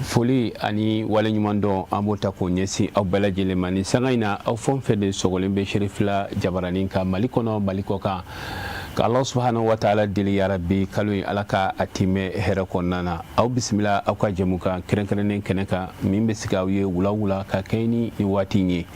Foli ani waleɲumandɔn, an b'o ta k'o ɲɛsin aw bɛɛ lajɛlen ma ni sanga in na. Aw fɛn fɛn de sɔgɔlen bɛ Serifila jabaranin kan, Mali kɔnɔ, Mali kɔ kan, ka Ala subahana wa taala deli, yarabi, kalo in, Ala ka a timɛ hɛrɛ kɔnɔna na. Aw bisimila aw ka jɛmukan kɛrɛnkɛrɛnnen kɛnɛ kan, min bɛ sigi aw ye wula wula ka kɛɲɛ ni nin waati in ye.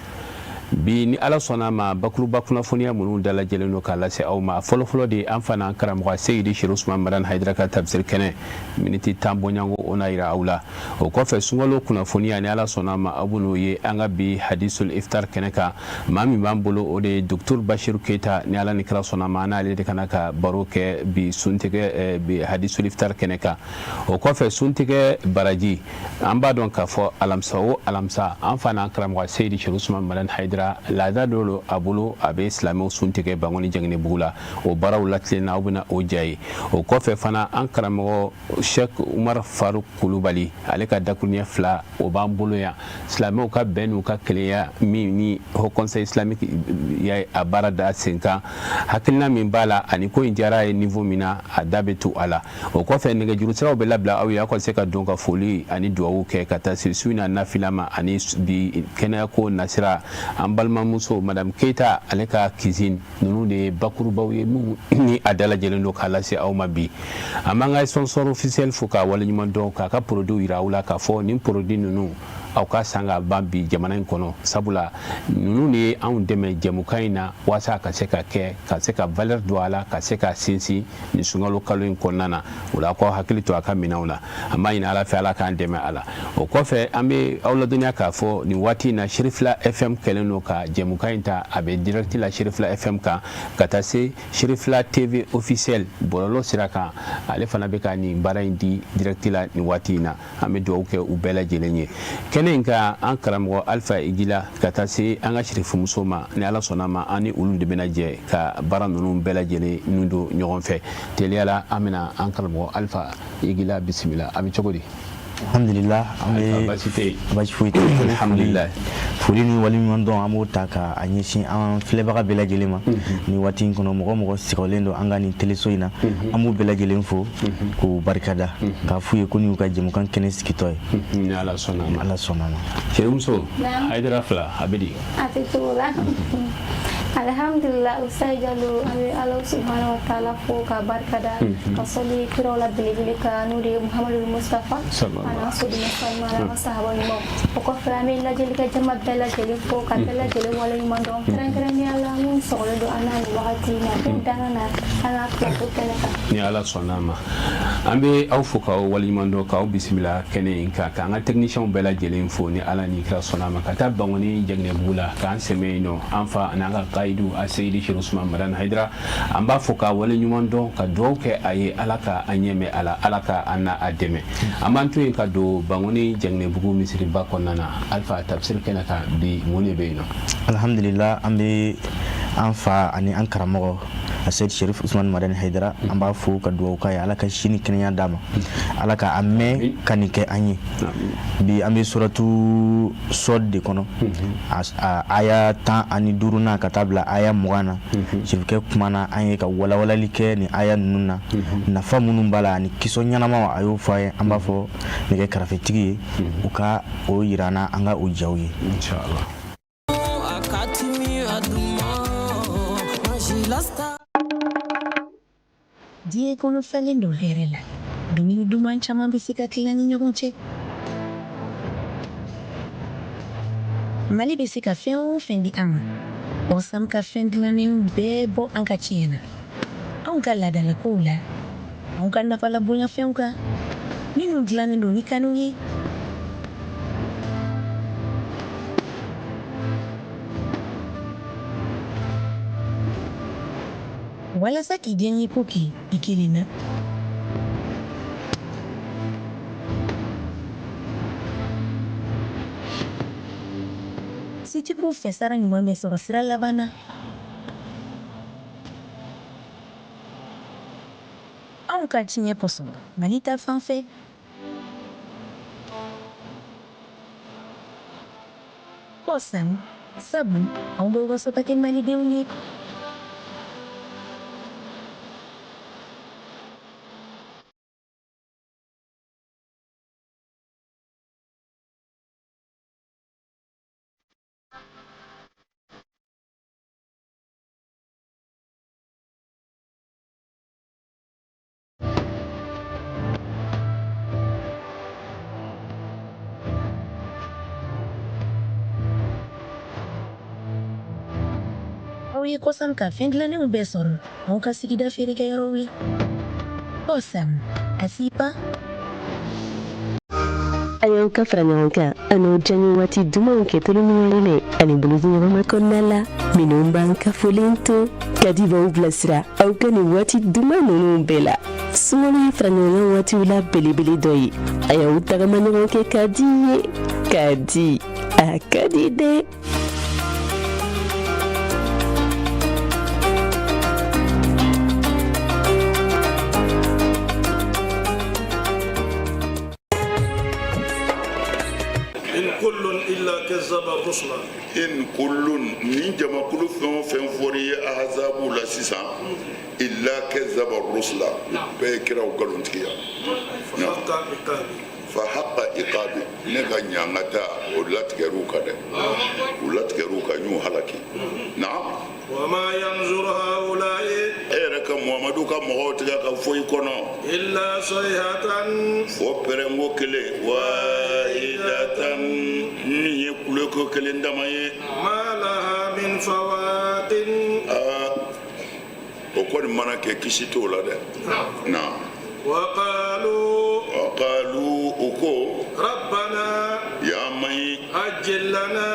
Bi, ni Ala sɔnna ma, bakuruba kunnafoniya minnu dalajɛlen don k'a lase aw ma, fɔlɔfɔlɔ de, an fana karamɔgɔ Seyidi Sherif Usman Madani Hayidara ka tafsir kɛnɛ, miniti 10 bɔɲɔgɔnko, o na yira aw la. O kɔfɛ, sunkalo kunnafoniya, ni Ala sɔnna ma, aw bɛn'o ye an ka bi hadisul iftar kɛnɛ kan. Maa min b'an bolo, o de ye Docteur Bashiru Keyita. Ni Ala ni kira sɔnna ma, an n'ale de kana ka baro kɛ bi suntigɛ, bi hadisul iftar kɛnɛ kan. O kɔfɛ, suntigɛ baraji. An b'a dɔn k'a fɔ alamisa o alamisa, an fana karamɔgɔ Seyidi Sherif Usman Madani Hayidara, laada dɔ lo a bolo, a bɛ silamɛw sun tigɛ Bankoni Jɛngɛnɛbugu la. O baaraw latilenna, aw bɛna o ja ye. O kɔfɛ fana, an karamɔgɔ Sheikh Umar Faruk Kulubali, ale ka dakuruɲɛ 2, o b'an bolo yan, silamɛw ka bɛn n'u ka kelenya min ni Haut Conseil islamique ya a baara da sen kan, hakilina min b'a la ani ko in diyara ye niveau min na, a da bɛ to a la. O kɔfɛ, nɛgɛjuru siraw bɛ labila aw ye, aw ka se ka don ka foli ani duwawu kɛ ka taa se su in na nafila ma, ani bi kɛnɛyako nasira, an balimamuso Madame Keyita, ale ka cuisine. Ninnu de ye bakurubaw ye minnu ni a dalajɛlen don k'a lase aw ma bi. An b'an ka sponsor officiel fo k'a waleɲuman dɔn, k'a ka produit yira aw la, k'a fɔ nin produit ninnu, aw ka san ka ban bi jamana in kɔnɔ, sabula ninnu de ye anw dɛmɛ jɛmukan in na, walasa ka se ka kɛ, ka se ka valeur don a la, ka se ka sinsin nin sunkalo kalo in kɔnɔna na. O la, k'aw hakili to a ka minɛnw na. An b'a ɲini Ala fɛ, Ala k'an dɛmɛ a la. O kɔfɛ, an bɛ aw ladɔnniya k'a fɔ nin waati in na, Serifila FM kɛlen don ka jɛmukan in ta, a bɛ direct la Serifila FM kan, ka taa se Serifila TV officiel bɔlɔlɔ sira kan, ale fana bɛ ka nin baara in di direct la nin waati in na. An bɛ dugawu kɛ u bɛɛ lajɛlen ye. Kɛnɛ in kan, an karamɔgɔ Alifa Igila, ka taa se an ka sirifumuso ma, ni Ala sɔnna ma, an ni olu de bɛna jɛ ka baara ninnu bɛɛ lajɛlen nun don ɲɔgɔn fɛ teliya la. An bɛna an karamɔgɔ Alifa Igila bisimila. A bɛ cogo di? Alhamdulillah, an bɛ Basi tɛ yen. Basi foyi tɛ. Alhamdulillah. Foli ni waleɲuman dɔn, an b'o ta ka a ɲɛsin an filɛbaga bɛɛ lajɛlen ma nin waati in kɔnɔ. Mɔgɔ mɔgɔ sigilen don an ka nin teleso in na, an b'u bɛɛ lajɛlen fo k'u barikada, k'a f'u ye ko nin y'u ka jɛmukan kɛnɛ sigitɔ ye. Ni Ala sɔnna ma. Ala sɔnna ma. Cɛmuso Hayidara fila, a bɛ di? A tɛ cogo la, alhamdulillah. Ustaz Jalo, an bɛ Ala subhanahu wa taala fo ka barikada, ka sɔli kiraw la belebele kan, n'o de ye Muhamadu Mustafa, a n'a soden salima, n'a ka sahaba ɲumanw. O kɔfɛ, an bɛ lajɛlikɛ jama bɛɛ lajɛlen fo ka bɛɛ lajɛlen waleɲuman dɔn, kɛrɛnkɛrɛnnenya la minnu sɔgɔlen don an n'a nin wagati in na, k'u danga na an ka plateau kɛnɛ kan. Ni Ala sɔnna a ma, an bɛ aw fo k'aw waleɲuman dɔn, k'aw bisimila kɛnɛ in kan, k'an ka techniciens bɛɛ lajɛlen fo, ni Ala ni kira sɔnna a ma, ka taa Bankoni Jɛngɛnɛbugu la k'an sɛmɛ yen nɔ, an fa an'an ka kayidu a Seyidi Sherif Usman Madani Hayidara, an b'a fo k'a waleɲuman dɔn, ka dugawu kɛ a ye, Ala ka an ɲɛmɛ a la, Ala ka an n'a dɛmɛ. An b'an to yen ka don Bankoni Jɛngɛnɛbugu misiriba kɔnɔna na. Alifa, tafsir kɛnɛ kan bi, mun de bɛ yen nɔ? Alhamdulillah, an bɛ an fa ani an karamɔgɔ Aseyid Sherif Usman Madani Hayidara, an b'a fo ka dugawu k'a ye, Ala ka si ni kɛnɛya d'a ma, Ala ka a mɛn ka nin kɛ an ye. Bi, an bɛ suratu Sɔd de kɔnɔ, a aya 15nan ka taa bila aya 20 na. Sherifkɛ kumana an ye ka walawalali kɛ nin aya ninnu na, nafa minnu b'a la ani kisɔ ɲɛnamaw, a y'o fɔ an ye. An b'a fɔ nɛgɛ karafetigi ye, u ka o yira an na, an ka o jaw ye. Inshallah. Diɲɛ kɔnɔ falen don hɛrɛ la. Dumuni duman caman bɛ se ka tila ni ɲɔgɔn cɛ. Mali bɛ se ka fɛn o fɛn di an ma, Osam ka fɛn dilannenw bɛɛ bɔ an ka tiɲɛ na, anw ka laadalakow la, anw ka nafalabonyafɛnw kan, minnu dilannen don ni kanu ye. Walasa k'i diyaɲɛ ko kɛ i kelen na. Sitigiw fɛ, sara ɲuman bɛ sɔrɔ sira laban na. Anw ka tiɲɛ kosɔn, Mali ta fan fɛ. Kɔsan, sabu anw bɛ waso ka kɛ malidenw ye. Aw ye Kosam ka fɛn dilannenw bɛɛ sɔrɔ anw ka sigida feerekɛyɔrɔw la. Kosam, a si pan. A y'aw ka fara ɲɔgɔn kan an'aw diyaɲɛ waati dumanw kɛ tulon ni yɛlɛ ani bolodiɲɔgɔnma kɔnɔna la. Minnu b'an kafolen to kadi b'aw bilasira aw ka nin waati duman ninnu bɛɛ la. Sunkalo ye fara ɲɔgɔn kan waatiw la belebele dɔ ye. A y'aw tagama ɲɔgɔn kɛ ka di ye ka di a ka di dɛ. In kullun nin jamakulu fɛn o fɛn fɔra i ye ahazabu la sisan illa kazzaba rusula bɛɛ ye kiraw nkalontigiya fa haqa iqabi ne ka ɲangata o latigɛr'u kan dɛ u latigɛr'u kan n y'u halaki naam wama yanzuru haula'i e yɛrɛ ka muhamadu ka mɔgɔw tɛ ka foyi kɔnɔ illa sayhatan fo pɛrɛnko kelen wahidatan min ye kuleko kelen dama ye ma laha min fawaqin aa o kɔni mana kɛ kisi t'o la dɛ naam wa qalu wa qalu u ko rabbana ya mayi ajjil lana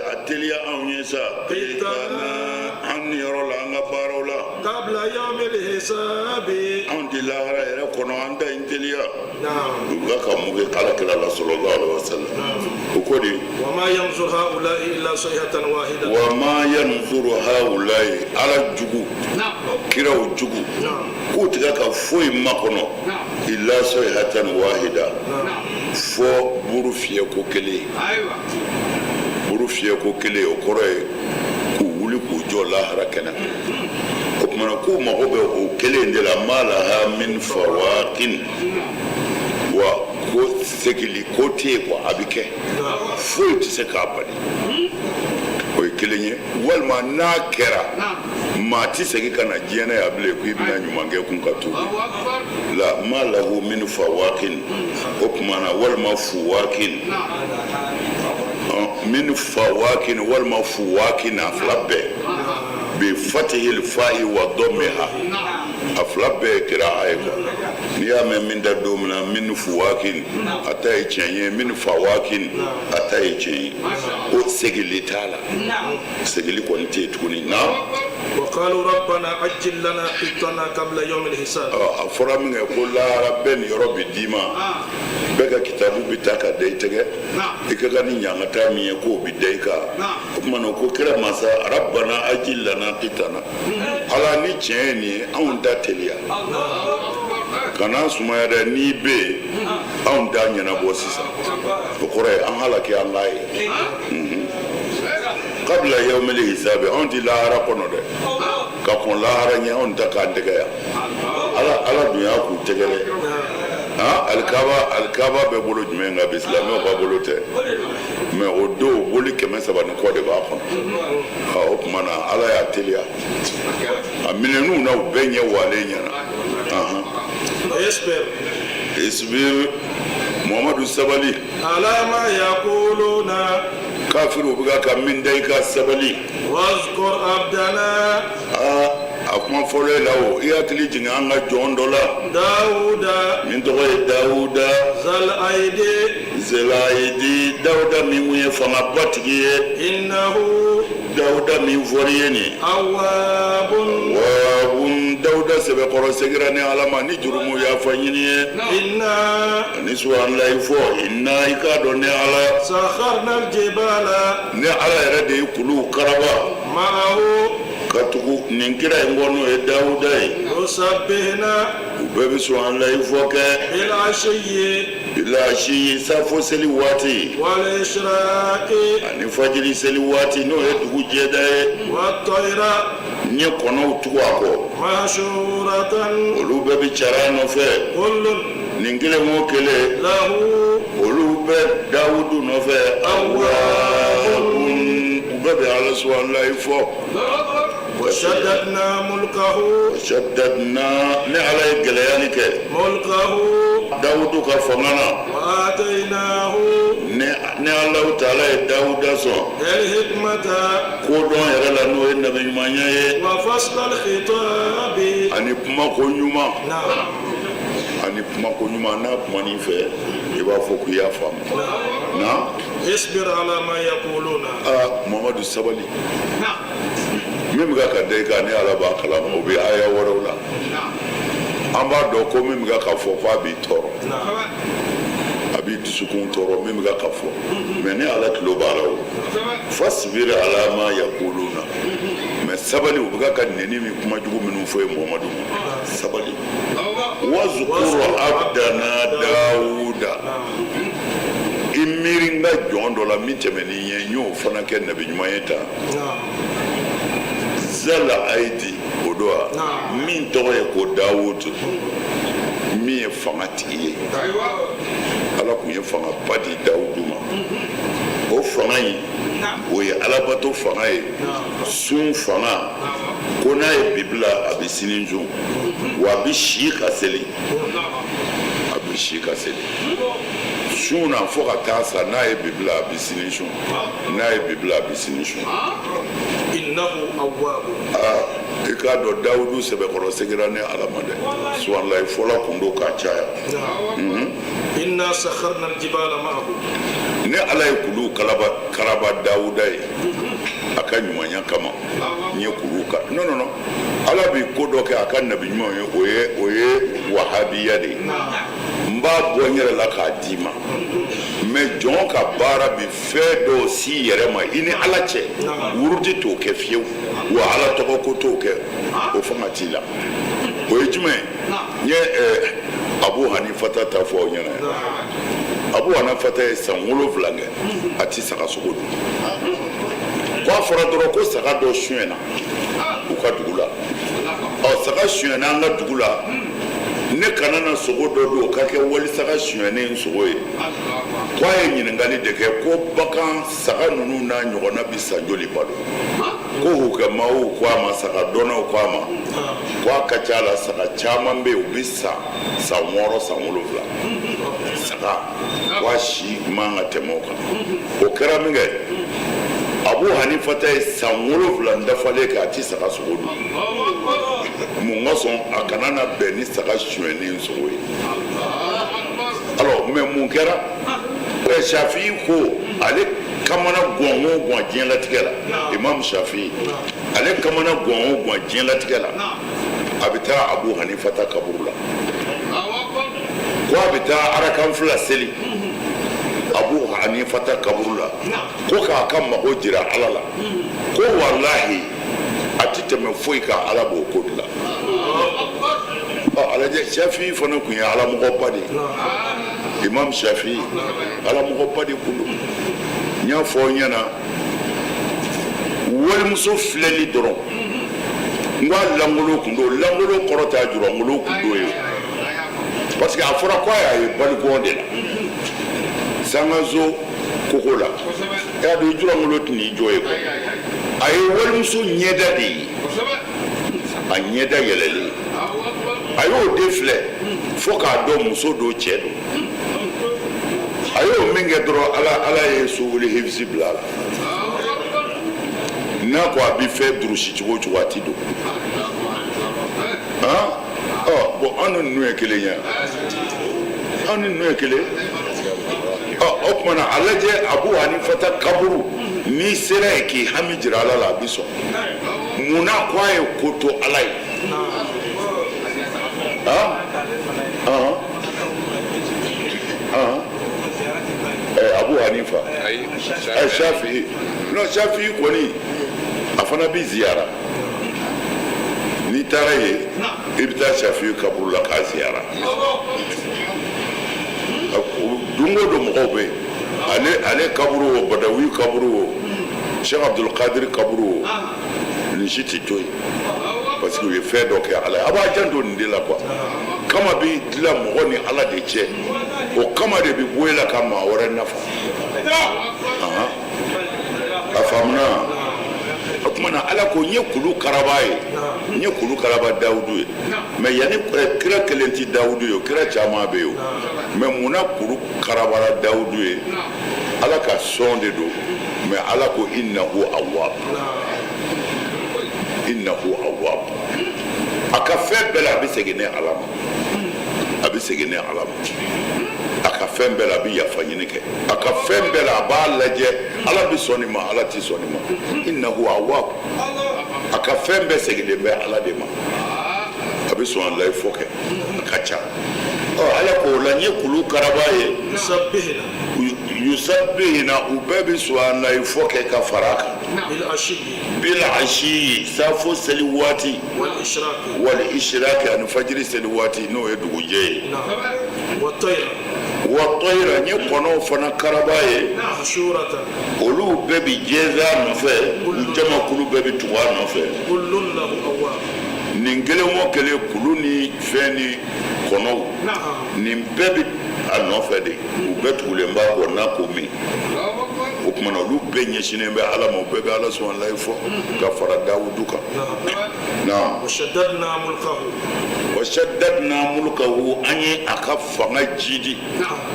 a teliya anw ye sa qitana an niyɔrɔ la an ka baaraw la qabla yawmil hisabi anw ti lahara yɛrɛ kɔnɔ an ta in teliya naam u bɛ ka mun kɛ ala kira la sallallahu alaihi wasallam u ko di wa ma yanzuru haula'i illa sayhatan wahidatan wa ma yanzuru haula'i ala jugu kiraw jugu k'u tɛ ka foyi makɔnɔ illa sayhatan wahida fo buru fiyɛko kelen buru fiyɛko kelen o kɔrɔ ye k'u wuli k'u jɔ lahara kɛnɛ kan o tuma na k'u mago bɛ o kelen de la ma laha min fawaqin wa ko segili ko tɛ yen quoi a bɛ kɛ foyi tɛ se k'a bali o ye kelen ye walima n'a kɛra maa tɛ segin ka na diɲɛ na yan bilen ko i bɛna ɲuman kɛ kun ka tuubi la ma lahu min fawakin o tuma na walima fuwakin min fawakin walima fuwakin a fila bɛɛ bi fatihil fa'i wa dɔmmiha a fila bɛɛ ye kira'a ye quoi n'i y'a mɛn min da don min na min fuwakin a ta ye tiɲɛ ye min fawakin a ta ye tiɲɛ ye ko segili t'a la segili kɔni tɛ yen tuguni na wa qalu rabbana ajjil lana qittana qabla yawm al-hisab a fɔra min kɛ ko lahara bɛɛ niyɔrɔ bɛ d'i ma bɛɛ ka kitabu bɛ ta ka da i tɛgɛ i ka kan ni ɲangata min ye k'o bɛ da i kan o tuma na ko kira masa rabbana ajjil lana qittana ala ni tiɲɛ ye nin ye anw ta teliya kana sumaya dɛ n'i bɛ yen anw ta ɲɛnabɔ sisan o kɔrɔ ye an halaki an k'a ye kabila yawmil hisabi anw ti lahara kɔnɔ dɛ ka kɔn lahara ɲɛ anw ta k'an tɛgɛ yan ala ala dun y'a k'u tɛgɛ dɛ han alikaba alikaba bɛ bolo jumɛn kan bi silamɛw ka bolo tɛ mais o don boli 300 ni kɔ de b'a kɔnɔ o tuma na ala y'a teliya a minɛn'u na u bɛɛ ɲɛ walen ɲɛna isbir isbir muhamadu sabali ala ma yaquluna kafiriw bɛ ka min da i kan sabali wazkur abdana aa a kuma fɔlɔ ye la o i hakili jigin an ka jɔn dɔ la dawuda min tɔgɔ ye dawuda zal aidi zelayidi dawuda min kun ye fangaba tigi ye innahu dawuda min fɔr'i ye nin awwabun wabun dawuda sɛbɛkɔrɔ segira ni ala ma ni jurumu yafa ɲini ye inna ani subahanallahi fɔ inna i k'a dɔn ne ala sakharna aljibala ne ala yɛrɛ de ye kuluw karaba ma'ahu ka tugu nin kira in kɔ n'o ye dawuda ye yusabbihna u bɛɛ bɛ subahanallahi fɔ kɛ bil ashiyyi bilasi safo seli waati wal ishraqi ani fajiri seli waati n'o ye dugu jɛda ye wat tayra n ye kɔnɔw tugu a kɔ mahshuratan olu bɛɛ bɛ cari a nɔfɛ kullun nin kelen o kelen lahu olu bɛ dawudu nɔfɛ awwabun u bɛɛ bɛ ala subahanallahi fɔ wa shaddadna mulkahu shaddadna ne ala ye gɛlɛyali kɛ mulkahu dawudu ka fanga na wa atainahu ne Ne Alahu taala ye Dawuda sɔn kodɔn yɛrɛ la, n'o ye nabiɲumanya ye, ani kumako ɲuman, ani kumako ɲuman. N'a kuman'i fɛ, i b'a fɔ k'i y'a faamu na. Aa Mamadu, sabali. Min bɛ ka da i kan, ne Ala b'a kalama. O bɛ aya wɛrɛw la. An b'a dɔn ko min bɛ ka fɔ ko a b'i tɔɔrɔ, a b'i dusukun tɔɔrɔ, min bɛ ka fɔ, mais ne Ala tulo b'a la. O fasibiri ala ma yakuluna, mais sabali, u bɛ ka nɛni min, kuma jugu minnu fɔ ye, Muhamadu ma, sabali. Wazukuru abdana Dawuda, i miiri n ka jɔn dɔ la min tɛmɛn'i ɲɛ, n y'o fana kɛ nabi ɲuman ye tan. Zala ayidi o don wa, min tɔgɔ ye ko Dawudu, min ye fanga tigi ye. Ala tun ye fangaba di Dawudu ma. O fanga in, o ye alabato fanga ye, sun fanga, ko n'a ye bi bila, a bɛ sini sun, wa a bɛ si ka seli, a bɛ si ka seli sun na fo ka taa sa. N'a ye bi bila, a bɛ sini sun. N'a ye bi bila, a bɛ sini sun. Aa, i k'a dɔn Dawudu sɛbɛkɔrɔ segira ne Ala ma dɛ. Suwalayi fɔlɔ kun don k'a caya. Inna sakharna aljibala ma'ahu. Ne Ala ye kulu kalaba karaba Dawuda ye a ka ɲumanya kama. N ye kulu ka, non, non, non, Ala bi ko dɔ kɛ a ka nabi ɲumanw ye, o ye wahabiya de ye. N b'a bɔ n yɛrɛ la k'a d'i ma, mais jɔn ka baara bi fɛn dɔw si yɛrɛ ma i ni Ala cɛ. Wurudi t'o kɛ fiyewu, wa Ala tɔgɔ ko t'o kɛ. O fanga t'i la. O ye jumɛn ye? N ye Abu Hanifata ta fɔ aw ɲɛna. Abu Hanifata ye san 7 kɛ, a ti saga sogo dun. Ko a fɔra dɔrɔn ko saga dɔ sonyɛna u ka dugu la. Ɔ, saga sonyɛna an ka dugu la, ne kana na sogo dɔ dun, o ka kɛ wali saga sonyɛnen sogo ye. Ko a ye ɲininkali de kɛ ko bagan saga ninnu n'a ɲɔgɔnna bi san joli balo? Ko hukamaw ko a ma, saga dɔnnaw ko a ma, ko a ka ca la, saga caman bɛ yen, u bɛ san san 6, san 7. Saga ko a si man ka tɛmɛ o kan. O kɛra min kɛ, Abu Hanifata ye san 7 dafalen kɛ, a ti saga sogo dun. Mun kosɔn? A kana na bɛn ni saga sonyɛnen sogo ye. Alors, mais mun kɛra? Shafi ko ale kamana gan o gan diɲɛlatigɛ la, Imam Shafi, ale kamana gan o gan diɲɛlatigɛ la, a bɛ taa Abu Hanifata kaburu la. Ko a bɛ taa arakan 2 seli Abu Hanifata kaburu la, ko k'a ka mago jira Ala la, ko walahi a ti tɛmɛ foyi kan, Ala b'o ko dilan. Ɔ, a lajɛ, Shafi fana tun ye alamɔgɔba de ye. Imam Shafi, alamɔgɔba de kun don. N y'a fɔ aw ɲɛna, walimuso filɛli dɔrɔn, n ko a langolo kun don. Langolo kɔrɔ tɛ a jurangolo kun don ye, parce que a fɔra ko a y'a ye balikɔn de la, sangaso koko la. E y'a dɔn i jurangolo tɛ n'i jɔ ye quoi. A ye walimuso ɲɛda de ye, a ɲɛda yɛlɛlen, a y'o de filɛ fo k'a dɔn muso don, cɛ don. A y'o min kɛ dɔrɔn, Ala ye sowuli hifisi bila a la. N'a ko a bɛ fɛn durusi cogo o cogo, a ti don. Han, ɔ bon, an ni ninnu ye kelen ye, an ni ninnu ye kelen. Ɔ, o tuma na, a lajɛ, Abu Hanifata kaburu, n'i sera yen k'i hami jira Ala la, a bɛ sɔn. Mun na? Ko a ye ko to Ala ye. Han han han, Abu Hanifa, Shafi, non, Shafi kɔni, a fana bɛ ziyara. N'i taara yen, i bɛ taa Shafi kaburu la k'a ziyara. Don o don mɔgɔw bɛ yen. Ale kaburu o, Badawi kaburu o, Cheikh Abdul Qadir kaburu o, nin si tɛ to yen, parce que u ye fɛn dɔ kɛ Ala ye. A b'a janto nin de la quoi. Kama bɛ dilan mɔgɔ ni Ala de cɛ, o kama de bɛ bɔ e la ka maa wɛrɛ nafa. A faamuna? O tuma na, Ala ko n ye kulu karaba ye, n ye kulu karaba Dawudu ye. Mais yanni kira kelen tɛ Dawudu ye, o kira caman bɛ yen o. Mais munna kulu karabara Dawudu ye? Ala ka sɔn de don, mais Ala ko innahu awwab, innahu awwab. A ka fɛn bɛɛ la, a bɛ segin ne Ala ma, a bɛ segin ne Ala ma. A ka fɛn bɛɛ la, a bɛ yafa ɲini kɛ. A ka fɛn bɛɛ la, a b'a lajɛ, Ala bɛ sɔn nin ma, Ala tɛ sɔn nin ma. Innahu awwab. A ka fɛn bɛɛ seginnen bɛ Ala de ma. A bɛ subahanallahi fɔ kɛ, a ka ca. Ɔ, Ala ko o la, n ye kulu karaba ye. Yusabbihina, u bɛɛ bɛ subahanallahi fɔ kɛ ka fara a kan. Bil ashiyi, safo seli waati, wal ishraki, ani fajiri seli waati, n'o ye dugujɛ ye. Wa tayira, n ye kɔnɔw fana karaba ye. Olu bɛɛ bɛ jɛnsɛn a nɔfɛ, u jamakulu bɛɛ bɛ tugu a nɔfɛ. Nin kelen o kelen, kulu ni fɛn ni kɔnɔw, nin bɛɛ bɛ a nɔfɛ de, u bɛɛ tugulen b'a kɔ n'a ko min. O tuma na, olu bɛɛ ɲɛsinnen bɛ Ala ma, u bɛɛ bɛ Ala subahanallahi fɔ ka fara Dawudu kan. Naam. Wa shaddadna mulkahu, an ye a ka fanga jidi,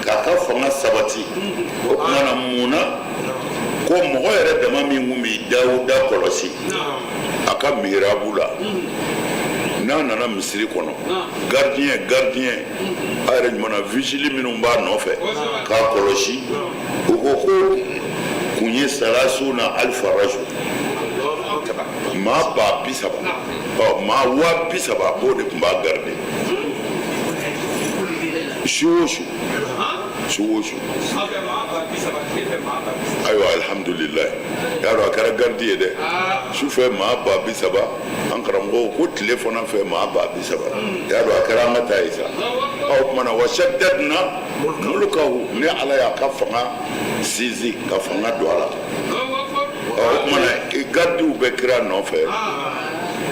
k'a ka fanga sabati. O tuma na, mun na ko mɔgɔ yɛrɛ dama min tun bɛ Dawuda kɔlɔsi a ka mihirabu la, n'a nana misiri kɔnɔ, gardien, gardien a yɛrɛ ɲuman na, vigile minnu b'a nɔfɛ k'a kɔlɔsi, u ko ko kun ye salasuna alifa rajul, maa 30,000, ɔ maa 30,000, k'o de tun b'a garder su o su, su o su. Ayiwa, alihamudulilayi, y'a dɔn a kɛra garidi ye dɛ. Sufɛ maa 30,000, an karamɔgɔw ko tile fana fɛ maa 30,000. Y'a dɔn a kɛra an ka taa ye sa. O tuma na, wa shaddadna mulkahu, ne Ala y'a ka fanga sinsin, ka fanga don a la. O tuma na, garidiw bɛ kira nɔfɛ.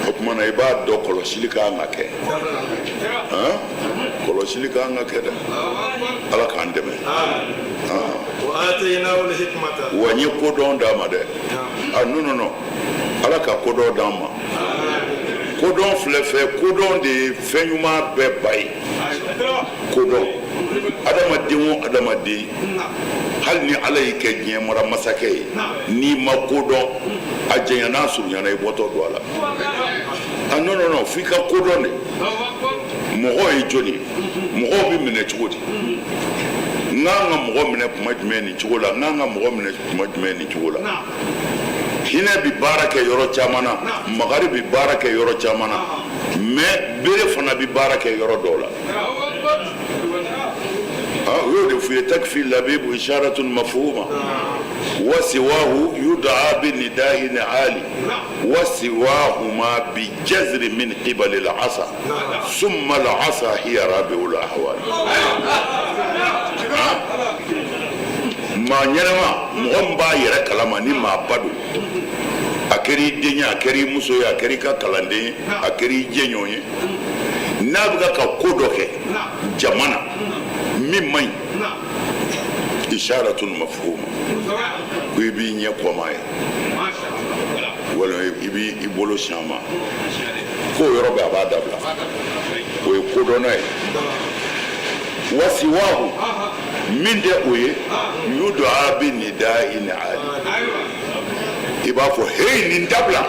O tuma na, i b'a dɔn kɔlɔsili ka kan ka kɛ, kɔlɔsili ka kan ka kɛ dɛ. Ala k'an dɛmɛ. Wa n ye kodɔn d'a ma dɛ. Ah, non, non, non, Ala ka kodɔn d'an ma. Kodɔn filɛ fɛ, kodɔn de ye fɛn ɲuman bɛɛ ba ye. Kodɔn, adamaden o adamaden, hali ni Ala y'i kɛ diɲɛ mara masakɛ ye, n'i ma kodɔn, a janya n'a surunyana, i bɔtɔ don a la. Ah, non, non, non, f'i ka kodɔn de. Mɔgɔ ye jɔni ye? Mɔgɔw bɛ minɛ cogo di? N kan ka mɔgɔ minɛ kuma jumɛn nin cogo la? N kan ka mɔgɔ minɛ kuma jumɛn nin cogo la? Hinɛ bɛ baara kɛ yɔrɔ caman na, makari bɛ baara kɛ yɔrɔ caman na, mais bere fana bɛ baara kɛ yɔrɔ dɔw la. U y'o de f'u ye: takfi labibu isharatun mafhuma wa siwahu yudaa bi nidahin ali wa siwahuma bi jazri min qibali al-asa summa al-asa hiya rabi'ul ahwal. Maa ɲɛnama, mɔgɔ min b'a yɛrɛ kalama ni maaba don, a kɛra i den ye, a kɛra i muso ye, a kɛra i ka kalanden ye, a kɛra i jɛɲɔgɔn ye, n'a bɛ ka ko dɔ kɛ jama na min man ɲi, isharatun mafhuma, ko i b'i ɲɛ kɔm'a ye walima i b'i bolo sin a ma, k'o yɔrɔ bɛɛ a b'a dabila. O ye kodɔnna ye. Wa siwahu, min tɛ o ye, yudaa bi nidain ali, i b'a fɔ heyi, nin dabila.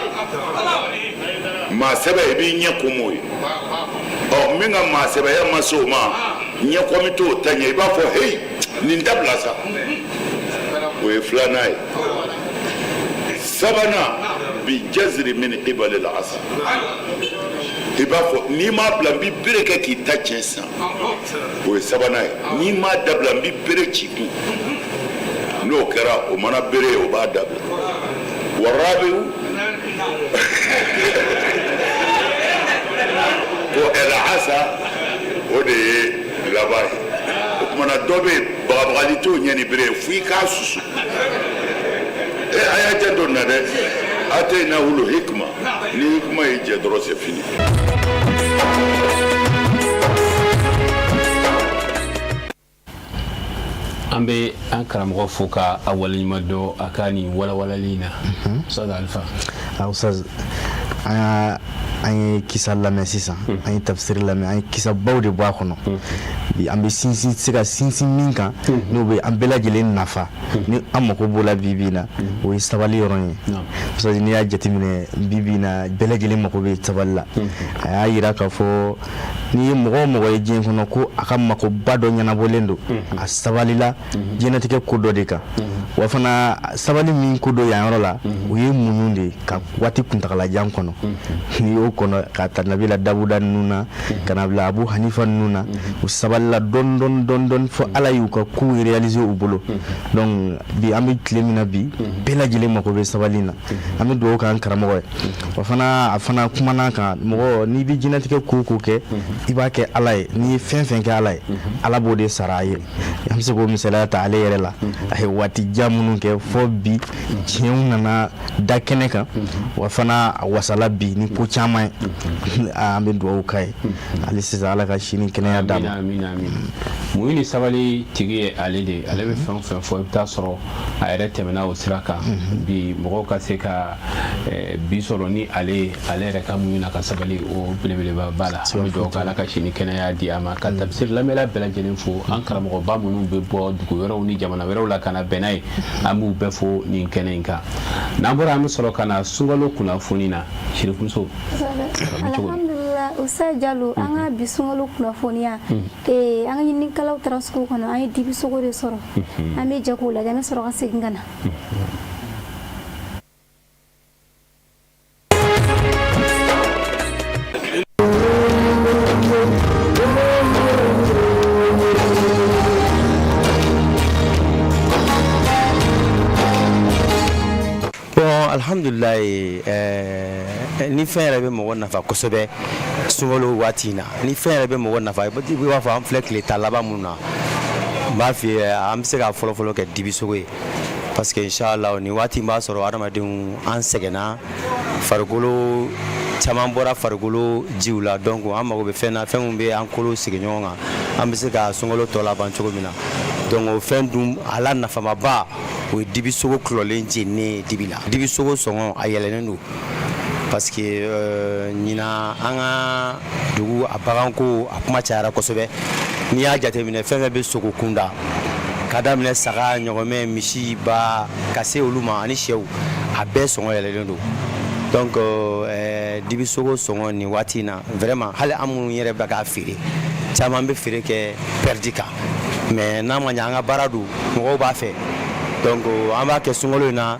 Maa sɛbɛ, i b'i ɲɛ kɔm'o ye. Ɔ, min ka maa sɛbɛya ma se o ma, ɲɛkɔmi t'o ta ɲɛ, i b'a fɔ heyi, nin dabila sa. O ye filanan ye. Sabanan, bi jaziri min qibali al-asa, i b'a fɔ n'i m'a bila, n bɛ bere kɛ k'i ta tiɲɛ sisan. O ye sabanan ye. N'i m'a dabila, n bɛ bere ci kun. N'o kɛra, o mana bere ye, o b'a dabila. Wa rabiu ko el-asa, o de ye laban ye. O tuma na, dɔ bɛ yen, bagabagali t'o ɲɛ ni bere ye, fo i k'a susu. E a y'a janto nin na dɛ. Atainahul hikma, ni hikma y'i jɛ dɔrɔn, c'est fini. An bɛ an karamɔgɔ fo ka a waleɲuman dɔn a ka nin walawalali in na. Ustaz Alpha. Ustaz, an ye kisa lamɛn sisan, an ye tafsiri lamɛn, an ye kisabaw de bɔ a kɔnɔ. Bi an bɛ sinsin se ka sinsin min kan, n'o bɛ an bɛɛ lajɛlen nafa, ni an mako b'o la bi bi in na, o ye sabali yɔrɔ ye, parce que n'i y'a jateminɛ bi bi in na, bɛɛ lajɛlen mako bɛ sabali la. A y'a yira k'a fɔ n'i ye mɔgɔ o mɔgɔ ye diɲɛ kɔnɔ ko a ka makoba dɔ ɲɛnabɔlen don, a sabalila diɲɛnatigɛ ko dɔ de kan. Wa fana, sabali min ko dɔ yan yɔrɔ la, o ye muɲu de ye ka waati kuntagalajan kɔnɔ. N'i y'o kɔnɔ ka ta Nabila Dawuda ninnu na, ka na bila Abu Hanifa ninnu na, u sabalila dɔɔni dɔɔni dɔɔni dɔɔni fo Ala y'u ka kow réaliser u bolo. Donc bi, an bɛ tile min na bi, bɛɛ lajɛlen mako bɛ sabali na. An bɛ dugawu k'an karamɔgɔ ye. Wa fana, a fana kumana kan, mɔgɔ n'i bɛ diɲɛnatigɛ ko o ko kɛ, i b'a kɛ Ala ye. N'i ye fɛn fɛn kɛ Ala ye, Ala b'o de sara a ye. An bɛ se k'o misaliya ta ale yɛrɛ la. A ye waati jan minnu kɛ fo bi, tiɲɛw nana da kɛnɛ kan. Wa fana, a wasala bi ni ko caman ye. An bɛ dugawu k'a ye hali sisan, Ala ka si ni kɛnɛya d'a ma. Amin, amin. Muɲu ni sabali tigi ye ale de ye. Ale bɛ fɛn o fɛn fɔ, i bɛ taa sɔrɔ a yɛrɛ tɛmɛna o sira kan. Bi mɔgɔw ka se ka bi sɔrɔ ni ale ye, ale yɛrɛ ka muɲu n'a ka sabali, o belebeleba b'a la. An bɛ dugawu kɛ, Ala ka si ni kɛnɛya di a ma. Ka tafsir lamɛnla bɛɛ lajɛlen fo, an karamɔgɔba minnu bɛ bɔ dugu wɛrɛw ni jamana wɛrɛw la ka na bɛn n'a ye, an b'u bɛɛ fo nin kɛnɛ in kan. N'an bɔra, an bɛ sɔrɔ ka na sunkalo kunnafoni na. Sirifunso. Alhamdulillah, Ustaz Jalo, an ka bi sunkalo kunnafoniya, an ka ɲininikɛlaw taara sugu kɔnɔ, an ye dibisogo de sɔrɔ. An bɛ jɛ k'o lajɛ, an bɛ sɔrɔ ka segin ka na. Bon, alhamdulilayi, ni fɛn yɛrɛ bɛ mɔgɔ nafa kosɛbɛ sunkalo waati in na, ni fɛn yɛrɛ bɛ mɔgɔ nafa, i b'a fɔ an filɛ tile 10 laban mun na, n b'a f'i ye, an bɛ se ka fɔlɔfɔlɔ kɛ dibisogo ye, parce que inshallah nin waati in b'a sɔrɔ adamadenw an sɛgɛnna, farikolo caman bɔra farikolo jiw la. Donc an mago bɛ fɛn na, fɛn min bɛ an kolo sigi ɲɔgɔn kan, an bɛ se ka sunkalo tɔ laban cogo min na. Donc o fɛn dun, a la nafamaba, o ye dibisogo kulɔlen jeninen ye dibi la. Dibisogo sɔngɔ a yɛlɛnnen don, parce que ɲinan an ka dugu a baganko a kuma cayara kosɛbɛ. N'i y'a jateminɛ, fɛn fɛn bɛ sogo kunda, ka daminɛ saga, ɲɔgɔmɛ, misi, ba, ka se olu ma, ani sɛw, a bɛɛ sɔngɔ yɛlɛlen don. Donc dibisogo sɔngɔ nin waati in na, vraiment, hali an minnu yɛrɛ bɛ k'a feere, caman bɛ feere kɛ perte kan. Mais n'a ma ɲɛ, an ka baara don, mɔgɔw b'a fɛ. Donc an b'a kɛ sunkalo in na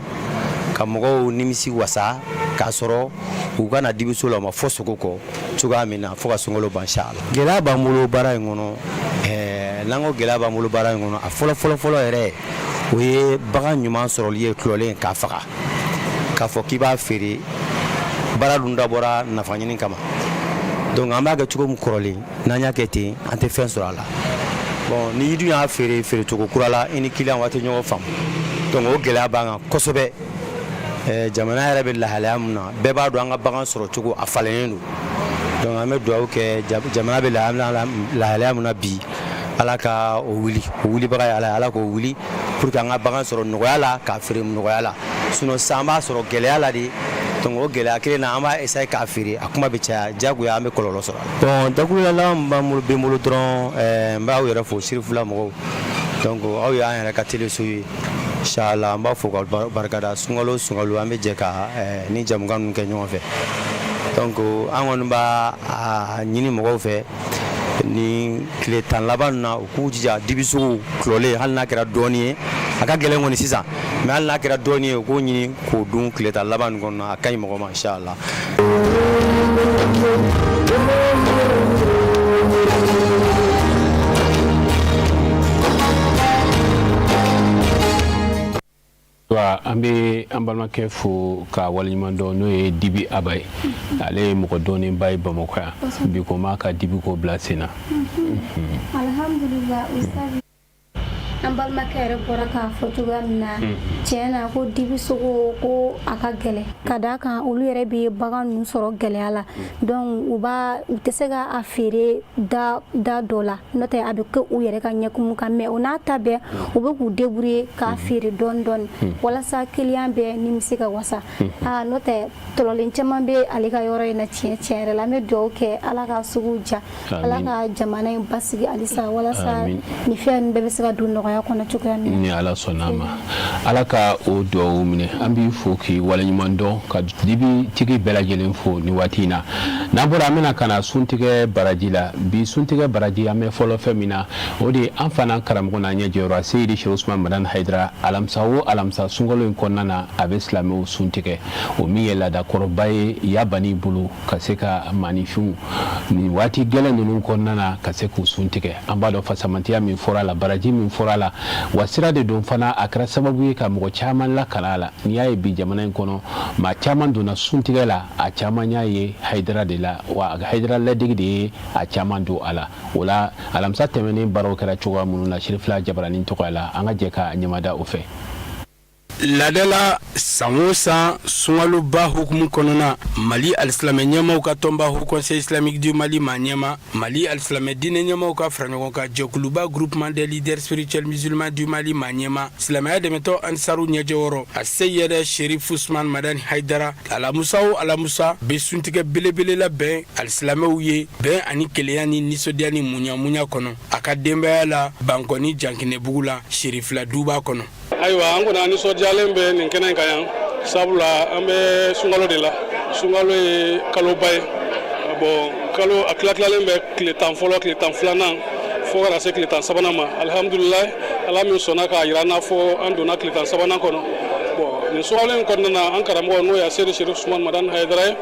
ka mɔgɔw nimisi wasa, k'a sɔrɔ u ka na dibiso la, u ma fɔ sogo kɔ cogoya min na, fo ka sunkalo ban inshallah. Gɛlɛya b'an bolo baara in kɔnɔ. N'an ko gɛlɛya b'an bolo baara in kɔnɔ, a fɔlɔ fɔlɔ fɔlɔ yɛrɛ, o ye bagan ɲuman sɔrɔli ye, kulɔlen k'a faga k'a fɔ k'i b'a feere. Baara dun dabɔra nafa ɲini kama. Donc an b'a kɛ cogo min kɔrɔlen, n'an y'a kɛ ten, an tɛ fɛn sɔrɔ a la. Bon, ni i dun y'a feere feerecogo kura la, i ni client waati ɲɔgɔn faamu. Donc o gɛlɛya b'an kan kosɛbɛ. Jamana yɛrɛ bɛ lahalaya min na, bɛɛ b'a dɔn an ka bagan sɔrɔ cogo a falennen don. Donc an bɛ dugawu kɛ, jamana bɛ lahalaya min na bi, Ala ka o wuli, o wulibaga ye Ala ye, Ala k'o wuli pour que an ka bagan sɔrɔ nɔgɔya la, k'a feere nɔgɔya la. Sinon sisan an b'a sɔrɔ gɛlɛya la de. Donc o gɛlɛya kelen na, an b'a essayer k'a feere, a kuma bɛ caya, diyagoya an bɛ kɔlɔlɔ sɔrɔ a la. Bon, dakuruɲa laban min b'an bolo, bɛ n bolo dɔrɔn, n b'aw yɛrɛ fo, Sirifula mɔgɔw. Donc aw y'an yɛrɛ ka teleso ye. Inshallah, an b'a fo ka barikada. Sunkalo o sunkalo, an bɛ jɛ ka ni jamukan ninnu kɛ ɲɔgɔn fɛ. Donc an kɔni b'a ɲini mɔgɔw fɛ, ni tile 10 laban na, u k'u jija dibisogo kulɔlen, hali n'a kɛra dɔɔni ye, a ka gɛlɛn kɔni sisan, mais hali n'a kɛra dɔɔni ye, u k'o ɲini k'o dun tile 10 laban nin kɔnɔ, a ka ɲi mɔgɔ ma inshallah. Wa an bɛ an balimakɛ fo ka waleɲuman dɔn, n'o ye Dibi Aba ye. Ale ye mɔgɔ dɔnnenba ye Bamakɔ yan bi, ko m'a ka dibi ko bila sen na. Alhamdulillah, ustaz. An balimakɛ yɛrɛ bɔra k'a fɔ cogoya min na, tiɲɛ na, ko dibisogo ko a ka gɛlɛn, ka d'a kan olu yɛrɛ bɛ bagan ninnu sɔrɔ gɛlɛya la. Donc u b'a u tɛ se ka a feere da da dɔ la, n'o tɛ a bɛ kɛ u yɛrɛ ka ɲɛkumu kan. Mais o n'a ta bɛɛ, u bɛ k'u débrouiller k'a feere dɔɔni dɔɔni walasa client bɛɛ nimisi ka wasa. Aa, n'o tɛ tɔlɔlen caman bɛ ale ka yɔrɔ in na. Tiɲɛ tiɲɛ yɛrɛ la, an bɛ dugawu kɛ, Ala ka sugu diya, Ala ka jamana in basigi halisa, walasa nin fɛn ninnu bɛɛ bɛ se ka don nɔgɔya kɔnɔ cogoya min na. Ni Ala sɔnna a ma, Ala ka o dugawu minɛ. An b'i fo k'i waleɲuman dɔn, ka dibitigi bɛɛ lajɛlen fo nin waati in na. N'an bɔra, an bɛna ka na suntigɛ baraji la bi. Suntigɛ baraji, an bɛ fɔlɔ fɛn min na, o de ye an fana karamɔgɔ n'an ɲɛ jɔyɔrɔ, Seyidi Sɛki Usman Madani Hayidara. Alamisa o alamisa, sunkalo in kɔnɔna na, a bɛ silamɛw suntigɛ, o min ye laadakɔrɔba ye yabani bolo, ka se ka maaninfinw nin waati gɛlɛn ninnu kɔnɔna na, ka se k'u sun tigɛ. An b'a dɔn fasamantiya min fɔra a la, baraji min fɔra a la, wa sira de don fana, a kɛra sababu ye ka mɔgɔ caman lakana a la. N'i y'a ye bi jamana in kɔnɔ, maa caman donna suntigɛ la, a caman y'a ye Hayidara de la, wa Hayidara ladege de ye a caman don a la. O la, alamisa tɛmɛnen baaraw kɛra cogoya minnu na Sirifila jabaranin tɔgɔ la, an ka jɛ ka ɲɛmada o fɛ. Laadala, san o san, sunkaloba hukumu kɔnɔna, Mali alisilamɛ ɲɛmaw ka tɔnba, Haut Conseil islamique du Mali maa ɲɛma, Mali alisilamɛ diinɛ ɲɛmaw ka faraɲɔgɔn kan jɛkuluba, Groupement des leaders spirituels musulmans du Mali maa ɲɛma, silamɛya dɛmɛtɔ Ansaru ɲɛjɔyɔrɔ, a Seyɛdɛ Sherif Usman Madani Hayidara, alamusa o alamusa bɛ suntigɛ belebele labɛn alisilamɛw ye, bɛn ani kelenya ni nisɔndiya ni muɲamuɲa kɔnɔ, a ka denbaya la, Bankɔni Jankinɛbugu la, Sherifila duba kɔnɔ. Ayiwa, an kɔni, an nisɔndiyalen bɛ nin kɛnɛ in kan yan, sabula an bɛ sunkalo de la. Sunkalo ye kaloba ye. Bon, kalo a tila tilalen bɛ tile 10 fɔlɔ, tile 12nan, fo ka na se tile 13nan ma. Alihamudulilayi, Ala min sɔnna k'a jira n'a fɔ an donna tile 13nan kɔnɔ. Bon, nin sunkalo in kɔnɔna na, an karamɔgɔ, n'o ye Seyidi Sherif Usman Madani Hayidara ye,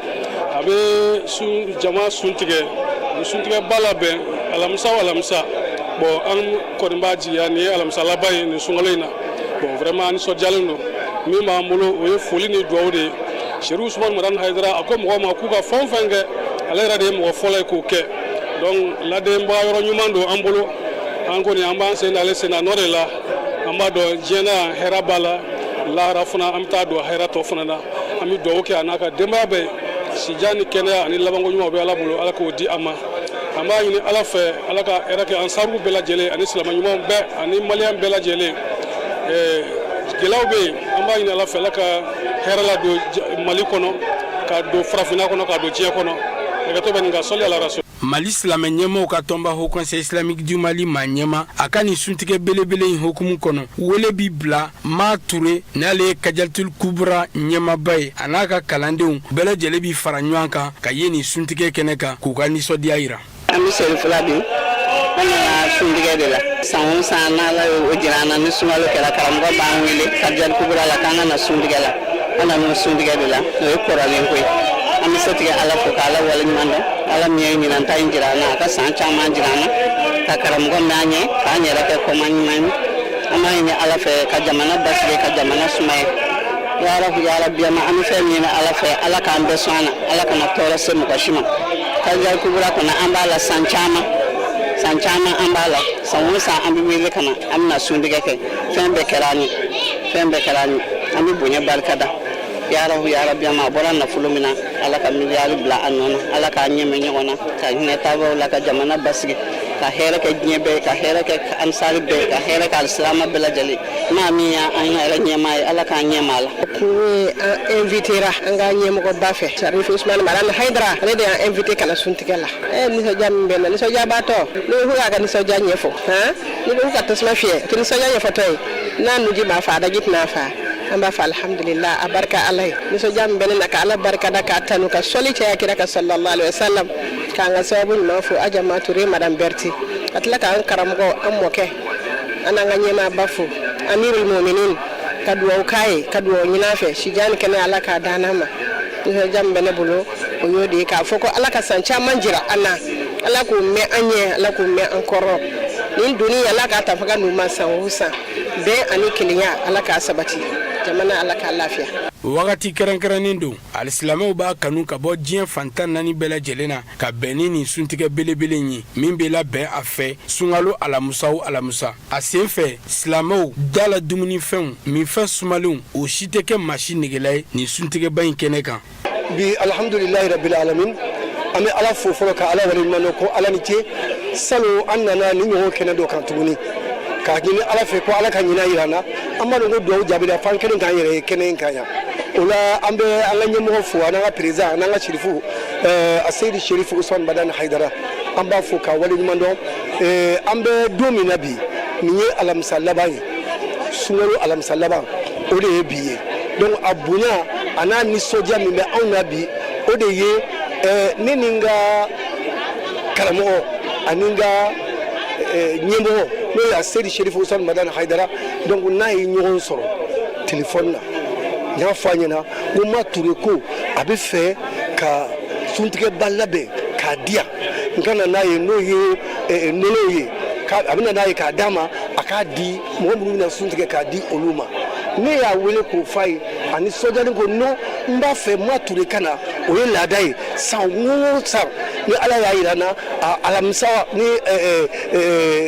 a bɛ sun jama sun tigɛ, a bɛ suntigɛba labɛn alamisa o alamisa. Bon, an kɔni b'a jigiya nin ye alamisa laban ye nin sunkalo in na. Bon, vraiment, an nisɔndiyalen don. Min b'an bolo, o ye foli ni dugawu de ye. Sherif Usman Madani Hayidara, a ko mɔgɔw ma k'u ka fɛn o fɛn kɛ, ale yɛrɛ de ye mɔgɔ fɔlɔ ye k'o kɛ. Donc ladenbaga yɔrɔ ɲuman don an bolo. An kɔni, an b'an sen da ale sen na nɔ de la. An b'a dɔn diɲɛ na yan, hɛrɛ b'a la, lahara fana, an bɛ taa don hɛrɛ tɔ fana na. An bɛ dugawu kɛ a n'a ka denbaya bɛɛ ye, sijan ni kɛnɛya ani labanko ɲuman, o bɛ Ala bolo, Ala k'o di a ma. An b'a ɲini Ala fɛ, Ala ka hɛrɛ kɛ ansaruw bɛɛ lajɛlen ani silamɛ ɲumanw bɛɛ ani maliyɛn bɛɛ lajɛlen. Gɛlɛyaw bɛ yen, an b'a ɲini Ala fɛ, Ala ka hɛrɛ ladon Mali kɔnɔ, ka don farafinna kɔnɔ, ka don diɲɛ kɔnɔ. Hakɛto bɛ nin kan. Sɔli ala rasul. Mali silamɛ ɲɛmaw ka tɔnba, Haut Conseil islamique du Mali maa ɲɛma, a ka nin suntigɛ belebele in hukumu kɔnɔ, wele bi bila Ma Ture, n'ale ye Kajalitul Kubra ɲɛmaba ye, a n'a ka kalandenw bɛɛ lajɛlen bi fara ɲɔgɔn kan ka ye nin suntigɛ kɛnɛ kan, k'u ka nisɔndiya yira. An bɛ Serifila bi, an nana suntigɛ de la. San o san, n'Ala ye o jira an na, ni sunkalo kɛra, karamɔgɔ b'an wele Kajali Kubra la k'an ka na suntigɛ la. An nana o suntigɛ de la, o ye kɔrɔlen ko ye. An bɛ setigi Ala fo k'Ala waleɲuman dɔn, Ala min ye ɲinan ta in jira an na, a ka san caman jira an na, ka karamɔgɔ mɛn an ɲɛ, k'an yɛrɛ kɛ kɔma ɲuman ye. An b'a ɲini Ala fɛ ka jamana basigi, ka jamana sumaya. Yarabi, yarabi, an bɛ fɛn min ɲini Ala fɛ, Ala k'an bɛɛ sɔn an na, Ala kana tɔɔrɔ se mɔgɔ si ma. Kajali Kubra kɔnɔ, an b'a la san caman, san caman an b'a la. San o san, an bɛ wele ka na, an bɛna suntigɛ kɛ. Fɛn bɛɛ kɛra an ye, fɛn bɛɛ kɛra an ye. An bɛ bonya barika da. Yarabi, yarabi, a bɔra nafolo min na, Ala ka miliyari bila a nɔ na. Ala k'an ɲɛmɛ ɲɔgɔn na, ka hinɛ taabaw la, ka jamana basigi, ka hɛrɛ kɛ diɲɛ bɛɛ, ka hɛrɛ kɛ ansari bɛɛ, ka hɛrɛ kɛ alisilamɛ bɛɛ lajɛlen. Maa min y'an yɛrɛ ɲɛmaa ye, Ala k'an ɲɛmaa la. Kun an invitera an ka ɲɛmɔgɔba fɛ, Sarifu Usmani Madani Hayidara, ale de y'an invité ka na suntigɛ la. Nisɔndiya min bɛ na, nisɔndiyabaatɔ, n'o ko k'a ka nisɔndiya ɲɛfɔ, han, n'i ko ka tasuma fiyɛ, o tɛ nisɔndiya ɲɛfɔtɔ ye. N'a nuji m'a fa, a daji tɛna fa. An b'a fɔ alhamdulillah, a barika Ala ye. Nisɔndiya min bɛ ne na, ka Ala barika da, k'a tanu, ka sɔli caya kira kan sallallahu alaihi wasallam, k'an ka sababu ɲuman fo, Adjama Touré, madame Berti, ka tila k'an karamɔgɔ, an mɔkɛ, an n'an ka ɲɛmaaba fo, amirul muminin, ka duwawu k'a ye, ka duwawu ɲini a fɛ, sijan ni kɛnɛya, Ala k'a d'an ma. Nisɔndiya min bɛ ne bolo, o y'o de ye, k'a fɔ ko Ala ka san caman jira an na, Ala k'o mɛn an ɲɛ, Ala k'o mɛn an kɔrɔ. Nin doni, Ala k'a ta faga n'u ma san o san. Bɛn ani kelenya, Ala k'a sabati. Jamana, Ala k'a lafiya. Wagati kɛrɛnkɛrɛnnen don, alisilamɛw b'a kanu ka bɔ diɲɛ fan 14 bɛɛ lajɛlen na ka bɛn ni nin suntigɛ belebele ye min bɛ labɛn a fɛ sunkalo alamusa o alamusa. A sen fɛ, silamɛw da la dumunifɛnw, minfɛn sumalenw, o si tɛ kɛ maa si negela ye nin suntigɛba in kɛnɛ kan. Bi, alhamdulilayi rabil alamin, an bɛ Ala fo fɔlɔ, ka Ala waleɲuman dɔn ko Ala ni ce. Salon an nana ni ɲɔgɔn kɛnɛ dɔ kan tuguni k'a ɲini Ala fɛ ko Ala ka ɲinan yira an na. An b'a dɔn ko dugawu jaabira f'an kelen k'an yɛrɛ ye kɛnɛ in kan yan. O la, an bɛ an ka ɲɛmɔgɔ fo, an n'an ka président, an n'an ka sirifu, Aseyidi Serifu Usumani Madani Hayidara. An b'a fo k'a waleɲuman dɔn. An bɛ don min na bi, nin ye alamisa laban ye, sunkalo alamisa laban, o de ye bi ye. Donc a bonya a n'a nisɔndiya min bɛ anw na bi, o de ye ne ni n ka karamɔgɔ ani n ka ɲɛmɔgɔ, n'o ye Aseyidi Serifu Usumani Madani Hayidara. Donc n'a ye ɲɔgɔn sɔrɔ telefɔni na, n y'a fɔ a ɲɛna ko Ma Ture ko a bɛ fɛ ka suntigɛba labɛn k'a di yan, n ka na n'a ye, n'o ye nɔnɔw ye, a bɛ na n'a ye k'a d'a ma, a k'a di mɔgɔ minnu bɛna sun tigɛ, k'a di olu ma. Ne y'a wele k'o f'a ye, a nisɔndiyalen ko non, n b'a fɛ Ma Ture ka na. O ye laada ye, san o san, ni Ala y'a yira n na, a alamisa ni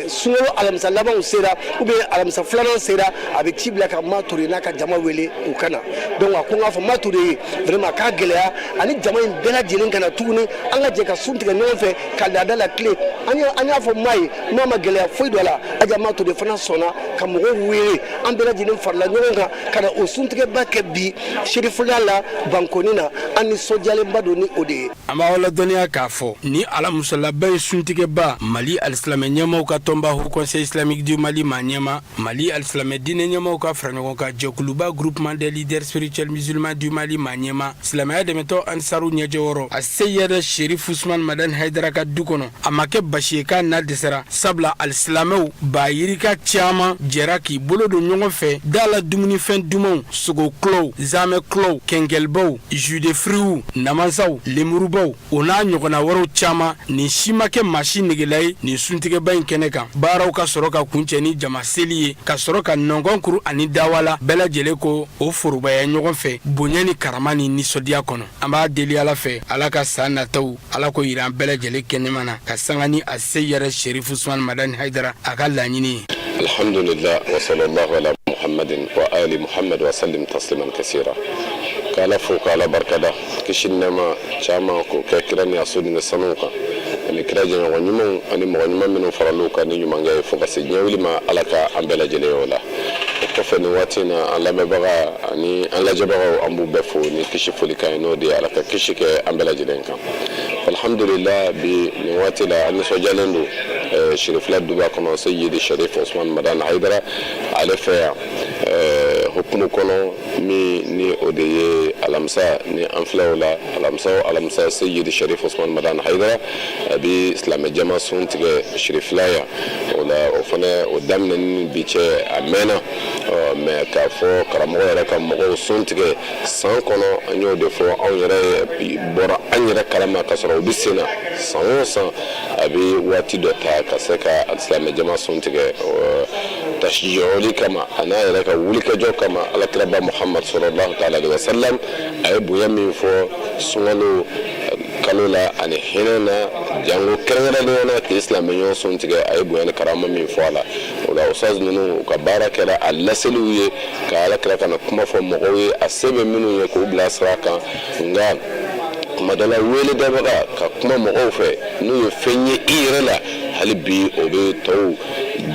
sunkalo alamisa labanw sera ou bien alamisa filanan sera, a bɛ ci bila ka Ma Ture n'a ka jama wele u ka na. Donc a ko n k'a fɔ Ma Ture ye vraiment k'a gɛlɛya ani jama in bɛɛ lajɛlen ka na tuguni, an ka jɛ ka sun tigɛ ɲɔgɔn fɛ ka laada la tile. An y'a fɔ maa ye, maa ma gɛlɛya foyi dɔ la. Aja Ma Ture fana sɔnna ka mɔgɔw wele, an bɛɛ lajɛlen farala ɲɔgɔn kan ka na o suntigɛba kɛ bi Serifula la Bankoni na. An nisɔndiyalenba don ni o de ye. An b'aw ladɔnniya k'a fɔ ni alamusa laban in suntigɛba, Mali alisilamɛ ɲɛmaaw ka tɔnba Haut Conseil islamique du Mali maa ɲɛma, Mali alisilamɛ diinɛ ɲɛmaaw ka faraɲɔgɔnkan jɛkuluba Groupement des leaders spirituels musulmans du Mali maa ɲɛma, silamɛya dɛmɛtɔn Ansaru ɲɛjɔyɔrɔ, a Seyɛdɛ Sherif Usman Madani Hayidara ka du kɔnɔ. A ma kɛ basi ye k'a na dɛsɛra, sabula alisilamɛw ba yirika caman jɛra k'i bolo don ɲɔgɔn fɛ da la dumunifɛn dumanw, sogo kulɔw, zamɛ kulɔw, kɛnkɛlibaw, jus de fruits, namasaw, lemurubaw, o n'a ɲɔgɔnna wɛrɛw caman. Nin si ma kɛ maa si negela ye nin suntigɛba in kɛnɛ kan. Baaraw ka sɔrɔ ka kuncɛ ni jama seli ye, ka sɔrɔ ka nɔngɔn kuru ani dawala bɛɛ lajɛlen ko o forobaya ɲɔgɔn fɛ bonya ni karama ni nisɔndiya kɔnɔ. An b'a deli Ala fɛ, Ala ka san nataw, Ala k'o yira an bɛɛ lajɛlen kɛnɛma na ka sanga ni a se yɛrɛ Sherif Usman Madani Hayidara a ka laɲini ye. Alhamdulillah wa sallallahu ala Muhammadin wa ali Muhammad wa sallim tasliman kasira. K'Ala fo, k'Ala barikada, kisi ni nɛɛma caman k'o kɛ kira ni a soden sanuw kan, ani kira jɛɲɔgɔn ɲumanw, ani mɔgɔ ɲuman minnu faral'u kan ni ɲumankɛ ye fo ka se diɲɛ wuli ma. Ala ka an bɛɛ lajɛlen ye o la. O kɔfɛ, nin waati in na, an lamɛnbaga ani an lajɛbagaw, an b'u bɛɛ fo ni kisi folikan ye, n'o de ye Ala ka kisi kɛ an bɛɛ lajɛlen kan. Alhamdulillah, bi nin waati la, an nisɔndiyalen don Sirifila duba kɔnɔ, Seyidi Sharif Usman Madani Hayidara ale fɛ yan, hukumu kɔnɔ min ni o de ye alamisa ni an filɛ o la. Alamisa o alamisa, Seyidi Sharif Usman Madani Hayidara a bɛ silamɛ jama sun tigɛ Sirifila yan. O la, o fana o daminɛ ni bi cɛ, a mɛnna mɛ k'a fɔ karamɔgɔ yɛrɛ ka mɔgɔw sun tigɛ san kɔnɔ, an y'o de fɔ, anw yɛrɛ bɔra an yɛrɛ kalama ka sɔrɔ u bɛ sen na. San o san, a bɛ waati dɔ ta ka se ka silamɛ jama sun tigɛ tasijɔli kama, a n'a yɛrɛ ka wulikajɔ kama. Alakiraba Muhamad sallallahu taala alaihi wasallam a ye bonya min fɔ sunkalo kalo la ani hinɛ na, jango kɛrɛnkɛrɛnnenya na k'i silamɛ ɲɔgɔn sun tigɛ, a ye bonya ni karama min fɔ a la. O la, ustaz ninnu u ka baara kɛra a laseliw ye, ka alakira kana kuma fɔ mɔgɔw ye, a se bɛ minnu ye k'u bila sira kan. Nka tuma dɔ la, wele dabaga ka kuma mɔgɔw fɛ n'u ye fɛn ye i yɛrɛ la, hali bi o bɛ tɔw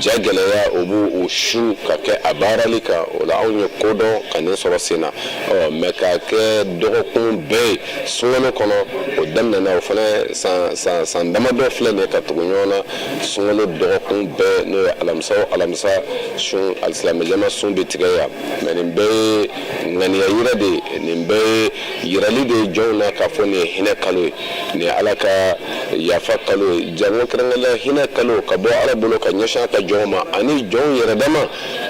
ja gɛlɛya, o b'u su ka kɛ a baarali kan. O la, anw ye ko dɔn ka nin sɔrɔ sen na. Ɔ mɛ k'a kɛ dɔgɔkun bɛɛ ye sunkalo kɔnɔ, o daminɛna o fana san san san damadɔ filɛ nin ye ka tugu ɲɔgɔn na, sunkalo dɔgɔkun bɛɛ, n'o ye alamisa o alamisa sun, alisilamɛjama sun bɛ tigɛ yan. Mɛ nin bɛɛ ye ŋaniya yira de ye, nin bɛɛ ye yirali de ye jɔnw na k'a fɔ nin ye hinɛ kalo ye, nin ye Ala ka yafa kalo ye, jango kɛrɛnkɛrɛnnenya hinɛ kalo ka bɔ Ala bolo ka ɲɛsin a ka jɔnw ma ani jɔnw yɛrɛ dama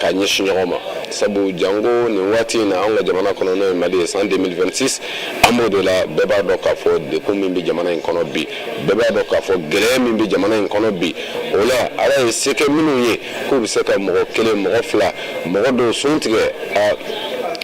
ka ɲɛsin ɲɔgɔn ma. Sabu janko nin waati in na, anw ka jamana kɔnɔ, n'o ye Mali ye, san 2026, an b'o de la. Bɛɛ b'a dɔn k'a fɔ degun min bɛ jamana in kɔnɔ bi, bɛɛ b'a dɔn k'a fɔ gɛlɛya min bɛ jamana in kɔnɔ bi. O la, Ala ye se kɛ minnu ye k'u bɛ se ka mɔgɔ kelen, mɔgɔ fila, mɔgɔ dɔw sun tigɛ, a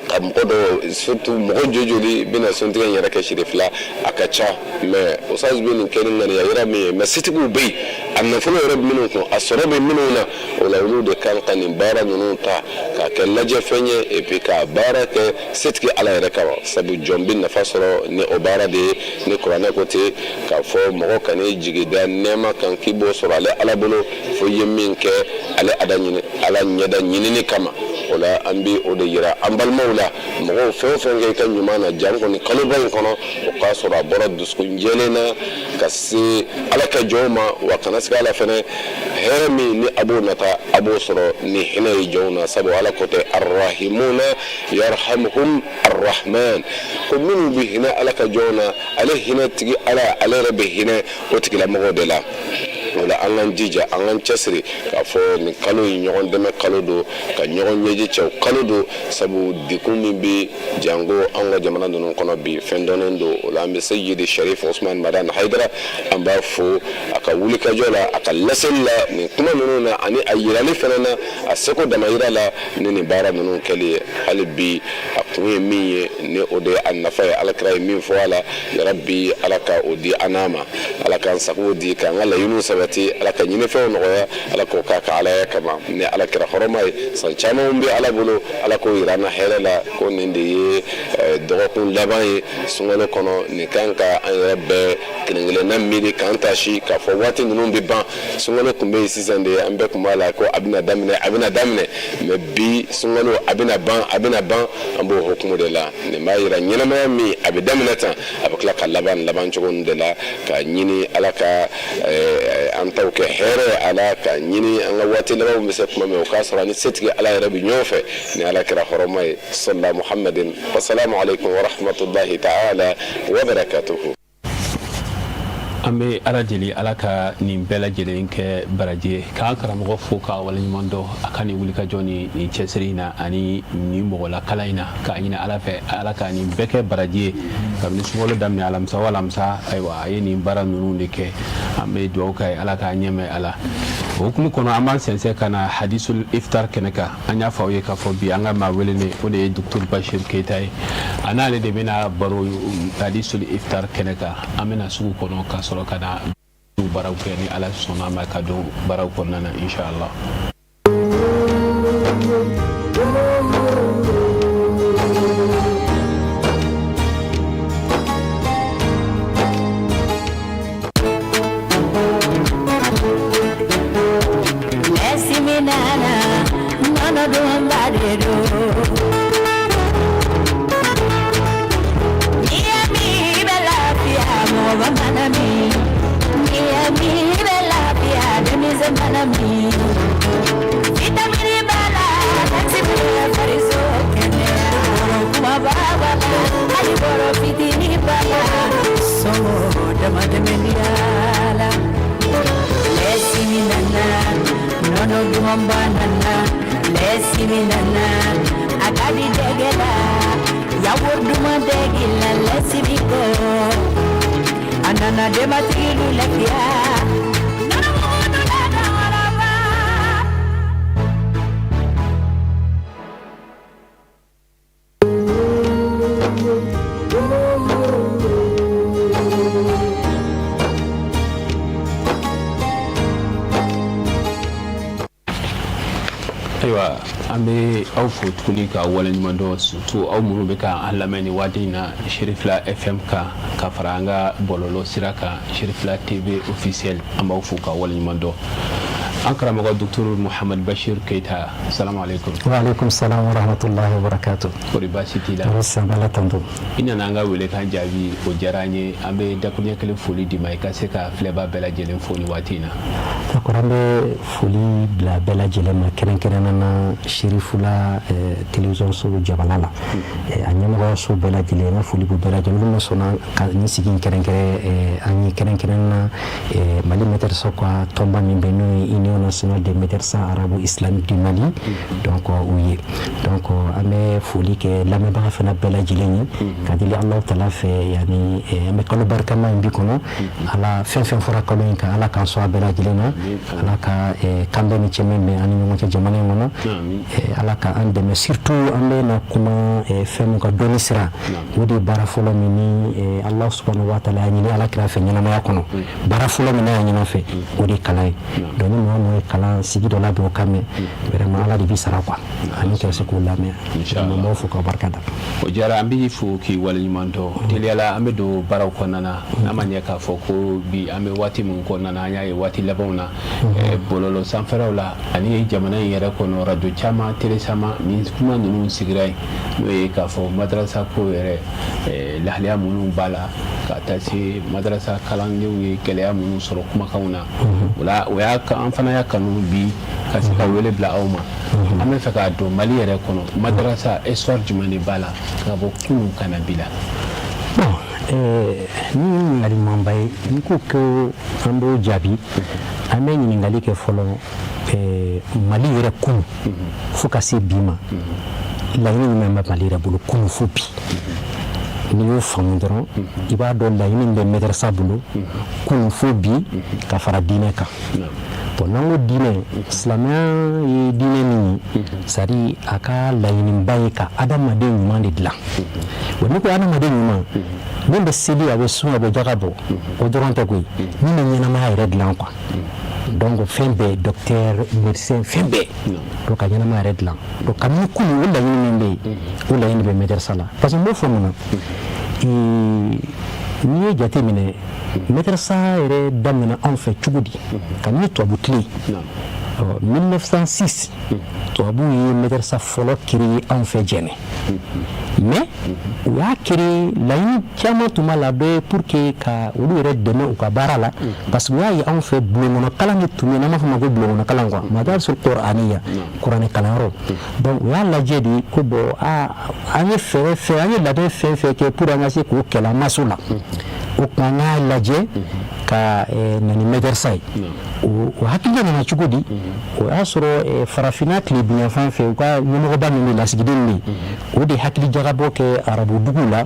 ka mɔgɔ dɔw, surtout mɔgɔ joli joli bɛna suntigɛ in yɛrɛ kɛ Sirifila, a ka ca. Mais Ustaz bɛ nin kɛ ni ŋaniya yira min ye, mais setigiw bɛ yen, a nafolo yɛrɛ bɛ minnu kun, a sɔrɔ bɛ minnu na. O la, olu de kan ka nin baara ninnu ta k'a kɛ lajɛfɛn ye, et puis k'a baara kɛ setigi Ala yɛrɛ kama, sabu jɔn bɛ nafa sɔrɔ ni o baara de ye. Ni kuranɛ ko ten k'a fɔ mɔgɔ kan'i jigi da nɛɛma kan k'i b'o sɔrɔ ale Ala bolo, fo i ye min kɛ ale ada ɲini, Ala ɲɛda ɲinini kama. O la, an bɛ o de yira an balimaw la. Mɔgɔw, fɛn o fɛn kɛ i ka ɲuman na, janko nin kaloba in kɔnɔ, o k'a sɔrɔ a bɔra dusukun jɛlen na ka se Ala ka jɔnw ma. Wa kana siga a la fɛnɛ, hɛrɛ min ni a b'o nata, a b'o sɔrɔ ni hinɛ ye jɔnw na, sabu Ala ko tɛ arrahimuna yarhamuhum arrahman, ko minnu bɛ hinɛ Ala ka jɔnw na, ale hinɛ tigi Ala, ale yɛrɛ bɛ hinɛ o tigilamɔgɔw de la. O la, an k'an jija, an k'an cɛsiri k'a fɔ nin kalo in, ɲɔgɔn dɛmɛ kalo don, ka ɲɔgɔn ɲɛji cɛw kalo don, sabu degun min bɛ janko an ka jamana ninnu kɔnɔ bi, fɛn dɔnnen don. O la, an bɛ Seyidi Sharif Usman Madani Hayidara, an b'a fo a ka wulikajɔ la, a ka laseli la nin kuma ninnu na, ani a yirali fana na, a seko damayira la ni nin baara ninnu kɛli ye. Hali bi, a kun ye min ye, ni o de ye a nafa ye, Alakira ye min fɔ a la, yarabi Ala ka o di an n'a ma. Ala k'an sago di, k'an ka laɲiniw sabati, Ala ka ɲinifɛnw nɔgɔya, Ala k'o k'a ka Alaya kama ni Ala kira hɔrɔma ye. San camanw bɛ Ala bolo, Ala k'o yira an na hɛrɛ la ko nin de ye dɔgɔkun laban ye sunkalo kɔnɔ. Nin kan ka an yɛrɛ bɛɛ kelen kelenna miiri k'an taasi k'a fɔ waati ninnu bɛ ban. Sunkalo tun bɛ yen sisan de, an bɛɛ tun b'a la ko a bɛna daminɛ, a bɛna daminɛ, mais bi sunkalo a bɛna ban, a bɛna ban, an b'o hukumu de la. Nin b'a yira ɲɛnamaya min a bɛ daminɛ tan, a bɛ tila ka laban laban cogo de la. Ka ɲini Ala ka an taw kɛ hɛrɛ, Ala ka ɲini an ka waati labanw bɛ se tuma min, o k'a sɔrɔ ni setigi Ala yɛrɛ bɛ ɲɔgɔn fɛ ni Ala kira hɔrɔma ye. Salla Muhammadin, wasalamu aleykum wa rahmatullahi ta'ala wa barakatuhu. An bɛ Ala deli, Ala ka nin bɛɛ lajɛlen kɛ baraji ye, k'an karamɔgɔ fo k'a waleɲuman dɔn a ka nin wulikajɔ ni nin cɛsiri in na ani nin mɔgɔlakalan in na, k'a ɲini Ala fɛ, Ala ka nin bɛɛ kɛ baraji ye. Kabini sunkalo daminɛ, alamisa o alamisa, ayiwa, a ye nin baara ninnu de kɛ. An bɛ dugawu k'a ye, Ala k'a ɲɛmɛ a la. O hukumu kɔnɔ, an b'an sɛnsɛn ka na hadisul iftar kɛnɛ kan. An y'a fɔ aw ye k'a fɔ bi, an ka maa welelen, o de ye Docteur Bachir Keita ye. A n'ale de bɛna baro hadisul iftar kɛnɛ kan. An bɛna sugu kɔnɔ ka sɔrɔ ka na baaraw kɛ, ni Ala sɔnna a ma, ka don baaraw kɔnɔna na, inshallah. Ayiwa, an bɛ aw fo tuguni ka waleɲuman dɔn, surtout aw minnu bɛ ka an lamɛn ni waati in na Cherifila FM kan, ka fara an ka bɔlɔlɔ sira kan, Cherifila TV officiel. An b'aw fo ka waleɲuman dɔn. An karamɔgɔ Docteur Muhamad Bachir Keita, salamu aleykum. Wa aleykum salam wa rahmatullahi wa barakatuh. Kɔri baasi t'i la? Tɔɔrɔ Ala tanto. I nana an ka welekan jaabi, o diyara an ye. An bɛ dakuruɲɛ kelen foli d'i ma, i ka se ka filɛba bɛɛ lajɛlen fo ni waati in na. D'accord, an bɛ foli bila bɛɛ lajɛlen ma, kɛrɛnkɛrɛnnen na Cherifila télévision so jabala la, a ɲɛmɔgɔyaso bɛɛ lajɛlen, an ka foli b'u bɛɛ lajɛlen, olu min sɔnna ka nin sigi in kɛrɛnkɛrɛn an ye, kɛrɛnkɛrɛnnen na Mali maîtressew ka tɔnba min bɛ, n'o ye l'Union nationale des médersa arabo-islamiques du Mali, donc o ye. Donc an bɛ foli kɛ lamɛnbaga fana bɛɛ lajɛlen ye, ka deli Alahu taala fɛ, yani an bɛ kalo barikama in bi kɔnɔ. Ala, fɛn fɛn fɔra kalo in kan, Ala k'an sɔn a bɛɛ lajɛlen na. Ala ka kanbɛn ni cɛmɛ bɛn an ni ɲɔgɔn cɛ jamana in kɔnɔ. Ala ka an dɛmɛ, surtout an bɛ na kuma fɛn min ka dɔnni sira, o de ye baara fɔlɔ min ni Ala subhanahu wa taala y'a ɲini Ala kira fɛ ɲɛnamaya kɔnɔ. Baara fɔlɔ min n'a y'a ɲini a fɛ, o de ye kalan ye. Donc ni mɔgɔ min ye kalan sigi dɔ labɛn o kan mɛn, vraiment Ala de b'i sara quoi, ani ka se k'o lamɛn. Vraiment, n b'aw fo k'aw barika da. O diyara an b'i fo k'i waleɲuman dɔn. Teliyala, an bɛ don baaraw kɔnɔna na. N'a ma ɲɛ k'a fɔ ko bi an bɛ waati min kɔnɔna na, an y'a ye waati labanw na, bɔlɔlɔ sanfɛlaw la ani jamana in yɛrɛ kɔnɔ, radio caman, télé caman, nin kuma ninnu sigira yen, n'o ye k'a fɔ madarasa ko yɛrɛ, lahalaya minnu b'a la, ka taa se madarasa kalandenw ye gɛlɛya minnu sɔrɔ kumakanw na. O la, o y'a an fana y'a kanu bi ka se ka wele bila aw ma. An bɛ fɛ k'a dɔn, Mali yɛrɛ kɔnɔ, madarasa histoire jumɛn de b'a la ka bɔ kunun ka na bi la? Bon, ni ɲininkali ɲumanba ye. N'i ko ko an b'o jaabi, an bɛ ɲininkali kɛ fɔlɔ: Mali yɛrɛ kunun fo ka se bi ma, laɲini jumɛn bɛ Mali yɛrɛ bolo kunun fo bi? N'i y'o faamu dɔrɔn, i b'a dɔn laɲini min bɛ mɛdɛrɛsa bolo kunun fo bi ka fara diinɛ kan. Bon, n'an ko diinɛ, silamɛya ye diinɛ min ye, c'est à dire a ka laɲiniba ye ka adamaden ɲuman de dilan. Wa n'i ko adamaden ɲuman, min bɛ seli, a bɛ sun, a bɛ jaga bɔ, o dɔrɔn tɛ koyi, min bɛ ɲɛnamaya yɛrɛ dilan quoi. Donc fɛn bɛɛ, docteur, médecin, fɛn bɛɛ. Donc ka ɲɛnamaya yɛrɛ dilan. Donc kabini kunun, o laɲini min bɛ yen, o laɲini bɛ mɛdɛrɛsa la. Parce que n b'o fɔ mun na? N'i ye jate minɛ, mɛdɛrɛsa yɛrɛ daminɛna anw fɛ cogo di? Kabini tubabu tile, 1906, tubabuw ye mɛdɛrɛsa fɔlɔ créé anw fɛ Jɛnɛ. Mais u y'a créé, laɲini caman tun b'a la. Dɔ ye pour que ka olu yɛrɛ dɛmɛ u ka baara la, parce que u y'a ye anw fɛ bulonkɔnɔ kalan de tun bɛ yen, n'an b'a fɔ o ma ko bulonkɔnɔ kalan quoi, madarisul qur'aniya, kuranɛ kalanyɔrɔ. Donc u y'a lajɛ de ko bon, aa, an ye fɛɛrɛ fɛn, an ye labɛn fɛn fɛn kɛ pour an ka se k'o kɛlɛ, an ma s'o la. O tuma an k'a lajɛ ka na ni mɛdɛrɛsa ye. O hakilina nana cogo di? O y'a sɔrɔ farafinna tilebinyanfan fɛ, u ka ɲɛmɔgɔba min bɛ, lasigiden min bɛ, o de hakili jagabɔ kɛ arabu duguw la,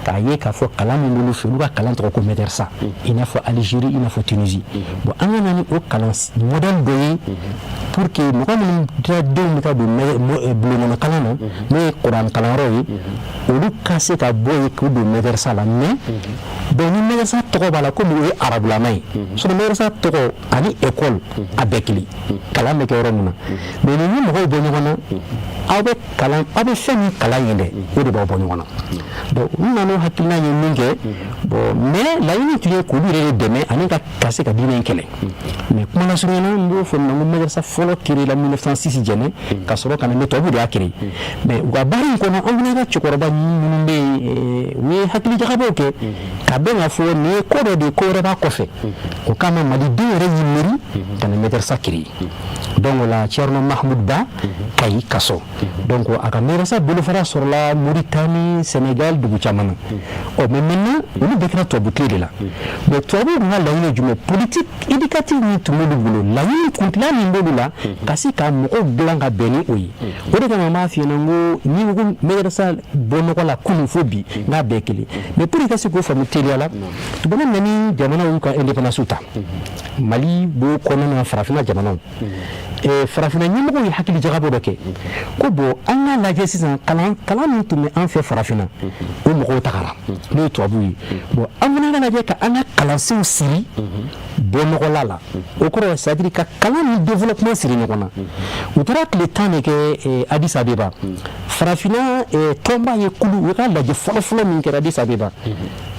k'a ye k'a fɔ kalan min b'olu fɛ, olu ka kalan tɔgɔ ko mɛdɛrɛsa, i n'a fɔ Algérie, i n'a fɔ Tunisie. Bon, an ka na ni o kalan modèle dɔ ye pour que mɔgɔ minnu denw bɛ taa don bulonkɔnɔ kalan na, n'o ye kuran kalanyɔrɔ ye, olu ka se ka bɔ yen k'u don mɛdɛrɛsa la. Mais donc ni mɛdɛrɛsa tɔgɔ b'a la, komi o ye arabulama ye, sinon mɛdɛrɛsa tɔgɔ ani école a bɛɛ kelen, kalan bɛ kɛ yɔrɔ min na. Mais ni mɔgɔw bɔ ɲɔgɔn na, aw bɛ kalan, aw bɛ fɛn min kalan yen dɛ, o de b'aw bɔ ɲɔgɔn na. Donc u nana n'o hakilina ye min kɛ, bon, mais laɲini tun ye k'olu yɛrɛ de dɛmɛ ani ka se ka diinɛ in kɛlɛ. Mais kuma lasurunya na, n b'o fɔ nin na, n ko mɛdɛrɛsa fɔlɔ créé la 1906 Jɛnɛ, ka sɔrɔ ka na, mais tubabu de y'a créé. Mais u ka baara in kɔnɔ, an fana ka cɛkɔrɔba minnu bɛ yen, u ye hakili jagabɔw kɛ ka bɛn k'a fɔ nin ye ko dɔ de ye, ko wɛrɛ b'a kɔfɛ. O kama malidenw yɛrɛ y'i miiri ka na mɛdɛrɛsa créé. Donc o la, Thierno Mahmoud Ba, Kayi Kaso, donc a ka mɛdɛrɛsa bolofara sɔrɔla Mauritanie, Sénégal, dugu caman na. Ɔ, mais maintenant olu bɛɛ kɛra tubabu tile de la. Mais tubabuw tun ka laɲini ye jumɛn? Politique éducative min tun b'olu bolo, laɲini kuntilan min b'olu la, ka se ka mɔgɔw dilan ka bɛn ni o ye. O de kama n b'a f'i ɲɛna, n ko n'i ko mɛdɛrɛsa bɔ nɔgɔ la kunun fo bi, n k'a bɛɛ kelen. Mais pour que ka se k'o faamu teliya la, tuma na ni jamanaw y'u ka indépendance ta, Mali b'o kɔnɔna na, farafinna jamanaw, farafinna ɲɛmɔgɔw ye hakili jagabɔ dɔ kɛ ko bon, an k'a lajɛ sisan, kalan min tun bɛ an fɛ farafinna, o mɔgɔw tagara, n'o ye tubabuw ye. Bon, an fana ka lajɛ ka an ka kalansenw siri bɔ nɔgɔla la. O kɔrɔ, c'est à dire ka kalan ni développement siri ɲɔgɔn na. U taara tile 10 de kɛ Addis Abeba. Farafinna tɔnba ye kulu, u ka lajɛ fɔlɔ-fɔlɔ min kɛra Addis Abeba,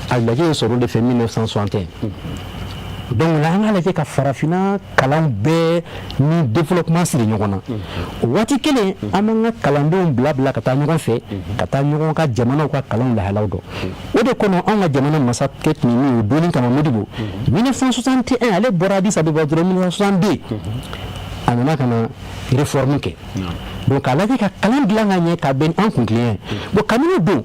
a lajɛ ye sɔrɔ de fɛ 1961. Donc la, an k'a lajɛ ka farafinna kalan bɛɛ ni développement siri ɲɔgɔn na. O waati kelen, an b'an ka kalandenw bila bila ka taa ɲɔgɔn fɛ, ka taa ɲɔgɔn ka jamanaw ka kalanw lahalaw dɔn. O de kɔnɔ, anw ka jamana masakɛ tun ye min ye o donni kama, Modibo, 1961, ale bɔra Addis Abeba dɔrɔn, 1962, a nana ka na réforme kɛ. Donc k'a lajɛ ka kalan dilan ka ɲɛ ka bɛn ni an kuntilen ye. Bon, kabini o don,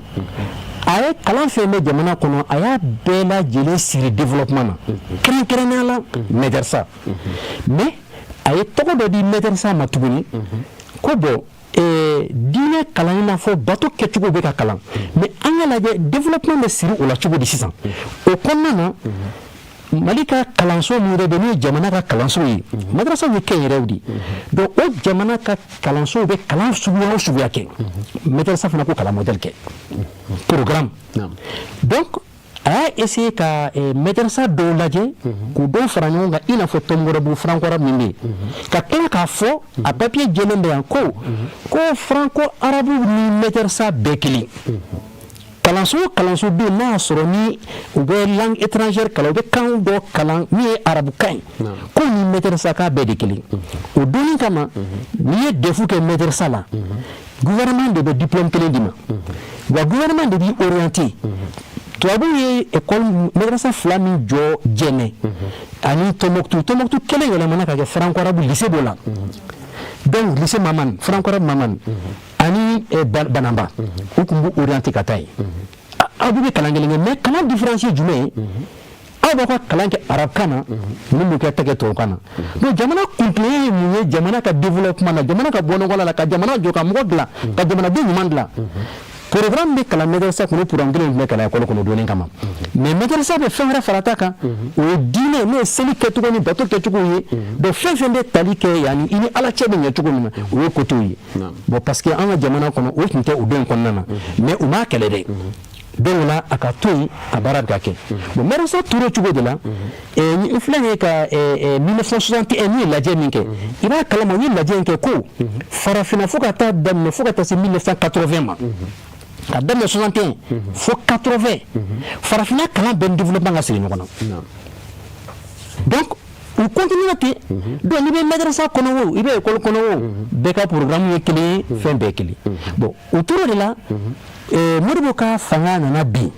a ye kalan fɛn bɛ jamana kɔnɔ, a y'a bɛɛ lajɛlen siri développement na, kɛrɛnkɛrɛnnenya la mɛdɛrisa. Mais A ye tɔgɔ dɔ di mɛdɛrɛsa ma tuguni ko bon, diinɛ kalan, i n'a fɔ bato kɛcogo bɛ ka kalan, mais an ka lajɛ développement bɛ siri o la cogo di sisan. O kɔnɔna na, Mali ka kalanso min yɛrɛ bɛ, n'o ye jamana ka kalanso ye, madrasaw ye kɛnyɛrɛw de. Donc o jamana ka kalansow bɛ kalan suguya o suguya kɛ, madrasa fana ko kalan modèle kɛ, programme. Donc a y'a essayer ka madrasa dɔw lajɛ k'u dɔw fara ɲɔgɔn kan, i n'a fɔ Tɔnbɔkutu franco arabe min bɛ yen, ka tila k'a fɔ a papier jɛlen bɛ yan ko franco arabe ni madrasa bɛɛ kelen. Kalanso o kalanso bɛ yen, n'a y'a sɔrɔ ni u bɛ langue étrangère kalan, u bɛ kan dɔ kalan min ye arabukan ye, ko ni madrasa k'a bɛɛ de kelen. O donni kama, n'i ye DEF kɛ madrasa la, gouvernement de bɛ diplôme kelen d'i ma, wa gouvernement de b'i orienté. Tubabuw ye école madrasa fila min jɔ, Jɛnɛ ani Tɔnbɔkutu, Tɔnbɔkutu kelen yɛlɛmana ka kɛ franco arabe lycée b'o la, donc lycée Mamane, franco arabe Mamane ani Banamba, u tun b'u orienté ka taa yen. Aw bɛɛ bɛ kalan kelen kɛ, mais kalan différence ye jumɛn ye? Aw b'aw ka kalan kɛ arabukan na, ninnu b'u kɛ ta kɛ tubabukan na. Donc jamana kuntilenya ye mun ye? Jamana ka développement na, jamana ka bɔ nɔgɔ la, ka jamana jɔ, ka mɔgɔ dilan, ka jamanaden ɲuman dilan. Programme bɛ kalan madrasa kɔnɔ, programme kelen tun bɛ kalan école kɔnɔ donni kama, mais madrasa bɛ fɛn wɛrɛ fara ta kan, o ye diinɛ, n'o ye seli kɛcogo ni bato kɛcogo ye. Donc fɛn fɛn bɛ tali kɛ, yanni i ni Ala cɛ bɛ ɲɛ cogo min na, o ye côté ye. Bon, parce que an ka jamana kɔnɔ, o tun tɛ o don in kɔnɔna na, mais u m'a kɛlɛ dɛ. Donc o la, a ka to yen, a baara bɛ ka kɛ. Bon, madrasa tora cogo de la. N filɛ nin ye ka 1961, n'u ye lajɛ min kɛ, i b'a kalama, u ye lajɛ in kɛ ko farafinna, fo ka taa daminɛ, fo ka taa se 1980 ma, ka daminɛ 61 fo 80, farafinna kalan bɛɛ ni développement ka sigi ɲɔgɔn na. Donc u continue ten. Donc n'i bɛ madrasa kɔnɔ o, i bɛ école kɔnɔ o, bɛɛ ka programme ye kelen ye, fɛn bɛɛ ye kelen. Bon, u tora de la. Modibo ka fanga nana bin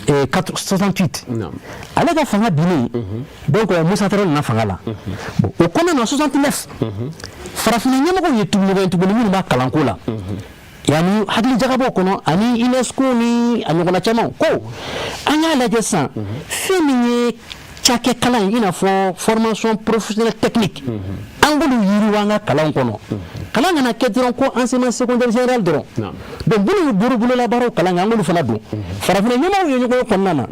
68, ale ka fanga binnen, donc Musa Tarawele nana fanga la. Bon, o kɔnɔna na, 69, farafinna ɲɛmɔgɔw ye tugu ɲɔgɔn ye tuguni minnu b'a kalanko la, yanni hakili jagabɔ kɔnɔ ani UNESCO ni a ɲɔgɔnna caman, ko an y'a lajɛ sisan, fɛn min ye cakɛ kalan ye, i n'a fɔ formation professionnelle technique, an k'olu yiriwa an ka kalanw kɔnɔ. Kalan kana kɛ dɔrɔn ko enseignement secondaire général dɔrɔn. Donc minnu bɛ bololabaaraw kalan kɛ, an k'olu fana don. Farafinna ɲɛmɔgɔw ye ɲɔgɔn ye kɔnɔna na,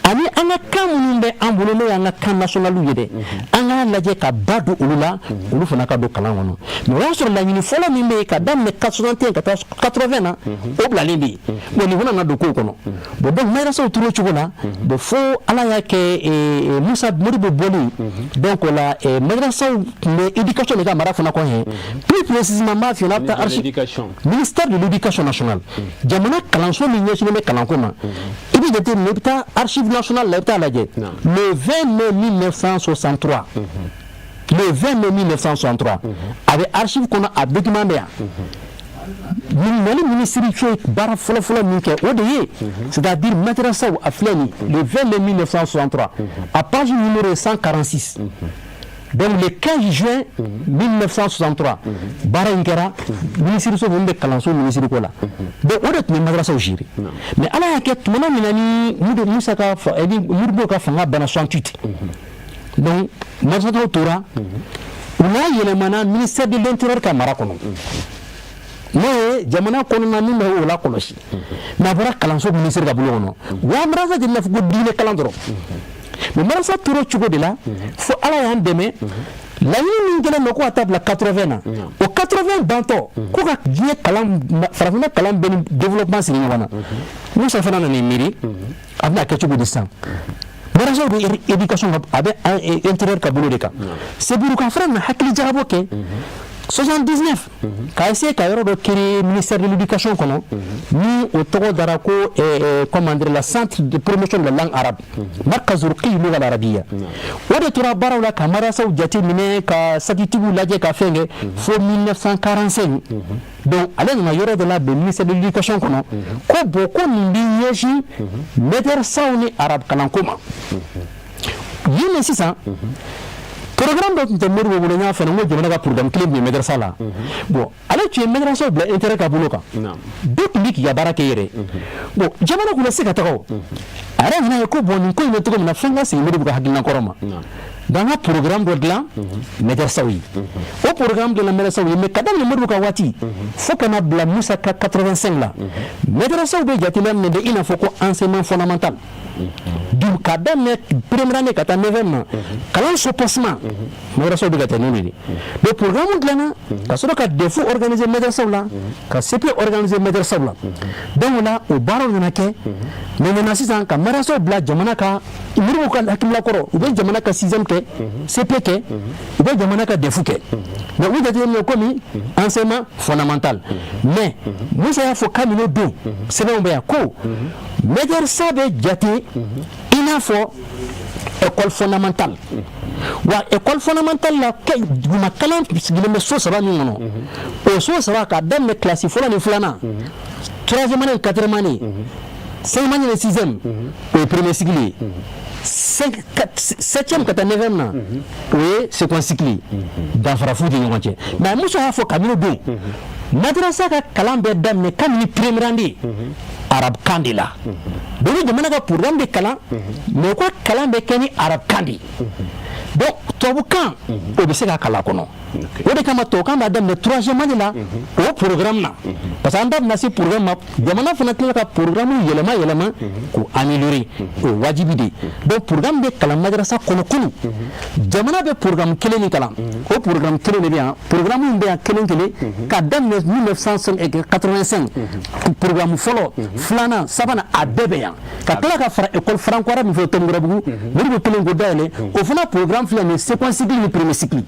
ani an ka kan minnu bɛ an bolo, n'o y'an ka kan nationaliw ye dɛ, an k'a lajɛ ka ba don olu la, olu fana ka don kalan kɔnɔ. Mais o y'a sɔrɔ laɲini fɔlɔ min bɛ yen, ka daminɛ 61 ka taa 80 na, o bilalen bɛ yen. Bon, nin fana nana don kow kɔnɔ. Bon, donc madrasaw tora o cogo la. Bon, fo Ala y'a kɛ Musa Modibo bɔlen, donc o la madrasaw tun bɛ éducation de ka mara fana kɔnɔ. Plus précisément, n b'a f'i ɲɛna, a bɛ taa archive, ministère de l'éducation nationale, jamana kalanso min ɲɛsinnen bɛ kalanko ma, i bɛ jateminɛ, i bɛ taa archive nationale la, i bɛ taa lajɛ le 20 mai 1963, le 20 mai 1963, a bɛ archive kɔnɔ, a document bɛ yan. Mali minisiri ye baara fɔlɔfɔlɔ min kɛ, o de ye, c'est-à-dire madrasaw, a filɛ nin, le 20 mai 1963, a page numéro 146. Donc le 15 juin 1963, baara in kɛra minisiriso min bɛ kalanso minisiri ko la. Donc o de tun bɛ madrasaw gérer. Mais Ala y'a kɛ, tumana min na ni Musa ka ni Modibo ka fanga banna 68, donc madrasaw tora, u n'a yɛlɛmana ministère de l'intérieur ka mara kɔnɔ, n'o ye jamana kɔnɔna min bɛ o la kɔlɔsi. Mais a bɔra kalanso minisiri ka bolo kɔnɔ, wa madrasa tɛ n'a fɔ ko diinɛ kalan dɔrɔn. Mais madrasa tora o cogo de la, fo Ala y'an dɛmɛ, laɲini min kɛlen don ko ka taa bila 80 na, o 80 bantɔ, ko ka diɲɛ kalan, farafinna kalan bɛɛ ni développement sigi ɲɔgɔn na. Musa fana nana i miiri, a bɛna kɛ cogo di sisan? Madrasaw bɛ éducation, a bɛ intérieur ka bolo de kan. Seburuka fana nana hakili jagabɔ kɛ 79, k'a essayer ka yɔrɔ dɔ créer ministère de l'éducation kɔnɔ, ni o tɔgɔ dara ko, comment dire, la centre de promotion de la langue arabe, markaz ruqi lugha al-arabiyya. O de tora baaraw la ka madrasaw jate minɛ, ka sakitigiw lajɛ, ka fɛn kɛ fo 1945. Donc ale nana yɔrɔ dɔ labɛn ministère de l'éducation kɔnɔ, ko bon, ko nin bɛ ɲɛsin madrasaw ni arabe kalanko ma yen. Mais sisan, programme dɔ tun tɛ Modibo bolo. N y'a fɔ n ko jamana ka programme kelen tun ye madrasa la. Bon, ale tun ye madrasaw bila intérieur ka bolo kan, bɛɛ tun bɛ k'i ka baara kɛ i yɛrɛ. Bon, jamana kun bɛ se ka taga o, a yɛrɛ nana ye ko bon, nin ko in bɛ cogo min na, fɛn ka segin Modibo ka hakilina kɔrɔ ma. Donc an ka programme dɔ dilan mɛdɛrɛsaw ye. O programme dilanna mɛdɛrɛsaw ye, mais ka daminɛ Modibo ka waati fo ka na bila Musa ka 85 la, mɛdɛrɛsaw bɛ jateminɛ de i n'a fɔ ko enseignement fondamental. Donc ka daminɛ première année ka taa neuvième na, kalan soubassement, mɛdɛrɛsaw bɛ ka taa n'o de ye. Donc programme dilanna ka sɔrɔ ka DEF organiser mɛdɛrɛsaw la, ka CP organiser mɛdɛrɛsaw la. Donc o la, o baaraw nana kɛ. Mais nana sisan ka mɛdɛrɛsaw bila jamana ka, Modibo ka hakilila kɔrɔ, u bɛ jamana ka sixième kɛ, CP kɛ, u bɛ jamana ka DEF kɛ, mais u jateminɛ komi enseignement fondamental. Mais Musa y'a fɔ kabini o don, sɛbɛnw bɛ yan, ko mɛdɛrɛsa bɛ jate i n'a fɔ école fondamentale. Wa école fondamentale la, duguma kalan sigilen bɛ so saba min kɔnɔ, o so saba, k'a daminɛ kilasi fɔlɔ ni filanan, troisième année, quatrième année, cinquième année, sixième, o ye premier cycle ye. Septième ka taa neuvième na, o ye second cycle ye. Danfara foyi tɛ ɲɔgɔn cɛ. Mais Musa y'a fɔ kabini o don, madrasa ka kalan bɛ daminɛ kabini première année arabukan de la. Donc jamana ka programme de kalan, mais u ka kalan bɛ kɛ ni arabukan de ye. Donc tubabukan, o bɛ se ka kalan kɔnɔ. O de kama tubabukan b'a daminɛ troisième année la, o programme na, parce que an da bɛna se programme ma. Jamana fana tila ka programme yɛlɛma yɛlɛma k'o améliorer, o ye wajibi de ye. Donc programme bɛ kalan madrasa kɔnɔ kunun, jamana bɛ programme kelen min kalan, o programme kelen de bɛ yan. Programme bɛ yan kelen kelen ka daminɛ 1985, programme fɔlɔ, filanan, sabanan, a bɛɛ bɛ yan. Ka tila ka fara école franco arabe min fɛ Tomikɔrɔbugu, Modibo kelen k'o dayɛlɛ, o fana programme filɛ nin ye, second cycle ni premier cycle,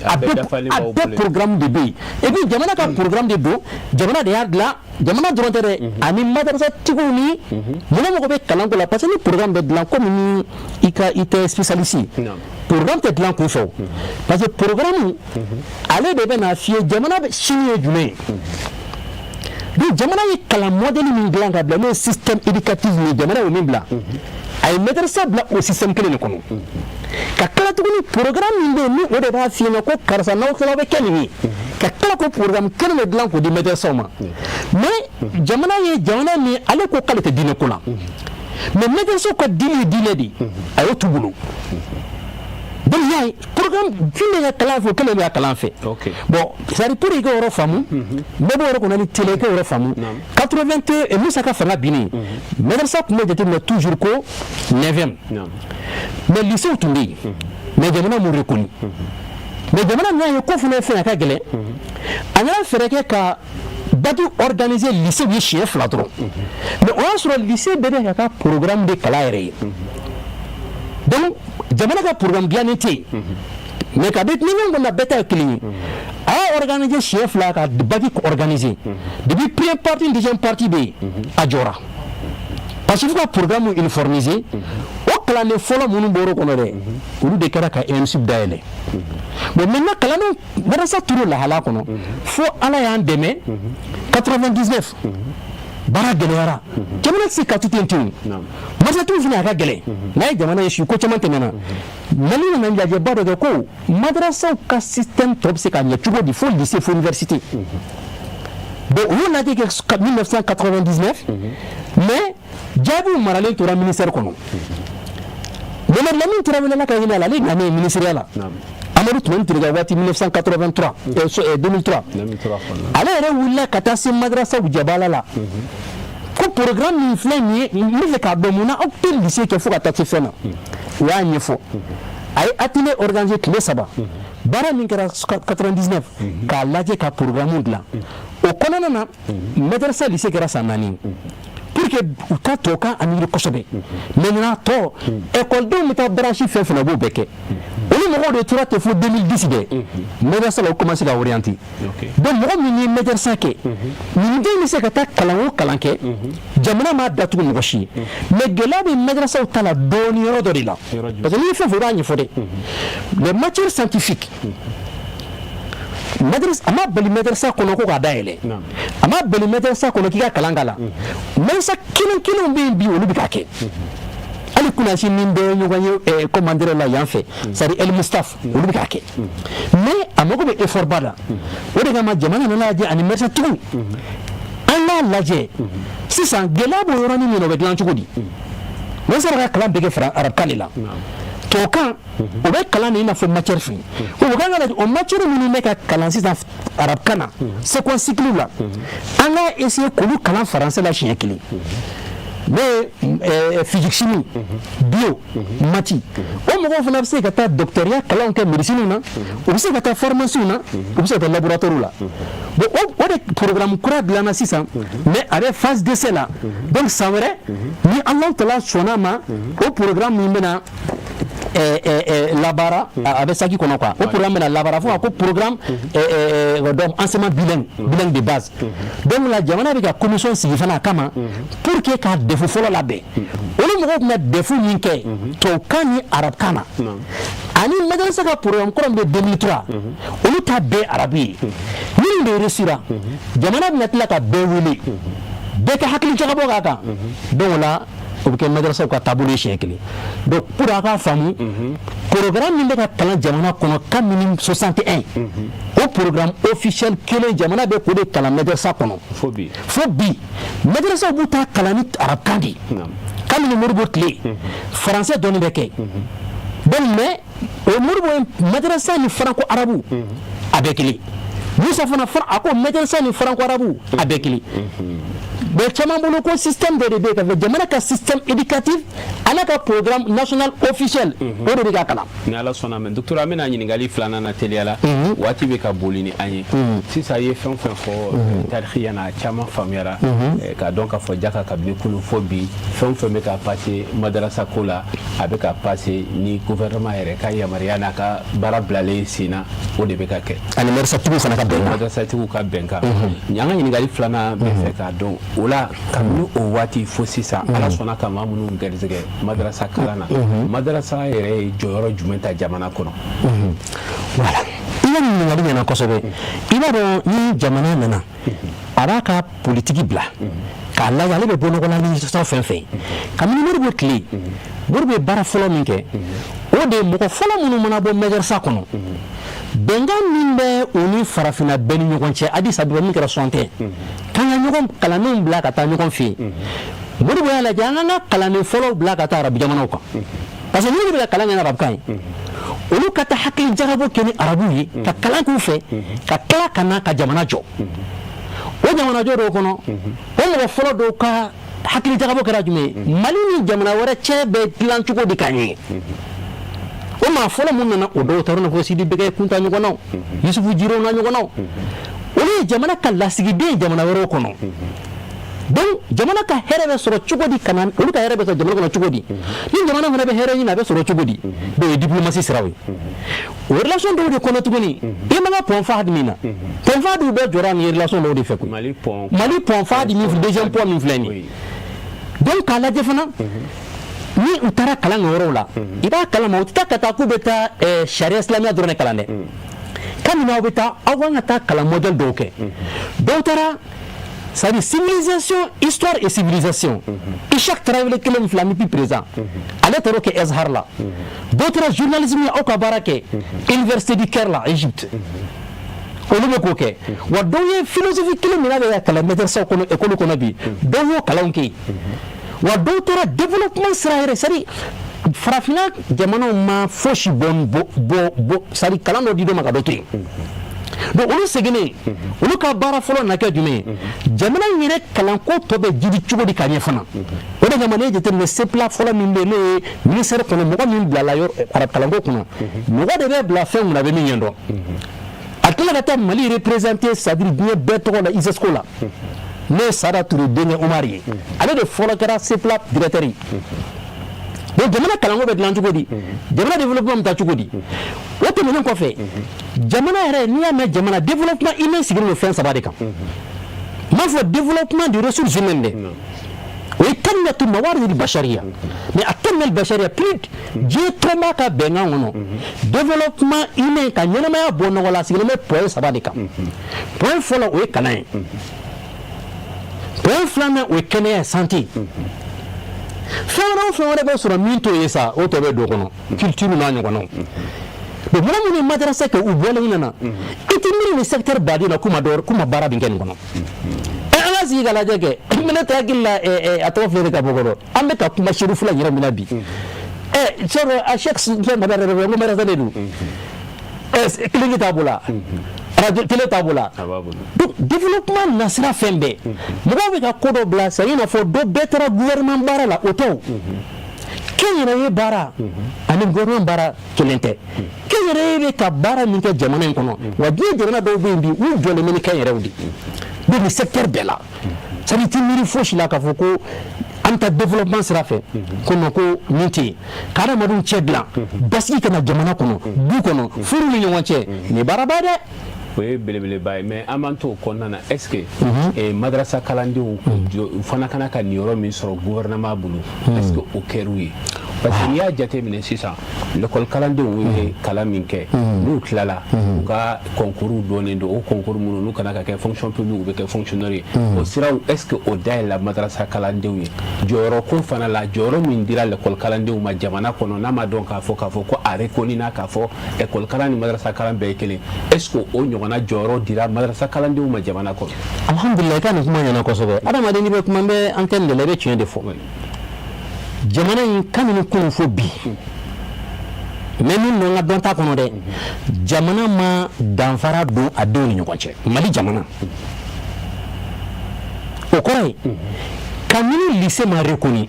a bɛɛ programme de bɛ yen. Et puis jamana ka programme de don, jamana de y'a dilan. Jamana dɔrɔn tɛ dɛ, ani madrasa tigiw ni mɔgɔ mɔgɔ bɛ kalanko la, parce que ni programme bɛ dilan, komi ni i ka i tɛ spécialiste ye, programme tɛ dilan kun fɛ o, parce que programme ale de bɛ n'a f'i ye jamana bɛ sini ye jumɛn ye. Donc jamana ye kalan modèle min dilan ka bila, n'o ye système éducatif min ye, jamana y'o min bila, a ye madrasa bila o système kelen de kɔnɔ. Ka tila tuguni, programme min bɛ yen, ni o de b'a f'i ɲɛna ko karisa, n'aw tilala, aw bɛ kɛ nin ye, ka tila k'o programme kelen de dilan k'o di madrasaw ma. Mais jamana ye jamana min, ale ko k'ale tɛ diinɛ ko la, mais madrasaw ka diinɛ ye diinɛ de ye, a y'o t'u bolo. Donc i y'a ye, programme fɛn bɛ ka kalan fɛ, o kelen bɛ ka kalan fɛ. Bon, c'est à dire, pour i ka yɔrɔ faamu, n bɛ bɔ yɔrɔ kɔnɔ ni télé, i ka yɔrɔ faamu, 81, Musa ka fanga binnen, madrasa tun bɛ jateminɛ toujours ko neuvième, mais lycée tun bɛ yen, mais jamana m'o reconnu. Mais jamana min y'a ye ko fana ye fɛn a ka gɛlɛn, a nana fɛɛrɛ kɛ ka bac organiser lycée ye siɲɛ fila dɔrɔn. Mais o y'a sɔrɔ lycée bɛɛ bɛ ka ka programme de kalan yɛrɛ ye. Donc jamana ka programme dilannen tɛ yen, mais kabi ni ɲɔgɔn kɔnɔ, bɛɛ ta ye kelen ye. A y'a organiser siɲɛ fila ka bac organiser, depuis première partie, deuxième partie bɛ yen, a jɔra, parce que fo ka programme uniformiser. O kalanden fɔlɔ minnu bɔr'o kɔnɔ dɛ, olu de kɛra ka ENSUP dayɛlɛ. Bon, maintenant kalandenw madrasa turu lahala kɔnɔ, fo Ala y'an dɛmɛ, 99 baara gɛlɛyara, jamana tɛ se ka to ten ten, madrasatigiw fana a ka gɛlɛn. N'a ye jamana ye su ko caman tɛmɛna, Mali nana lajɛba dɔ kɛ ko madrasaw ka système tɔ bɛ se ka ɲɛ cogo di, fo lycée, fo université. Bon, u y'o lajɛ kɛ 1999, mais jaabiw maralen tora ministère kɔnɔ. Mamadu Lamine Tarawele, Ala ka hinɛ a la, ale nanen ministériya la, Amadu Tumani Ture ka waati, 1983, 2003, ale yɛrɛ wulila ka taa se madrasaw jabala la ko programme min filɛ nin ye, n bɛ fɛ k'a dɔn mun na aw tɛ lycée kɛ fo ka taa se fɛn na. U y'a ɲɛfɔ a ye, atelier organisé tile 3. Baara min kɛra 99, k'a lajɛ ka programme dilan, o kɔnɔna na madrasa lycée kɛra san 4 pour que u ka tubabukan améliorer kosɛbɛ. Maintenant tɔ, ekɔlidenw bɛ taa branche fɛn fɛn na, u b'o bɛɛ kɛ. Olu mɔgɔw de tora ten fo 2010 dɛ, madrasa la, u commencé ka orienter. Donc mɔgɔ min ye madrasa kɛ, nin den bɛ se ka taa kalan o kalan kɛ, jamana m'a datugu mɔgɔ si ye. Mais gɛlɛya bɛ madrasaw ta la dɔɔni yɔrɔ dɔ de la, parce que n'i ye fɛn fɔ, i b'a ɲɛfɔ dɛ. Les matières scientifiques, madrasa a ma bali madrasa kɔnɔ ko k'a dayɛlɛ, a ma bali madrasa kɔnɔ k'i ka kalan k'a la. Madrasa kelen kelenw bɛ yen bi, olu bɛ k'a kɛ. Hali kunnasi ni bɛɛ ye ɲɔgɔn ye, comment dire, la yan fɛ, c'est à dire El Mustapha, olu bɛ k'a kɛ, mais a mago bɛ effort ba la. O de kama jamana nana lajɛ ani madrasatigiw, an k'a lajɛ sisan gɛlɛya b'o yɔrɔnin min na, o bɛ dilan cogo di? Madrasa ka kalan bɛɛ kɛ arabukan de la. Tubabukan o bɛ kalan de i n'a fɔ matière fɛn o kan ka lajɛ. O matière minnu bɛ ka kalan sisan arabukan na second cycle la, an ka essayer k'olu kalan français la siɲɛ kelen, n'o ye physique, chimie, bio, maths. O mɔgɔw fana bɛ se ka taa docteur kalanw kɛ médecine na, u bɛ se ka taa pharmacie na, u bɛ se ka taa laboratoire la. Bon, o de programme kura dilanna sisan, mais a bɛ phase d'essai la. Donc san wɛrɛ, ni Alahu Taala sɔnna ma, o programme min bɛna labaara, a bɛ saki kɔnɔ quoi, o programme bɛna labaara fo ko programme donc enseignement bilingue, bilingue de base. Donc la jamana bɛ ka commission sigi fana a kama pour que ka DEF fɔlɔ labɛn. Olu mɔgɔw tun bɛ DEF min kɛ tubabukan ni arabukan na, ani madrasa ka programme kɔrɔ min bɛ 2003, olu ta bɛɛ arabu ye. Minnu de réussira, jamana bɛna tila ka bɛɛ wele, bɛɛ ka hakili jagabɔ k'a kan. Donc o la, o bɛ kɛ madrasaw ka taabolo ye siɲɛ kelen. Donc pour a k'a faamu, programme min bɛ ka kalan jamana kɔnɔ kabini 61, o programme officiel kelen, jamana bɛ k'o de kalan madrasa kɔnɔ fo bi. Fo bi, madrasaw b'u ta kalan ni arabukan de ye kabini Modibo tile. Français dɔɔni bɛ kɛ. Donc mais o Modibo ye madrasa ni franco arabu a bɛɛ kelen. Musa fana a ko madrasa ni franco arabu a bɛɛ kelen. Mais caman bolo ko système dɔ de bɛ yen ka fɔ jamana ka système éducatif, ala ka programme national officiel, o de bɛ ka kalan. Ni Ala sɔnna. Mais docteur, an bɛna ɲininkali filanan na teliya la, waati bɛ ka boli ni an ye. Sisan, i ye fɛn o fɛn fɔ tarixiya na, a caman faamuyara k'a dɔn k'a fɔ jaka kabini kunun fo bi, fɛn o fɛn bɛ ka passer madarasa ko la, a bɛ ka passer ni gouvernement yɛrɛ ka yamaruya n'a ka baara bilalen sen na, o de bɛ ka kɛ. Ani madrasatigiw fana ka bɛnkan. Madrasatigiw ka bɛnkan. An ka ɲininkali filanan bɛ fɛ k'a dɔn o la, kabini o waati fo sisan, Ala sɔnna ka maa minnu garisɛgɛ madarasa kalan na, madarasa yɛrɛ ye jɔyɔrɔ jumɛn ta jamana kɔnɔ? Voilà, i ka ɲininkali ɲɛna kosɛbɛ. I b'a dɔn, ni jamana nana, a b'a ka politiki bila k'a lajɛ, ale bɛ bɔ ɲɔgɔn na ni fɛn fɛn. Kabini Modibo tile, Modibo ye baara fɔlɔ min kɛ, o de ye mɔgɔ fɔlɔ minnu mana bɔ madarasa kɔnɔ, bɛnkan min bɛ u ni farafinna bɛɛ ni ɲɔgɔn cɛ, Addis Abeba min kɛra 61, k'an ka ɲɔgɔn kalandenw bila ka taa ɲɔgɔn fɛ yen. Modibo y'a lajɛ, an k'an ka kalanden fɔlɔw bila ka taa arabu jamanaw kan, parce que minnu bɛ ka kalan kɛ ni arabukan ye, olu ka taa hakili jagabɔ kɛ ni arabuw ye, ka kalan k'u fɛ, ka tila ka na ka jamana jɔ. O jamana jɔ dɔw kɔnɔ, o mɔgɔ fɔlɔ dɔw ka hakili jagabɔ kɛra jumɛn ye? Mali ni jamana wɛrɛ cɛ bɛ dilan cogo di ka ɲɛ? O maa fɔlɔ mun nana, o dɔw taara fɔ Sidi Bɛgɛ Kunta ɲɔgɔnnaw, Yusufu Jirow n'a ɲɔgɔnnaw. Olu ye jamana ka lasigiden jamana wɛrɛw kɔnɔ. Donc jamana ka hɛrɛ bɛ sɔrɔ cogo di ka na, olu ka hɛrɛ bɛ sɔrɔ jamana kɔnɔ cogo di, ni jamana fana bɛ hɛrɛ ɲini, a bɛ sɔrɔ cogo di? Donc o ye diplomatie siraw ye. O relation dɔw de kɔnɔ tuguni, i ma ka pont Fahd min na, pont Fahd bɛɛ jɔra nin relation dɔw de fɛ koyi. Mali pont. Mali pont Fahd min, deuxième pont min filɛ nin ye. Donc k'a lajɛ fana, ni u taara kalan kɛ yɔrɔw la, i b'a kalama, u tɛ taa ka taa k'u bɛ taa sariya silamɛya dɔrɔn de kalan dɛ. Kabini aw bɛ taa, aw kan ka taa kalan modèle dɔw kɛ. Dɔw taara, c'est-à-dire civilisation, histoire et civilisation. Ishak Traoré kelen fila mi président, ale taara o kɛ Azhar la. Dɔw taara journalisme, aw ka baara kɛ université du Caire la, Égypte, olu bɛ k'o kɛ wa. Dɔw ye philosophie kelen min n'a bɛ ka kalan madrasaw kɔnɔ, école kɔnɔ bi, dɔw y'o kalanw kɛ yen wa. Dɔw taara développement sira yɛrɛ, c'est à dire farafinna jamanaw ma fosi bɔ bɔ bɔ, c'est à dire kalan dɔ di dɔ ma ka dɔ to yen. Donc olu seginnen, olu ka baara fɔlɔ na kɛ jumɛn ye? Jamana in yɛrɛ kalanko tɔ bɛ jidi cogo di ka ɲɛ fana? O de kama, n'i ye jateminɛ, CEPLA fɔlɔ min bɛ yen, n'o ye ministère kɔnɔ, mɔgɔ min bilala yɔrɔ arabu kalanko kunna, mɔgɔ de bɛ bila fɛn kunna, a bɛ min ɲɛdɔn, a tila ka taa Mali représenter, c'est à dire diɲɛ bɛɛ tɔgɔ la UNESCO la, n'o ye Sada Ture denkɛ Umar ye. Ale de fɔlɔ kɛra CEPLA directeur ye. Donc jamana kalanko bɛ dilan cogo di, jamana développement bɛ taa cogo di? O tɛmɛnen kɔfɛ, jamana yɛrɛ, n'i y'a mɛn jamana développement humain, sigilen don fɛn saba de kan. N m'a fɔ développement des ressources humaines dɛ, o ye تنمية الموارد البشرية, mais التنمية البشرية plus diɲɛ tɔnba ka bɛnkan kɔnɔ, développement humain ka ɲɛnamaya bɔ nɔgɔ la, a sigilen bɛ point saba de kan. Point fɔlɔ, o ye kalan ye. Point filanan, o ye kɛnɛya ye, santé. Fɛn wɛrɛ o fɛn wɛrɛ bɛ sɔrɔ min t'o ye sa, o tɔ bɛ don kɔnɔ, culture n'a ɲɔgɔnnaw. Donc mɔgɔ minnu ye madrasa kɛ, u bɔlen nana, i tɛ miiri nin secteur baden na k'u ma dɔ k'u ma baara bin kɛ nin kɔnɔ. Ɛ, an ka sigi ka lajɛ kɛ, ne tɛ hakili la, a tɔgɔ filɛ nin ka bɔ kɔrɔ, an bɛ ka kuma Serifula yɛrɛ min na bi. Ɛ sɔrɔ a Cheikh fɛn bɛɛ bɛ n ko madarasa de don. Ɛ clinique t'a bolo, radio télé t'a bolo. Donc développement nasira fɛn bɛɛ, mɔgɔw bɛ ka ko dɔ bila sisan i n'a fɔ dɔ bɛɛ taara gouvernement baara la, o tɛ. O kɛnyɛrɛye baara ani gouvernement baara kelen tɛ. Kɛnyɛrɛye bɛ ka baara min kɛ jamana in kɔnɔ, wa diɲɛ jamana dɔw bɛ yen bi, u jɔlen bɛ ni kɛnyɛrɛw de. Donc nin secteur bɛɛ la, c'est à dire i tɛ miiri fosi la k'a fɔ ko an bɛ taa développement sira fɛ, ko non, ko nin tɛ yen, ka adamadenw cɛ dilan, basigi ka na jamana kɔnɔ, du kɔnɔ, furu ni ɲɔgɔn cɛ, nin ye baaraba ye dɛ. O ye belebeleba ye, mais an b'an to o kɔnɔna na, est ce que madarasa kalandenw u fana kana ka niyɔrɔ min sɔrɔ gouvernement bolo, est ce que o kɛr'u ye? Parce que n'i y'a jateminɛ sisan, l'école kalandenw ye kalan min kɛ, n'u tilala, u ka concours dɔnnen don. O concours minnu n'u kana ka kɛ fonction publique, u bɛ kɛ fonctionnaire ye. O siraw, est ce que o dayɛlɛla madarasa kalandenw ye? Jɔyɔrɔ ko fana la, jɔyɔrɔ min dira l'école kalandenw ma jamana kɔnɔ, n'a ma dɔn k'a fɔ ko a reconnu na k'a fɔ école kalan ni madarasa kalan bɛɛ ye kelen, est ce que o ɲɔgɔnna jɔyɔrɔ dira madarasa kalandenw ma jamana kɔnɔ? Alhamdulilah, i ka nin kuma ɲɛna kosɛbɛ. Adamaden, n'i bɛ kuma, n bɛ antenne de la, i bɛ tiɲɛ de fɔ. Jamana in, kabini kunun fo bi, mais min don n ka dɔn ta kɔnɔ dɛ, jamana ma danfara don a denw ni ɲɔgɔn cɛ. Mali jamana, o kɔrɔ ye kabini lycée ma reconnu,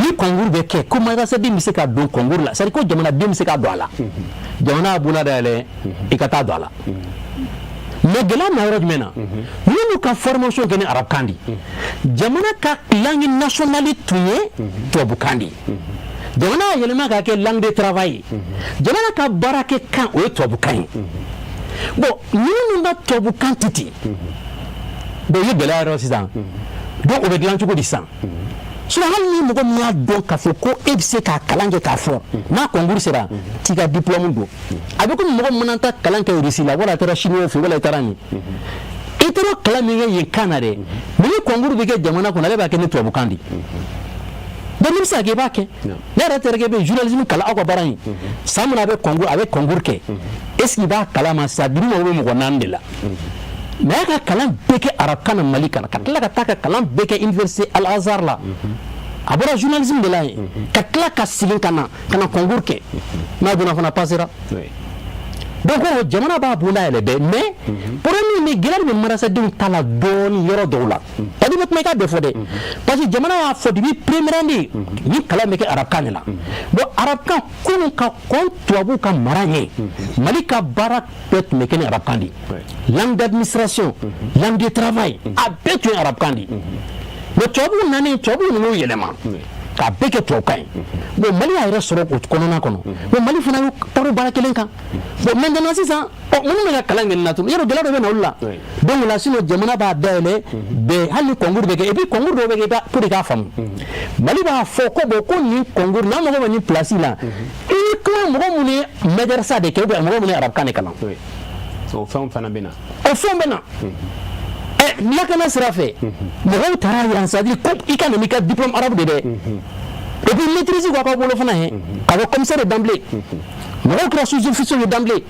ni concours bɛ kɛ ko madrasaden bɛ se ka don concours la, c'est à dire ko jamanaden bɛ se ka don a la, jamana y'a bonda dayɛlɛ i ka taa don a la. Mais gɛlɛya na yɔrɔ jumɛn na? Minnu ka formation kɛ ni arabukan de, jamana ka langue nationale tun ye tubabukan de ye, jamana y'a yɛlɛma k'a kɛ langue de travail ye. Jamana ka baara kɛ kan, o ye tubabukan ye. Bon, minnu ka tubabukan tɛ ten, bon, o ye gɛlɛya yɔrɔ sisan. Donc o bɛ dilan cogo di sisan? Sinon hali ni mɔgɔ min y'a dɔn k'a fɔ ko e bɛ se k'a kalan kɛ k'a fɔ, n'a concours sera, t'i ka diplôme don. A bɛ komi mɔgɔ min mana taa kalan kɛ Russie la, wala a taara Chinois fɛ, wala i taara nin, i taara kalan min kɛ yen kan na dɛ, mais ni concours bɛ kɛ jamana kɔnɔ, ale b'a kɛ ni tubabukan de. Donc n'i bɛ se ka kɛ, i b'a kɛ. Ne yɛrɛ terikɛ bɛ journalisme kalan, aw ka baara in, san min na a bɛ concours kɛ, est ce que i b'a kalama sisan, dugu mago bɛ mɔgɔ naani de la, mais a y'a ka kalan bɛɛ kɛ arabukan na Mali kan, ka tila ka taa ka kalan bɛɛ kɛ université Al Azhar la. A bɔra journalisme de la yen, ka tila ka segin ka na concours kɛ, n'a donna fana, passera. Donc jamana b'a bonda yɛlɛ bɛɛ, mais problème min bɛ, gɛlɛya de bɛ marasadenw ta la dɔɔni yɔrɔ dɔw la. C'est à dire i bɛ kuma, i k'a bɛɛ fɔ dɛ, parce que jamana y'a fɔ depuis première année, ni kalan bɛ kɛ arabukan de la. Bon, arabukan kunun, ka kɔn tubabuw ka mara ɲɛ, Mali ka baara bɛɛ tun bɛ kɛ ni arabukan de ye. Langue d'administration, langue de travail, a bɛɛ tun ye arabukan de ye. Mais tubabuw nanen, tubabuw nan'o yɛlɛma k'a bɛɛ kɛ tubabukan ye. Bon, Mali y'a yɛrɛ sɔrɔ o kɔnɔna kɔnɔ. Bon, Mali fana y'u taara baara kelen kan. Bon, maintenant sisan, ɔ, minnu bɛ ka kalan kɛ nin na tun, yɔrɔ gɛlɛya dɔ bɛ na olu la. Donc la, sinon jamana b'a dayɛlɛ bɛɛ, hali ni concours bɛ kɛ. Et puis concours dɔw bɛ kɛ pour que k'a faamu, Mali b'a fɔ ko bon, ko nin concours n'an mago bɛ nin place la, uniquement mɔgɔ minnu ye madrasa de kɛ ou bien mɔgɔ minnu ye arabukan de kalan. O fɛnw fana bɛ na. O fɛnw bɛ na. Ɛ lakana sira fɛ, mɔgɔw taara yan, c'est à dire ko i ka na n'i ka diplôme arabe de dɛ, et puis maîtrise ko a k'aw bolo fana ye ka fɔ commissaire d'emblée, mɔgɔw kɛra sous-officier ye d'emblée.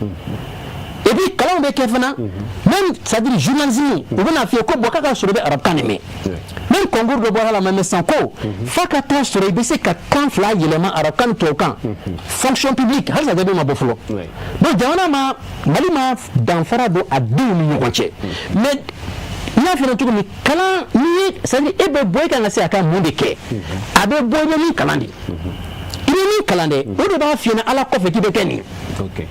Et puis kalanw bɛ kɛ fana, même c'est à dire journalisme, u bɛna f'i ye ko bon, k'a ka sɔrɔ i bɛ arabukan de mɛn. Même concours dɔ bɔra la, mais sisan ko f'a ka taa sɔrɔ i bɛ se ka kan fila yɛlɛma, arabukan ni tubabukan, fonction publique. Halisa jaabi ma bɔ fɔlɔ. Donc jamana ma, Mali ma danfara don a denw ni ɲɔgɔn cɛ. Mais n y'a f'i ɲɛna cogo min, kalan n'i ye, c'est à dire e bɛ bɔ, e kan ka se ka mun de kɛ, a bɛ bɔ i bɛ min kalan de, i bɛ min kalan dɛ, o de b'a f'i ɲɛna Ala kɔfɛ k'i bɛ kɛ nin ye. Ok,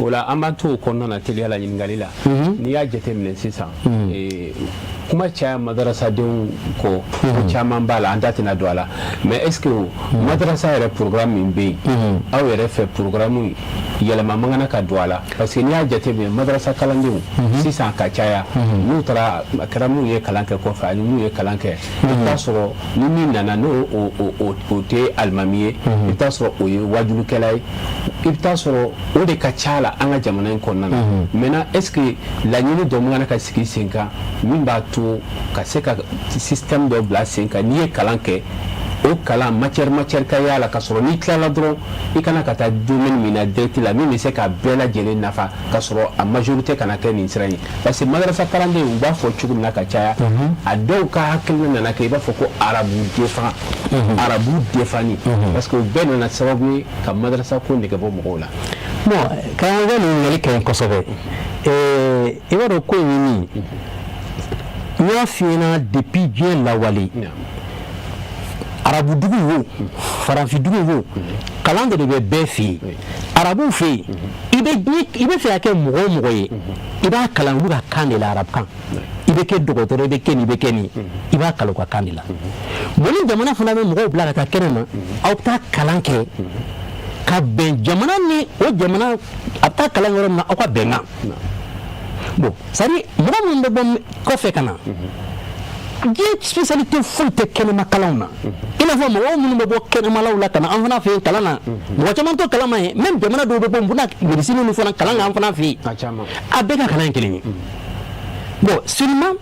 o la an b'an to o kɔnɔna na teliya la ɲininkali la. N'i y'a jateminɛ sisan, kuma caya madarasadenw kɔ, ko caman b'a la, an da tɛna don a la. Mais est ce que madarasa yɛrɛ programme min bɛ yen aw yɛrɛ fɛ, programme yɛlɛma man kan ka don a la? Parce que n'i y'a jateminɛ, madarasa kalandenw sisan ka caya, n'u taara, a kɛra minnu ye kalan kɛ kɔfɛ ani minnu ye kalan kɛ, i bɛ taa sɔrɔ ni min nana, n'o o tɛ alimami ye, i bɛ taa sɔrɔ o ye wajulukɛla ye. I bɛ taa sɔrɔ o de ka ca la an ka jamana in kɔnɔna na. Maintenant, est ce que laɲini dɔ man kan ka sigi sen kan min b'a to ka se ka système dɔ bila sen kan, n'i ye kalan kɛ O kalan matière matière ka y'a la, ka sɔrɔ n'i tilala dɔrɔn, i kana ka taa domaine min na direct la, min bɛ se ka bɛɛ lajɛlen nafa, ka sɔrɔ a majorité kana kɛ nin sira in ye, parce que madarasa kalanden, u b'a fɔ cogo min na ka caya, a dɔw ka hakilina nana kɛ i b'a fɔ ko arabu défend, arabu défend, parce que o bɛɛ nana sababu ye ka madarasa ko nege bɔ mɔgɔw la. Bon, karamɔgɔkɛ, nin ɲininkali ka ɲi kosɛbɛ. I b'a dɔn ko in ye min ye, n y'a f'i ɲɛna, depuis diɲɛ lawale, arabudugu wo, farafindugu wo, kalan dɔ de bɛ bɛɛ fɛ yen. Arabuw fɛ yen, i bɛ fɛ ka kɛ mɔgɔ o mɔgɔ ye, i b'a kalan olu ka kan de la, arabukan. I bɛ kɛ dɔgɔtɔrɔ, i bɛ kɛ nin, i bɛ kɛ nin, i b'a kalan u ka kan de la. Bon, ni jamana fana bɛ mɔgɔw bila ka taa kɛnɛ ma, aw bɛ taa kalan kɛ ka bɛn jamana ni o jamana, a bɛ taa kalan yɔrɔ min na, aw ka bɛnkan. Bon, c'est à dire mɔgɔ minnu bɛ bɔ kɔfɛ ka na, diɲɛ spécialité foyi tɛ kɛnɛma kalanw na. I n'a fɔ mɔgɔ minnu bɛ bɔ kɛnɛmalaw la ka na an fana fɛ yen kalan na, mɔgɔ caman t'o kalama ye. Même jamana dɔw bɛ bɔ, mun na médecine ni fana kalan kɛ an fana fɛ yen, a bɛɛ ka kalan ye kelen ye. Bon, seulement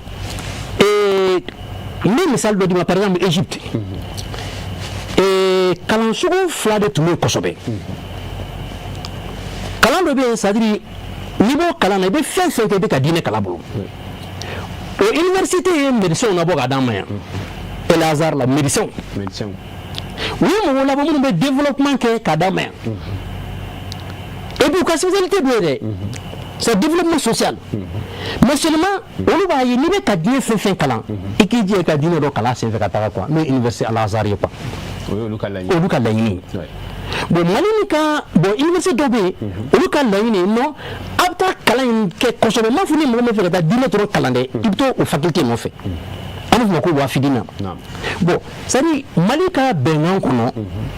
n bɛ misali dɔ d'i ma. Par exemple, Égypte, kalan sugu fila de tun bɛ yen kosɛbɛ. Kalan dɔ bɛ yen, c'est à dire n'i b'o kalan na, i bɛ fɛn fɛn kɛ, i bɛ ka diinɛ kalan bolo. O université ye médecins labɔ ka d'an ma yan, El Azhar la, médecins. U ye mɔgɔw labɔ minnu bɛ développement kɛ ka d'an ma yan. Et puis u ka spécialité dɔ ye dɛ, c'est développement social. Mais seulement olu b'a ye, n'i bɛ ka diɲɛ fɛn fɛn kalan, i k'i jija i ka diinɛ dɔ kalan senfɛ ka taga quoi, n'o ye université Al Azhar ye quoi. O y'olu ka laɲini. Olu ka laɲini ye. Bon, Mali ni ka, bon, université dɔw bɛ yen, olu ka laɲini ye non, a bɛ taa kalan in kɛ kosɛbɛ. N m'a fɔ ni mɔgɔ min bɛ fɛ ka taa diinɛ dɔrɔn kalan dɛ, i bɛ taa o faculté nɔfɛ, an b'a fɔ ma ko wafidina. Bon, c'est à dire Mali ka bɛnkan kɔnɔ,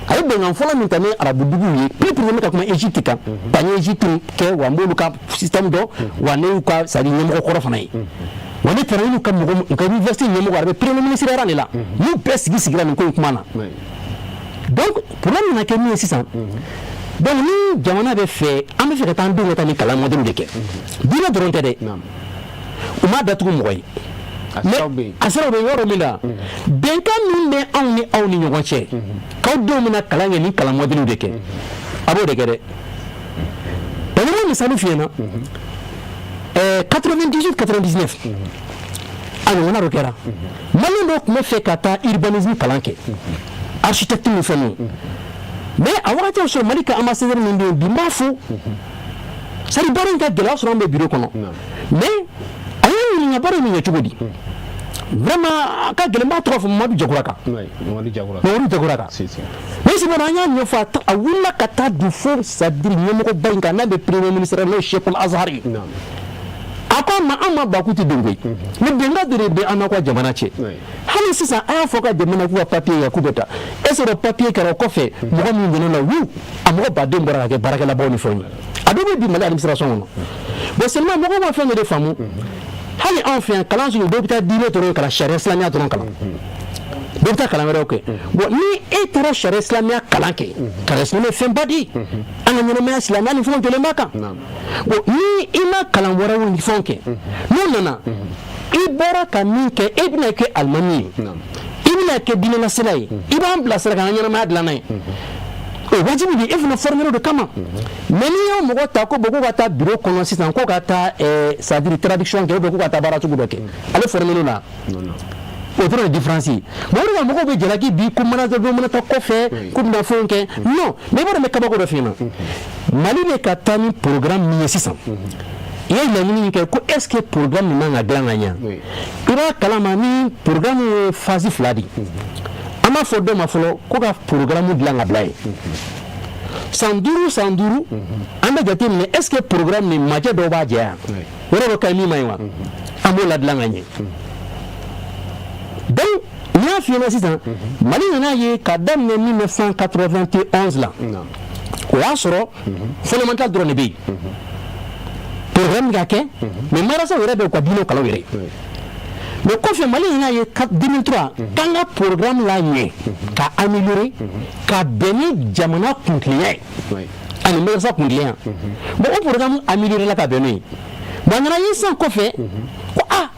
a ye bɛnkan fɔlɔ min ta ni arabuduguw ye, plus précisément ka kuma Égypte kan, ka n ye Égypte kɛ wa, n b'olu ka système dɔn wa, ne y'u ka, c'est à dire ɲɛmɔgɔ kɔrɔ fana ye wa, ne taara n'u ka mɔgɔ, u ka université ɲɛmɔgɔ, a bɛ premier ministre yɛrɛ de la, n'u bɛɛ sigi sigira nin ko in kuma na. Donc problème nana kɛ min ye sisan, donc ni jamana bɛ fɛ, an bɛ fɛ ka taa an denw ka taa nin kalan modèle de kɛ, diinɛ dɔrɔn tɛ dɛ, u m'a datugu mɔgɔ ye. Mais a siraw bɛ yɔrɔ min na, bɛnkan min bɛ anw ni aw ni ɲɔgɔn cɛ, k'aw denw bɛna kalan kɛ nin kalan modèle de kɛ, a b'o de kɛ dɛ. Parce que n bɛ misali f'i ɲɛna, 98 99, a ɲɔgɔnna dɔ kɛra. Malien dɔw tun bɛ fɛ ka taa urbanisme kalan kɛ, architecte ni fɛn ninnu. Mais a wagati y'a sɔrɔ Mali ka ambassadeur min bɛ yen bi, n b'a fo, c'est à dire baara in ka gɛlɛya sɔrɔ an bɛ bureau kɔnɔ, mais a y'an ɲininka baara in bɛ ɲɛ cogo di. Vraiment, a ka gɛlɛn, n b'a tɔgɔ fɔ, Mamadu Jakura kan. Mamadu Jakura. Mamadu Jakura kan. Mais c'est bon, an y'a ɲɛfɔ, a wulila ka taa don fo, c'est à dire ɲɛmɔgɔba in kan, n'a bɛ premier ministre, n'o ye Cheikhul Azhar ye. A ko a ma, an ma ba k'u tɛ don koyi, mais bɛnkan dɔ de bɛ an n'aw ka jamana cɛ. Hali sisan, a y'a fɔ ka jamana k'u ka papier kɛ, k'u bɛ taa e sɔrɔ papier kɛra o kɔfɛ, mɔgɔ min donna la wu, a mɔgɔ baden bɔra ka kɛ baarakɛlabaw ni fɛnw ye, a dɔw bɛ bi Mali administration kɔnɔ. Bon, seulement mɔgɔw ma fɛn dɔ de faamu. Hali anw fɛ yan, kalan sugu dɔw bɛ taa diinɛ dɔrɔn kalan, sariya silamɛya dɔrɔn kalan, dɔw bɛ taa kalan wɛrɛw kɛ. Bon, ni e taara sariya silamɛya kalan kɛ, kalan silamɛya fɛnba di an ka ɲɛnamaya, silamɛya ni fɛnw jɔlen b'a kan. Bon, ni i ma kalan wɛrɛw ni fɛnw kɛ, n'o nana i bɔra ka min kɛ, e bɛna kɛ alimami ye, i bɛna kɛ diinɛlasira ye, i b'an bilasira k'an ka ɲɛnamaya dilan n'a ye, o wajibi de, e fana formé de kama. Mais n'i y'o mɔgɔ ta ko bon, k'o ka taa bureau kɔnɔ sisan, k'o ka taa, c'est à dire traduction kɛ, ou bien k'o ka taa baara sugu dɔ kɛ, ale formé la, o dɔrɔn de différence ye. Bon, o de la mɔgɔw bɛ jalaki bi ko manager dɔ mana taa kɔfɛ k'u bɛna fɛnw kɛ. Non, mais i b'a dɔn, n bɛ kabako dɔ f'i ɲɛna. Mali bɛ ka taa ni programme min ye sisan, i ye laɲini min kɛ ko est ce que programme nin man ka dilan ka ɲɛ, i b'a kalama ni programme ye phase fila de ye. An b'a fɔ dɔ ma fɔlɔ ko ka programme dilan ka bila yen, san 5 san 5, an bɛ jate minɛ est ce que programme nin majɛ dɔw b'a jɛ yan, yɔrɔ dɔ ka ɲi min ma ɲi wa, an b'o ladilan ka ɲɛ. Donc n y'a f'i ɲɛna sisan, Mali nana ye ka daminɛ 1991 la, o y'a sɔrɔ fondamental dɔrɔn de bɛ yen, programme ka kɛ, mais marasaw yɛrɛ bɛ u ka diinɛ kalan yɛrɛ. Mais kɔfɛ, Mali nana ye 2003 k'an ka programme la ɲɛ ka améliorer ka bɛn ni jamana kuntilenya ye ani madrasa kuntilenya. Bon, o programme amélioré la ka bɛn n'o ye. Bon, a nana ye sisan kɔfɛ ko ah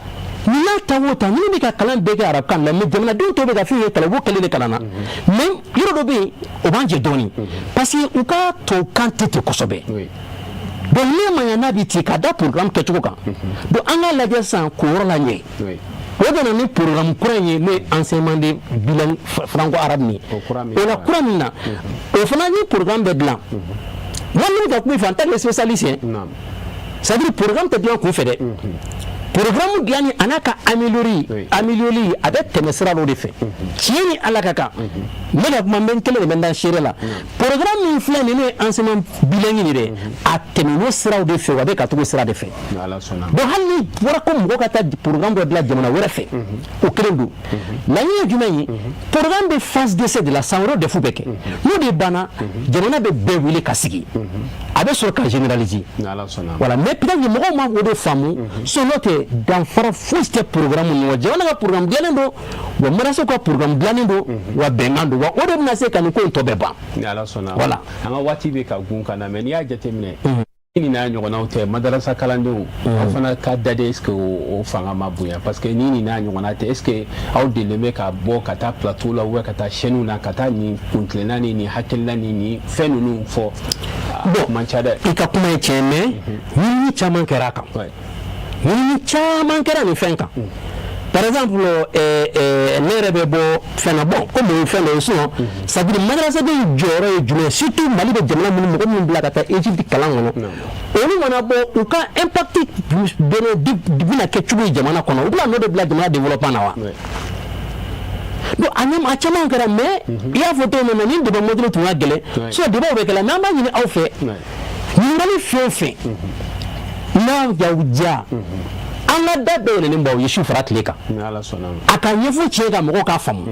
Ni n'a ta o ta, minnu bɛ ka kalan bɛɛ kɛ arabukan la, mais jamanadenw tɔw bɛ ka fɛn ye kalan, u b'o kelen de kalan na. Mais yɔrɔ dɔ bɛ yen, o b'an jɛ dɔɔnin, parce que u ka tubabukan tɛ ten kosɛbɛ. Donc ne ma ɲa n'a bɛ ten ka da programme kɛcogo kan. Donc an k'a lajɛ sisan k'o yɔrɔ la ɲɛ. O bɛ na ni programme kura in ye, n'o ye enseignement de bilingue franco arabe nin ye. O la kura min na, o fana ni programme bɛ dilan. Moi, min ka kuma i fɛ en tant que spécialiste, c'est à dire programme tɛ dilan kun fɛ dɛ. Programme dilanni a n'a ka améliorer, a bɛ tɛmɛ sira dɔ de fɛ. Tiɲɛ ni Ala ka kan, n bɛ ka kuma, n bɛ n kelen de bɛ n da seere la. Programme min filɛ nin, n'o ye enseignement bilingue nin dɛ, a tɛmɛn'o siraw de fɛ, wa a bɛ ka tugu sira de fɛ. Donc hali ni bɔra ko mɔgɔ ka taa programme dɔ dilan jamana wɛrɛ fɛ, o kelen don. Laɲini ye jumɛn ye? Programme bɛ phase d'essai de la, san wɛrɛ DEF bɛ kɛ. N'o de banna, jamana bɛ bɛɛ wele ka sigi, a bɛ sɔrɔ ka généraliser. Voilà, mais peut-être que mɔgɔw ma o de faamu. Sinon n'o tɛ, danfara foyi tɛ programme ni ɲɔgɔn. Jamana ka programme dilannen don, wa madrasaw ka programme dilannen don, wa bɛnkan don, wa o de bɛna se ka nin ko in tɔ bɛɛ ban. Ni Ala sɔnna. Voilà. An ka waati bɛ ka gun ka na, mais n'i y'a jateminɛ, ni n'a ɲɔgɔnnaw tɛ, madarasa kalandenw, aw fana ka dade, est ce que o fanga ma bonya? Parce que ni nin n'a ɲɔgɔnna tɛ, est ce que aw delilen bɛ ka bɔ ka taa plateau la, ou bien ka taa chaîne na, ka taa nin kuntilenna ni nin hakilina ni nin fɛn ninnu fɔ? Bon, man ca dɛ. I ka kuma ye tiɲɛ, mais ɲinini caman kɛra a kan, ɲinini caman kɛra nin fɛn kan. Par exemple, ne yɛrɛ bɛ bɔ fɛn na, bon, komi o ye fɛn dɔ ye. Sinon, c'est à dire madrasaden jɔyɔrɔ ye jumɛn? Surtout Mali bɛ jamana minnu, mɔgɔ minnu bila ka taa Égypte kalan kɔnɔ, olu mana bɔ, u ka impact bɛna kɛ cogo ye jamana kɔnɔ, u bɛna nɔ de bila jamana développement na wa? Donc a ɲɛ a caman kɛra, mais i y'a fɔ cogo min na, ni débat modèle tun ka gɛlɛn. Sinon débat bɛ kɛ la, mais an b'a ɲini aw fɛ, ɲininkali fɛn o fɛn n'a y'aw diya, an ka da bɛɛ yɛlɛlen b'aw ye su fara tile kan, a ka ɲɛfɔ tiɲɛ kan, mɔgɔw k'a faamu.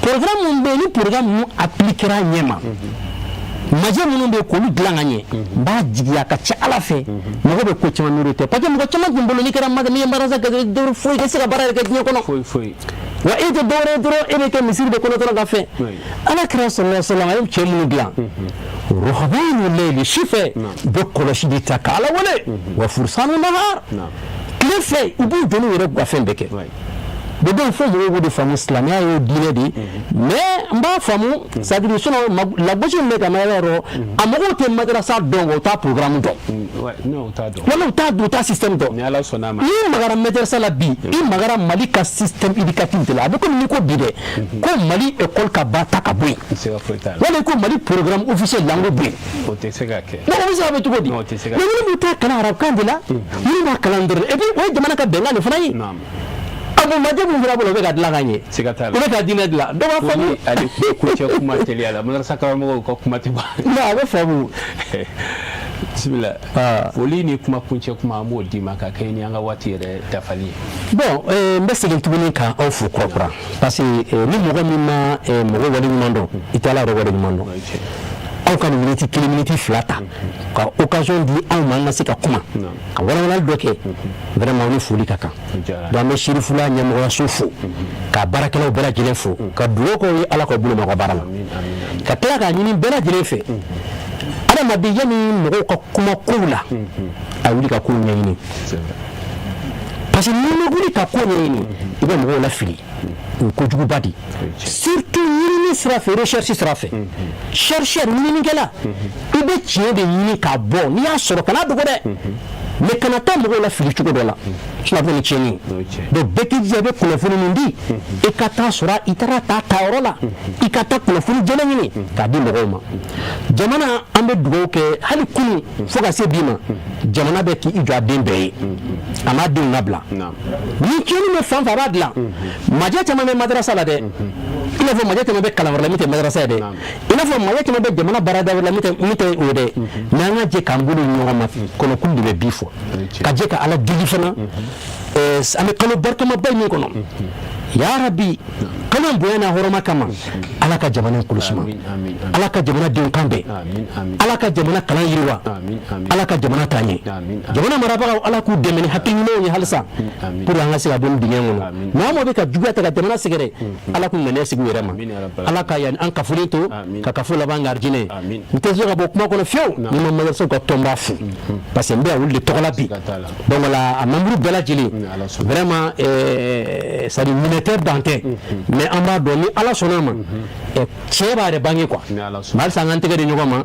Programme min bɛ yen, ni programme ninnu appliquera ɲɛ ma, majɛ minnu bɛ yen k'olu dilan ka ɲɛ, n b'a jigiya ka ca Ala fɛ, mɔgɔ bɛ ko caman miiri tɛ, parce que mɔgɔ caman tun bolo, n'i kɛra n'i ye madrasa kɛ dɔrɔn, foyi tɛ se ka baara yɛrɛ kɛ diɲɛ kɔnɔ. Foyi foyi. Wa e tɛ dɔwɛrɛ ye dɔrɔn, e bɛ kɛ misiri de kɔnɔ dɔrɔn ka fɛn. Ala kira sallallahu alaihi wasallam, a ye cɛ minnu dilan, ruhbanu layli, su fɛ u bɛ kɔlɔsi de ta ka Ala wele, wa fursanu nahar, tile fɛ u b'u jɔ n'u yɛrɛ ka fɛn bɛɛ kɛ. Donc fo mɔgɔw k'o de faamu, silamɛya y'o diinɛ de ye. Mais n b'a faamu, c'est à dire sinon lagosi min bɛ ka madrasa yɔrɔ, a mɔgɔw tɛ madrasa dɔn, wa u t'a programme dɔn, wala u t'a dɔn, u t'a système dɔn. Ni Ala sɔnna a ma. N'i magara madrasa la bi, i magara Mali ka système éducatif de la. A bɛ komi n'i ko bi dɛ ko Mali école ka ba ta ka bɔ yen, wala ko Mali programme officiel langue bɔ yen. O tɛ se ka kɛ. Non, o bɛ se ka kɛ cogo di? Mais minnu b'u ta kalan arabukan de la, minnu b'a kalan dɔrɔn, et puis o ye jamana ka bɛnkan de fana ye. A bon, majɛ min fana bolo, o bɛ ka dilan ka ɲɛ, o bɛ ka diinɛ dilan, dɔ b'a faamu. Ale kuncɛ kuma teliya la, madrasa karamɔgɔw ka kuma tɛ ban. Non, a bɛ faamu. Bisimila, foli ni kuma kuncɛ kuma, an b'o d'i ma ka kɛ ni an ka waati yɛrɛ dafali ye. Bon, n bɛ segin tuguni ka aw fo kura kura, parce que ni mɔgɔ min ma mɔgɔ wale ɲuman dɔn, i tɛ Ala yɛrɛ wale ɲuman dɔn. Aw ka nin miniti kelen, miniti fila ta ka occasion di anw ma, an ka se ka kuma ka walawalali dɔ kɛ, vraiment ni foli ka kan. Donc an bɛ Serifula ɲɛmɔgɔyaso fo, ka baarakɛlaw bɛɛ lajɛlen fo, ka dugawu k'aw ye, Ala k'aw bolo mɛn aw ka baara la, ka tila k'a ɲini bɛɛ lajɛlen fɛ, adamaden, yanni mɔgɔw ka kuma kow la, a wuli ka kow ɲɛɲini, parce que n'i ma wuli ka ko ɲɛɲini, i bɛ mɔgɔw lafili. O ye kojuguba de, surtout ɲinini sira fɛ, recherche sira fɛ. Chercheur, ɲininikɛla, i bɛ tiɲɛ de ɲini k'a bɔ. N'i y'a sɔrɔ, kana dogo dɛ, mais kana taa mɔgɔw lafili cogo dɔ la, sinon a bɛ na ni tiɲɛni ye. Donc bɛɛ k'i jija, i bɛ kunnafoni min di, i ka taa sɔrɔ i taara ta tayɔrɔ la, i ka taa kunnafoni jɛlen ɲini k'a di mɔgɔw ma. Jamana, an bɛ dugawu kɛ hali kunun fo ka se bi ma, jamana bɛ k'i jɔ a den bɛɛ ye, a m'a denw labila. Ni tiɲɛni bɛ fan fɛ, a b'a dilan. Majɛ caman bɛ madarasa la dɛ, i n'a fɔ majɛ caman bɛ kalan wɛrɛ la min tɛ madarasa ye dɛ, i n'a fɔ majɛ caman bɛ jamana baarada wɛrɛ la min tɛ o ye dɛ. Mais an ka jɛ k'an bolo ɲɔgɔn ma, kɔnɔkulu de bɛ bi fɔ, ka jɛ ka Ala deli fana. An bɛ kalo barikamaba min kɔnɔ, ya Rabi. Kalo in bonya n'a hɔrɔma kama, Ala ka jamana in kolo suma, Ala ka jamana denw kan bɛn, Ala ka jamana kalan yiriwa, Ala ka jamana taa ɲɛ. Jamana marabagaw, Ala k'u dɛmɛ ni hakili ɲumanw ye halisa pour an ka se ka bɔ nin dingɛ kɔnɔ. Maa o maa bɛ ka juguya ta ka jamana sɛgɛrɛ, Ala k'u ŋaniya sigi u yɛrɛ ma. Ala ka yan an kafolen to ka kafo laban garijinɛ ye. N tɛ se ka bɔ kuma kɔnɔ fiyewu ni ma madrasaw ka tɔnba fo, parce que n bɛ yan olu de tɔgɔ la bi. Donc la a membre bɛɛ lajɛlen, vraiment, c'est à dire minɛ tɛ ban tɛ, mais an b'a dɔn ni Ala sɔnna a ma, tiɲɛ b'a yɛrɛ bange quoi. Mais halisa an k'an tɛgɛ di ɲɔgɔn ma,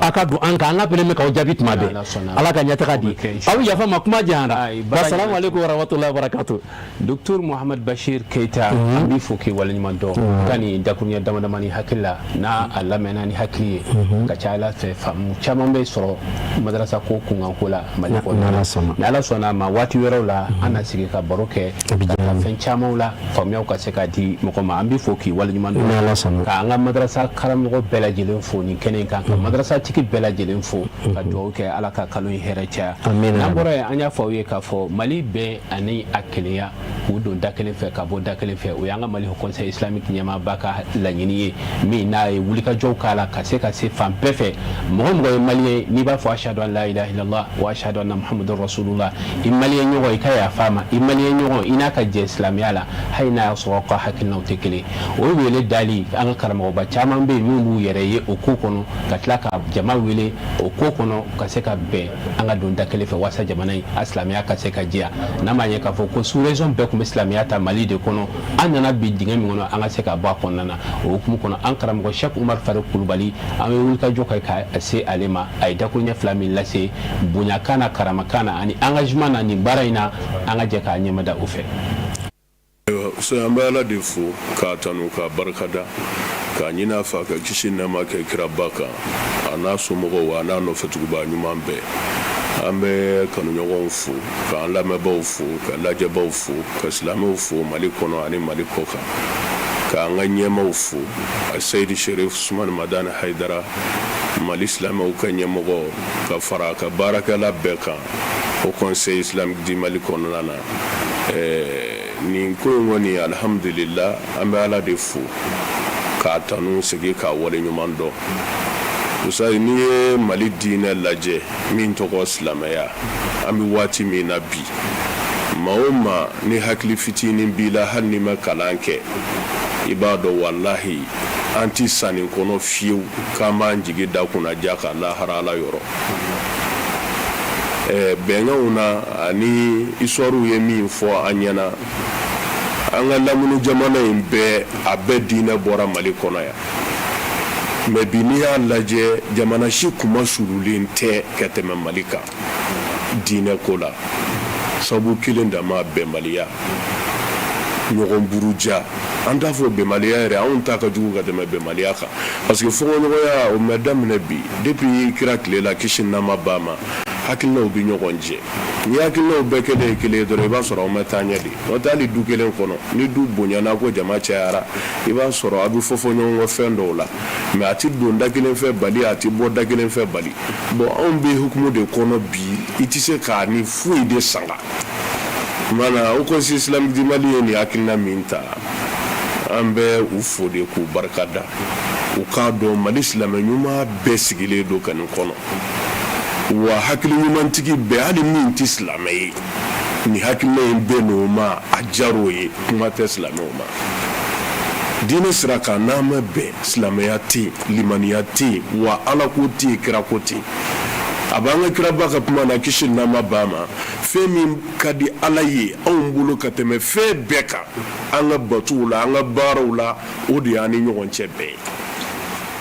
a ka don an kan, an labɛnnen bɛ k'aw jaabi tuma bɛɛ. Ala ka ɲɛtaga di aw. Yafa ma, kuma janyara. Wasalamu aleykum warahmatulahi wabarakatuh. Docteur Mohamed Bachir Keita, an b'i fo k'i waleɲuman dɔn ka nin dakuruɲɛ dama damani hakili la n'a a lamɛnna ni hakili ye, ka ca Ala fɛ faamu caman bɛ sɔrɔ madarasa ko kunkanko la Mali kɔnɔ. Ni Ala sɔnna a ma, waati wɛrɛw la an na sigi ka baro kɛ ka taa fɛn camanw la, faamuyaw ka se ka di mɔgɔ ma. An b'i fo k'i waleɲuman dɔn, ka an ka madarasa karamɔgɔ bɛɛ lajɛlen fo nin kɛnɛ in kan, ka madarasa tigi bɛɛ lajɛlen fo, ka dugawu kɛ Ala ka kalo in hɛrɛ caya. N'an bɔra yen, an y'a fɔ aw ye k'a fɔ Mali bɛn ani a kelenya, k'u don da kelen fɛ ka bɔ da kelen fɛ, o y'an ka Mali Haut Conseil islamique ɲɛmaaba ka laɲini ye, min n'a ye wulikajɔw k'a la ka se ka se fan bɛɛ fɛ. Mɔgɔ mɔgɔ ye maliyɛn, n'i b'a fɔ ashadu an la ilaha illallah wa ashadu anna muhammadu rasulullah, i maliyɛn ɲɔgɔn, i ka yafa a ma, i maliyɛn ɲɔgɔn, i n'a ka jɛ silamɛya la, hali n'a y'a sɔrɔ aw ka hakilinaw tɛ kelen. O wele dali, an ka karamɔgɔba caman bɛ yen minnu b'u yɛrɛ ye o ko kɔnɔ, ka tila ka jama wele o ko kɔnɔ ka se ka bɛn, an ka don da kelen fɛ walasa jamana in a silamɛya ka se ka diya. N'a ma ɲɛ k'a fɔ ko sous région bɛɛ tun bɛ silamɛya ta Mali de kɔnɔ, an nana bi dingɛ min kɔnɔ, an ka se ka bɔ a kɔnɔna na. O hukumu kɔnɔ, an karamɔgɔ Cheikh Umar Faruk Kulubali, an bɛ wulikajɔ kɛ ka se ale ma. A ye dakuruɲɛ fila min lase bonyakan na, karamakan na ani engagement na nin baara in na, an ka jɛ k'a ɲɛmada o fɛ. Ayiwa, an bɛ Ala de fo k'a tanu k'a barikada, k'a ɲini a fɛ a ka kisi nɛɛma kɛ kiraba kan, a n'a somɔgɔw, a n'a nɔfɛtuguba ɲuman bɛɛ. An bɛ kanuɲɔgɔnw fo, k'an lamɛnbaaw fo, ka lajɛbaw fo, ka silamɛw fo Mali kɔnɔ ani Mali kɔkan, k'an ka ɲɛmaaw fo, a Seyidi Sherif Usumani Madani Hayidara, Mali silamɛw ka ɲɛmɔgɔ, ka fara a ka baarakɛla bɛɛ kan Haut Conseil islamique du Mali kɔnɔna na. Ɛɛ, nin ko in kɔni, alihamudulila, an bɛ Ala de fo k'a tanu, segin k'a waleɲuman dɔn. Usayi, n'i ye Mali diinɛ lajɛ min tɔgɔ silamɛya, an bɛ waati min na bi, maa o maa ni hakili fitinin b'i la, hali n'i ma kalan kɛ, i b'a dɔn walahi an tɛ sa nin kɔnɔ fiyewu k'an b'an jigi da kunnaja ka lahara Ala yɔrɔ. Bɛnkanw na ani histoire ye min fɔ an ɲɛna, an ka lamini jamana in bɛɛ, a bɛɛ diinɛ bɔra Mali kɔnɔ yan. Mais bi n'i y'a lajɛ, jamana si kunmasululen tɛ ka tɛmɛ Mali kan diinɛ ko la. Sabu kelen dama, bɛnbaliya, ɲɔgɔn buruja. An t'a fɔ bɛnbaliya yɛrɛ, anw ta ka jugu ka tɛmɛ bɛnbaliya kan, parce que fɔnkɔɲɔgɔnya o ma daminɛ bi. Depuis kira tile la, kisi nɛɛma b'a ma, hakilinaw bɛ ɲɔgɔn jɛ. Ni hakilinaw bɛɛ kɛlen ye kelen ye dɔrɔn, i b'a sɔrɔ aw ma taa ɲɛ de. N'o tɛ, hali du kelen kɔnɔ, ni du bonyana ko jama cayara, i b'a sɔrɔ a bɛ fɔ ɲɔgɔn kɔ fɛn dɔw la, mais a tɛ don da kelen fɛ bali, a tɛ bɔ da kelen fɛ bali. Bon, anw bɛ hukumu de kɔnɔ bi, i tɛ se k'a ni foyi de sanga. Mana Haut Conseil islamique du Mali ye nin hakilina min ta, an bɛ u fo de k'u barika da. U k'a dɔn Mali silamɛ ɲuman bɛɛ sigilen don ka nin kɔnɔ, wa hakili ɲumantigi bɛɛ, hali min tɛ silamɛ ye, nin hakilina in bɛɛ n'o ma, a diyar'o ye, kuma tɛ silamɛw ma. Diinɛ sira kan, n'an ma bɛn, silamɛya tɛ yen, limaniya tɛ yen, wa Ala ko tɛ yen, kira ko tɛ yen. A b'an ka kiraba ka kuma na, kisi nɛɛma b'a ma, fɛn min ka di Ala ye anw bolo ka tɛmɛ fɛn bɛɛ kan, an ka batow la, an ka baaraw la, o de y'an ni ɲɔgɔn cɛ bɛn ye.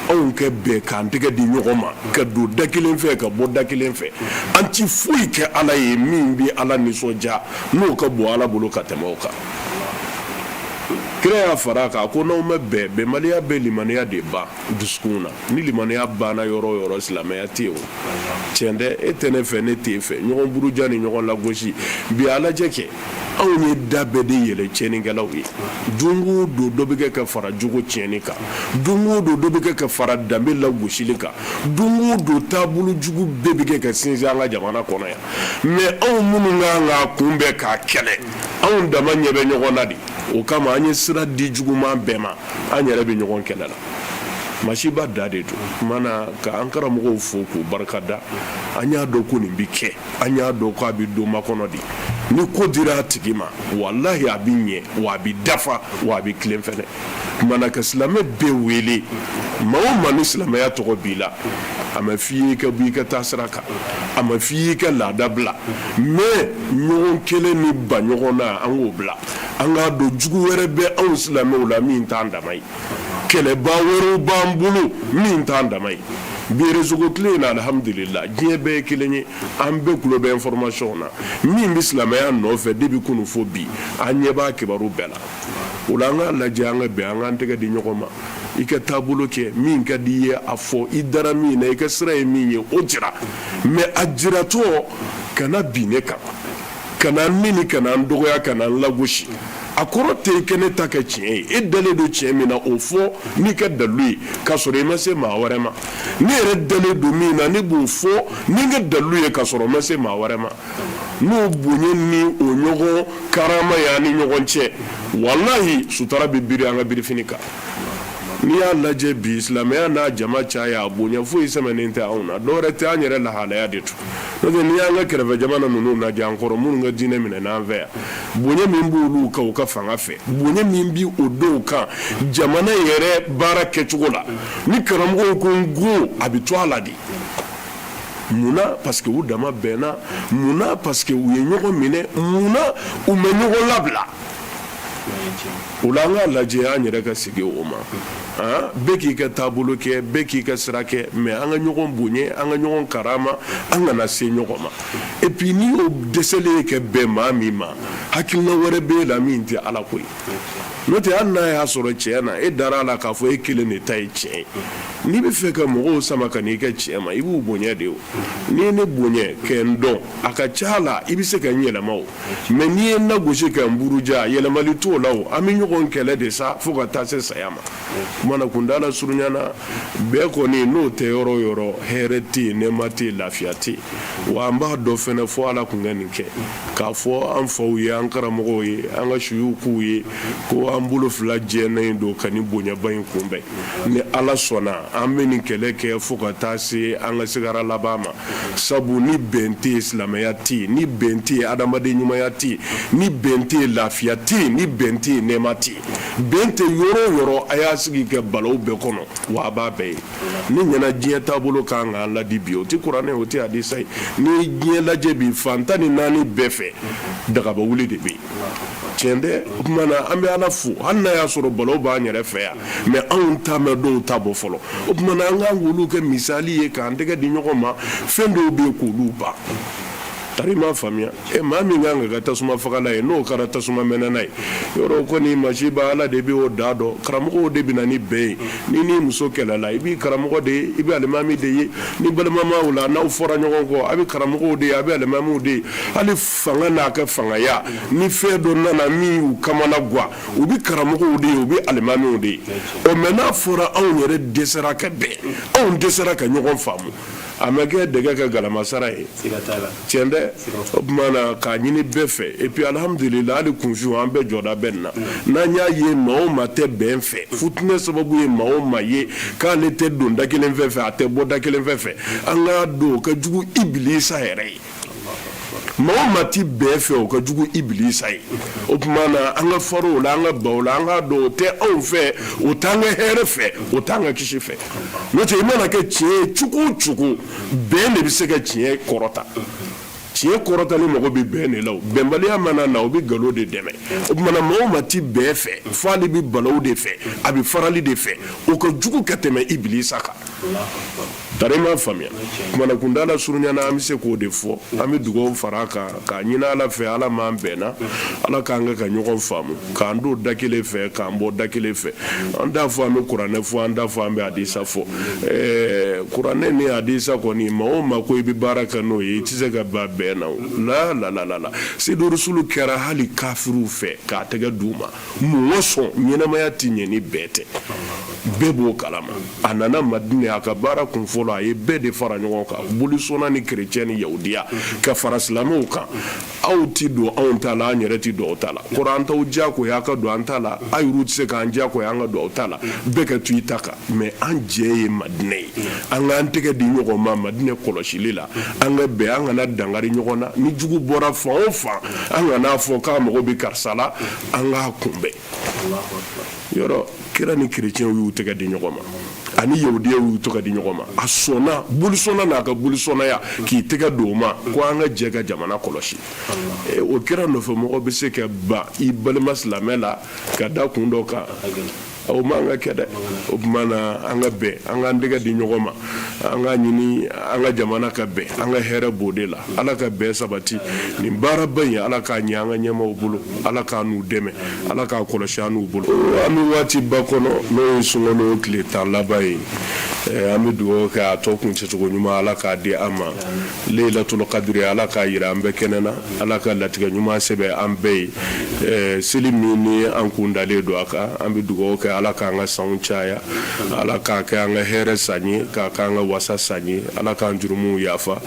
Anw kɛ bɛn k'an tɛgɛ di ɲɔgɔn ma, ka don da kelen fɛ, ka bɔ da kelen fɛ. An ti foyi kɛ Ala ye min bɛ Ala nisɔndiya, n'o ka bon Ala bolo ka tɛmɛ o kan. Kira y'a fara a kan ko n'aw ma bɛn, bɛnbaliya bɛ limaniya de ban dusukun na. Ni limaniya banna yɔrɔ o yɔrɔ, silamɛya tɛ yen. O tiɲɛ tɛ, e tɛ ne fɛ, ne t'e fɛ, ɲɔgɔn buruja ni ɲɔgɔn lagosi. Bi a lajɛ kɛ, anw ye da bɛɛ de yɛlɛ tiɲɛnikɛlaw ye. Don o don dɔ bɛ kɛ ka fara jogo tiɲɛni kan, don o don dɔ bɛ kɛ ka fara danbe lagosili kan, don o don taabolo jugu bɛɛ bɛ kɛ ka sinsin an ka jamana kɔnɔ yan. Mais anw minnu kan k'a kunbɛn k'a kɛlɛ, anw dama ɲɛ bɛ ɲɔgɔn na de. O kama an ye sira sira di juguman bɛɛ ma, an yɛrɛ bɛ ɲɔgɔn kɛlɛ la. Masiba da de don. Tuma na ka an karamɔgɔw fo k'u barika da. An y'a dɔn ko nin bɛ kɛ, an y'a dɔn ko a bɛ don makɔnɔ de. Ni ko dira a tigi ma, walahi a bɛ ɲɛ, wa a bɛ dafa, wa a bɛ tilen fɛnɛ. Tuma na ka silamɛ bɛɛ wele, maa o maa ni silamɛya tɔgɔ b'i la, a ma f'i ye i ka bɔ i ka taasira kan, a ma f'i ye i ka laada bila, mais ɲɔgɔn kɛlɛ ni ban ɲɔgɔn na, an k'o bila. An k'a dɔn jugu wɛrɛ bɛ anw silamɛw la min t'an dama ye. Kɛlɛba wɛrɛw b'an bolo min t'an dama ye. Bi réseau tile in na, alihamudulila, diɲɛ bɛɛ ye kelen ye, an bɛɛ tulo bɛ information na. Min bɛ silamɛya nɔfɛ depuis kunun fo bi, an ɲɛ b'a kibaru bɛɛ la. O la an k'a lajɛ, an ka bɛn, an k'an tɛgɛ di ɲɔgɔn ma. I ka taabolo kɛ min ka di i ye, a fɔ i dara min na, i ka sira ye min ye, o jira. Mais a jiratɔ kana bin ne kan, kana n neni, kana n dɔgɔya, kana n lagosi. A kɔrɔ tɛ i kɛ ne ta kɛ tiɲɛ ye. E dalen don tiɲɛ min na, o fɔ n'i ka dalilu ye k'a sɔrɔ i ma se maa wɛrɛ ma. Ne yɛrɛ dalen don min na, ne b'o fɔ ni n ka dalilu ye k'a sɔrɔ n ma se maa wɛrɛ ma. N'o bonya ni o ɲɔgɔn karama y'an ni ɲɔgɔn cɛ, walahi sutara bɛ biri an ka birifini kan. N'i y'a lajɛ bi, silamɛya n'a jama caya, a bonya foyi sɛmɛnen tɛ anw na, dɔwɛrɛ tɛ, an yɛrɛ lahalaya de tun. N'o tɛ, n'i y'an ka kɛrɛfɛ jamana ninnu lajɛ an kɔrɔ, minnu ka diinɛ minɛna an fɛ yan, bonya min b'olu kan u ka fanga fɛ, bonya min bɛ o dɔw kan jamana yɛrɛ baara kɛcogo la, ni karamɔgɔw ko n ko, a bɛ to a la de. Munna? Parce que u dama bɛnna. Munna? Parce que u ye ɲɔgɔn minɛ. Munna? U ma ɲɔgɔn labila. O la an k'a lajɛ, an yɛrɛ ka segin o ma. Bɛɛ k'i ka taabolo kɛ, bɛɛ k'i ka sira kɛ, mais an ka ɲɔgɔn bonya, an ka ɲɔgɔn karama, an kana se ɲɔgɔn ma. Et puis n'i y'o dɛsɛlen kɛ bɛn maa min ma, hakilina wɛrɛ b'e la min tɛ Ala ko ye. N'o tɛ, hali n'a y'a sɔrɔ tiɲɛ na e dara a la k'a fɔ e kelen de ta ye tiɲɛ ye, n'i bɛ fɛ ka mɔgɔw sama ka n'i ka tiɲɛ ma, i b'u bonya de. O n'i ye ne bonya kɛ n dɔn, a ka ca la i bɛ se ka n yɛlɛma. O mais n'i ye n lagosi ka n buruja, yɛlɛmali t'o la. O an bɛ ɲɔgɔn kɛlɛ de sa fo ka taa se saya ma. Kuma na kuntaala surunya na, bɛɛ kɔni n'o tɛ yɔrɔ o yɔrɔ, hɛrɛ tɛ yen, nɛɛma tɛ yen, lafiya tɛ yen. Wa an b'a dɔn fɛnɛ fo Ala tun ka nin kɛ k'a fɔ an faw ye, an karamɔgɔw ye, an ka suyukuw ye, ko an bolo fila jɛlen don ka nin bonyaba in kunbɛn. Ni Ala sɔnna, an bɛ nin kɛlɛ kɛ fo ka taa se an ka sigara laban ma. Sabu ni bɛn tɛ yen, silamɛya tɛ yen. Ni bɛn tɛ yen, adamaden ɲumanya tɛ yen. Ni bɛn tɛ yen, lafiya tɛ yen. Ni bɛn tɛ yen, nɛɛma tɛ yen. Bɛn tɛ yɔrɔ o yɔrɔ, a y'a sigi kɛ balawu bɛɛ kɔnɔ, wa a b'a bɛɛ ye. Ne ɲɛna diɲɛ taabolo kan k'an ladi bi, o tɛ kuranɛ, o tɛ hadisa ye. N'i ye diɲɛ lajɛ bi, fan 14 bɛɛ fɛ, dagaba wuli de bɛ yen. Tiɲɛ tɛ? O tuma na an bɛ Ala fo, hali n'a y'a sɔrɔ balawu b'an yɛrɛ fɛ yan, mais anw ta ma dɔw ta bɔ fɔlɔ. O tuma na an kan k'olu kɛ misali ye k'an tɛgɛ di ɲɔgɔn ma, fɛn dɔw bɛ yen k'olu ban. Tari m'a faamuya, e maa min kan ka kɛ tasuma fagala ye, n'o kɛra tasuma mɛnɛna ye, yɔrɔ kɔni masiba, Ala de bɛ o da dɔn. Karamɔgɔw de bɛ na ni bɛn ye. Ni n'i muso kɛlɛla, i b'i karamɔgɔ de ye, i bɛ alimami de ye. Ni balimamaw la n'aw fɔra ɲɔgɔn kɔ, a bɛ karamɔgɔw de ye, a bɛ alimamiw de ye. Hali fanga n'a ka fangaya, ni fɛn dɔ nana min y'u kamana gan, u bɛ karamɔgɔw de ye, u bɛ alimamiw de ye. Ɔ mais n'a fɔra anw yɛrɛ dɛsɛra ka bɛn, anw dɛsɛra ka ɲɔgɔn faamu, a ma kɛ dɛgɛ ka galamasara ye. Tiɲɛ tɛ? O tuma na k'a ɲini bɛɛ fɛ. Et puis alhamdulillah, hali kunfinw, an bɛɛ jɔda bɛ nin na. N'an y'a ye maa o maa tɛ bɛn fɛ, futinɛ sababu ye maa o maa ye k'ale tɛ don da kelen fɛ fɛ, a tɛ bɔ da kelen fɛ fɛ, an k'a dɔn o ka jugu ibilisa yɛrɛ ye. Maa o maa ti bɛn fɛ, o ka jugu ibilisa ye. O tuma na an ka faro o la, an ka ban o la, an k'a dɔn o tɛ anw fɛ, o t'an ka hɛrɛ fɛ, o t'an ka kisi fɛ. N'o tɛ, i mana kɛ tiɲɛ ye cogo o cogo, bɛn de bɛ se ka tiɲɛ kɔrɔta. Tiɲɛ kɔrɔtali mago bɛ bɛn de la. O bɛnbaliya mana na, o bɛ nkalon de dɛmɛ. O tuma na maa o maa ti bɛn fɛ, f'ale bɛ balawu de fɛ, a bɛ farali de fɛ, o ka jugu ka tɛmɛ ibilisa kan. Tari m'a faamuya, kumana kuntaala surunya na, an bɛ se k'o de fɔ. An bɛ dugawu fara a kan k'a ɲini Ala fɛ, Ala m'an bɛnna, Ala k'an kɛ ka ɲɔgɔn faamu, k'an don da kelen fɛ, k'an bɔ da kelen fɛ. An t'a fɔ an bɛ kuranɛ fɔ, an t'a fɔ an bɛ hadisa fɔ. Kuranɛ ni hadisa kɔni, maa o maa ko i bɛ baara kɛ n'o ye, i tɛ se ka ban bɛn na. O la la la la la, Seyidurusulu kɛra hali kafiriw fɛ k'a tɛgɛ d'u ma. Mun kosɔn? Ɲɛnamaya tɛ ɲɛ ni bɛn tɛ. Bɛɛ b'o kalama. A nana Madinɛ, a ka baara kun fɔlɔ, a ye bɛɛ de fara ɲɔgɔn kan, bolisɔnna ni kerecɛn ni yahudiya, ka fara silamɛw kan. Aw tɛ don anw ta la, an yɛrɛ tɛ don aw ta la. Kɔrɔ an t'aw diyagoya ka don an ta la, aw yɛrɛw tɛ se k'an diyagoya an ka don aw ta la. Bɛɛ ka to i ta kan, mais an jɛ ye Madinɛ ye. An k'an tɛgɛ di ɲɔgɔn ma Madinɛ kɔlɔsili la, an ka bɛn, an kana dankari ɲɔgɔn na. Ni jugu bɔra fan o fan, an kan'a fɔ k'a mago bɛ karisa la, an k'a kunbɛn. Yɔrɔ kira ni kerecɛnw y'u tɛgɛ di ɲɔgɔn ma, ani yahudiyaw y'u tɛgɛ di ɲɔgɔn ma. A sɔnna bolisɔnna n'a ka bolisɔnnaya k'i tɛgɛ don o ma ko an ka jɛ ka jamana kɔlɔsi. O kira nɔfɛ mɔgɔ bɛ se ka ban i balima silamɛ la ka da kun dɔ kan? O man ka kɛ dɛ. O tuma na an ka bɛn, an k'an tɛgɛ di ɲɔgɔn ma, an ka ɲini an ka jamana ka bɛn, an ka hɛrɛ b'o de la. Ala ka bɛn sabati. Nin baaraba in, Ala k'a ɲɛ an ka ɲɛmaaw bolo, Ala k'an n'u dɛmɛ, Ala k'a kɔlɔsi an n'u bolo. An bɛ waatiba kɔnɔ, n'o ye sunkalo tile 10 laban ye. An bɛ dugawu kɛ a tɔ kuncɛcogo ɲuman, Ala k'a di an ma. Leyilatul kadiri, Ala k'a jira an bɛɛ kɛnɛ na. Ala ka latigɛ ɲuman sɛbɛn an bɛɛ ye. Seli min ni an kun dalen don a kan, an bɛ dugawu kɛ Ala k'an ka sanw caya, Ala k'a kɛ an ka hɛrɛ san ye, k'a kɛ an ka wasa san ye. Ala k'an jurumuw yafa,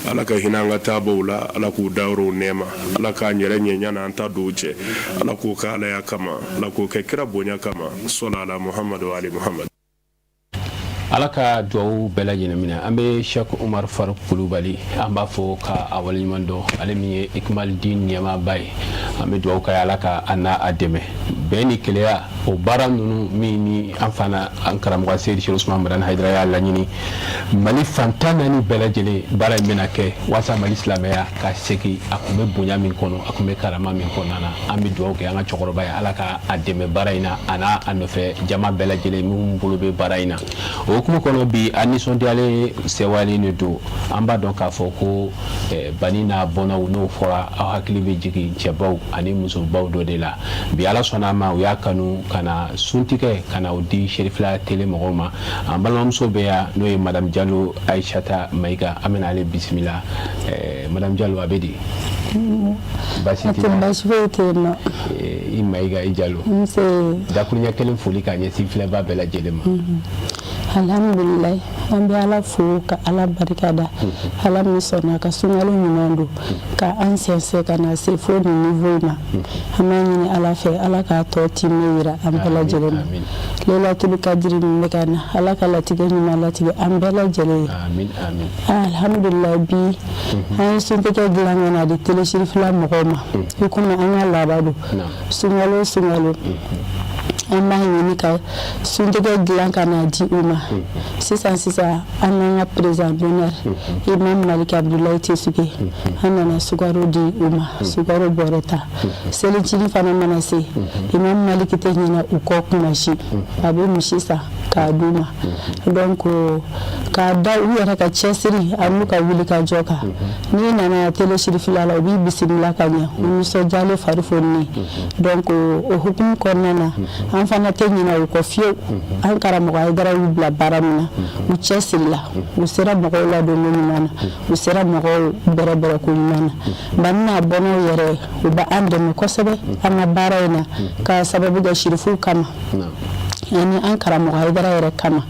Ala ka hinɛ an ka taabaw la, Ala k'u dayɔrɔw nɛɛma, Ala k'an yɛrɛ ɲɛ ɲan'an ta don cɛ. Ala k'o kɛ Alaya kama, Ala k'o kɛ kira bonya kama. Sɔla ala Muhamadu wa ali Muhamadu. Ala ka duwawu bɛɛ lajɛlen minɛ. An bɛ Cheikh Umar Faruk Kulubali, an b'a fo ka a waleɲuman dɔn, ale min ye Ikmalidin ɲɛmaaba ye. An bɛ duwawu k'a ye, Ala ka a n'a a dɛmɛ bɛn ni kelenya o baara ninnu min ni an fana an karamɔgɔ Seyidi Cheikh Usman Madani Hayidara y'a laɲini Mali fan 14 bɛɛ lajɛlen. Baara in bɛna kɛ walasa Mali silamɛya ka segin a tun bɛ bonya min kɔnɔ, a tun bɛ karama min kɔnɔna na. An bɛ dugawu kɛ an ka cɛkɔrɔba ye, Ala ka a dɛmɛ baara in na, a n'a a nɔfɛ jama bɛɛ lajɛlen minnu bolo bɛ baara in na. O hukumu kɔnɔ, bi an nisɔndiyalen sewalen de don. An b'a dɔn k'a fɔ ko bani n'a bɔnnaw, n'o fɔra, aw hakili bɛ jigin cɛbaw ani musobaw dɔ de la. Bi Ala sɔnna a ma, u y'a kanu ka na suntigɛ ka na o di Serifila tele mɔgɔw ma. An balimamuso bɛ yan, n'o ye Madame Jalo Ayisata Mayiga. An bɛna ale bisimila. Madame Jalo, a bɛ di? Baasi t'i la? Baasi foyi tɛ yen nɔ. I Mayiga, i Jalo. Nse. Dakuruɲɛ kelen foli k'a ɲɛsin filɛbaa bɛɛ lajɛlen ma. Alhamdulilayi, an bɛ Ala fo ka Ala barika da, Ala min sɔnna ka sunkalo ɲuman don ka an sɛnsɛn ka na se fo nin niveau in ma. An b'a ɲini Ala fɛ, Ala k'a tɔ timɛ yira an bɛɛ lajɛlen na. Lailatul kadiri min bɛ ka na, Ala ka latigɛ ɲuman latigɛ an bɛɛ lajɛlen ye. Alhamdulilayi, bi an ye suntigɛ dilan ka na di tele Sirifila mɔgɔw ma. I komi an ka laada don, sunkalo o sunkalo an b'a ɲini ka suntigɛ dilan ka na di u ma. Sisan sisan, an n'an ka président d'honneur Imam Malik Abdoulaye Tesuke, an nana sukaro di u ma, sukaro bɔrɛ 10. Selicini fana mana se, Imam Malik tɛ ɲinɛ u kɔ kuma si, a bɛ misi san k'a d'u ma. Donc k'a da u yɛrɛ ka cɛsiri an'u ka wuli ka jɔ kan, n'i nana tele Sirifila la, u b'i bisimila ka ɲɛ, u nisɔndiyalen, fari foninen. Donc o hukumu kɔnɔna na, an fana tɛ ɲinɛ u kɔ fiyewu. An karamɔgɔ Hayidara y'u bila baara min na, u cɛsirila, u sera mɔgɔw ladonko ɲuman na, u sera mɔgɔw bɛrɛbɛrɛ ko ɲuman na. Bani n'a bɔnnaw yɛrɛ, u bɛ an dɛmɛ kosɛbɛ an ka baara in na, ka sababu kɛ sirifuw kama ani an karamɔgɔ Hayidara yɛrɛ kama,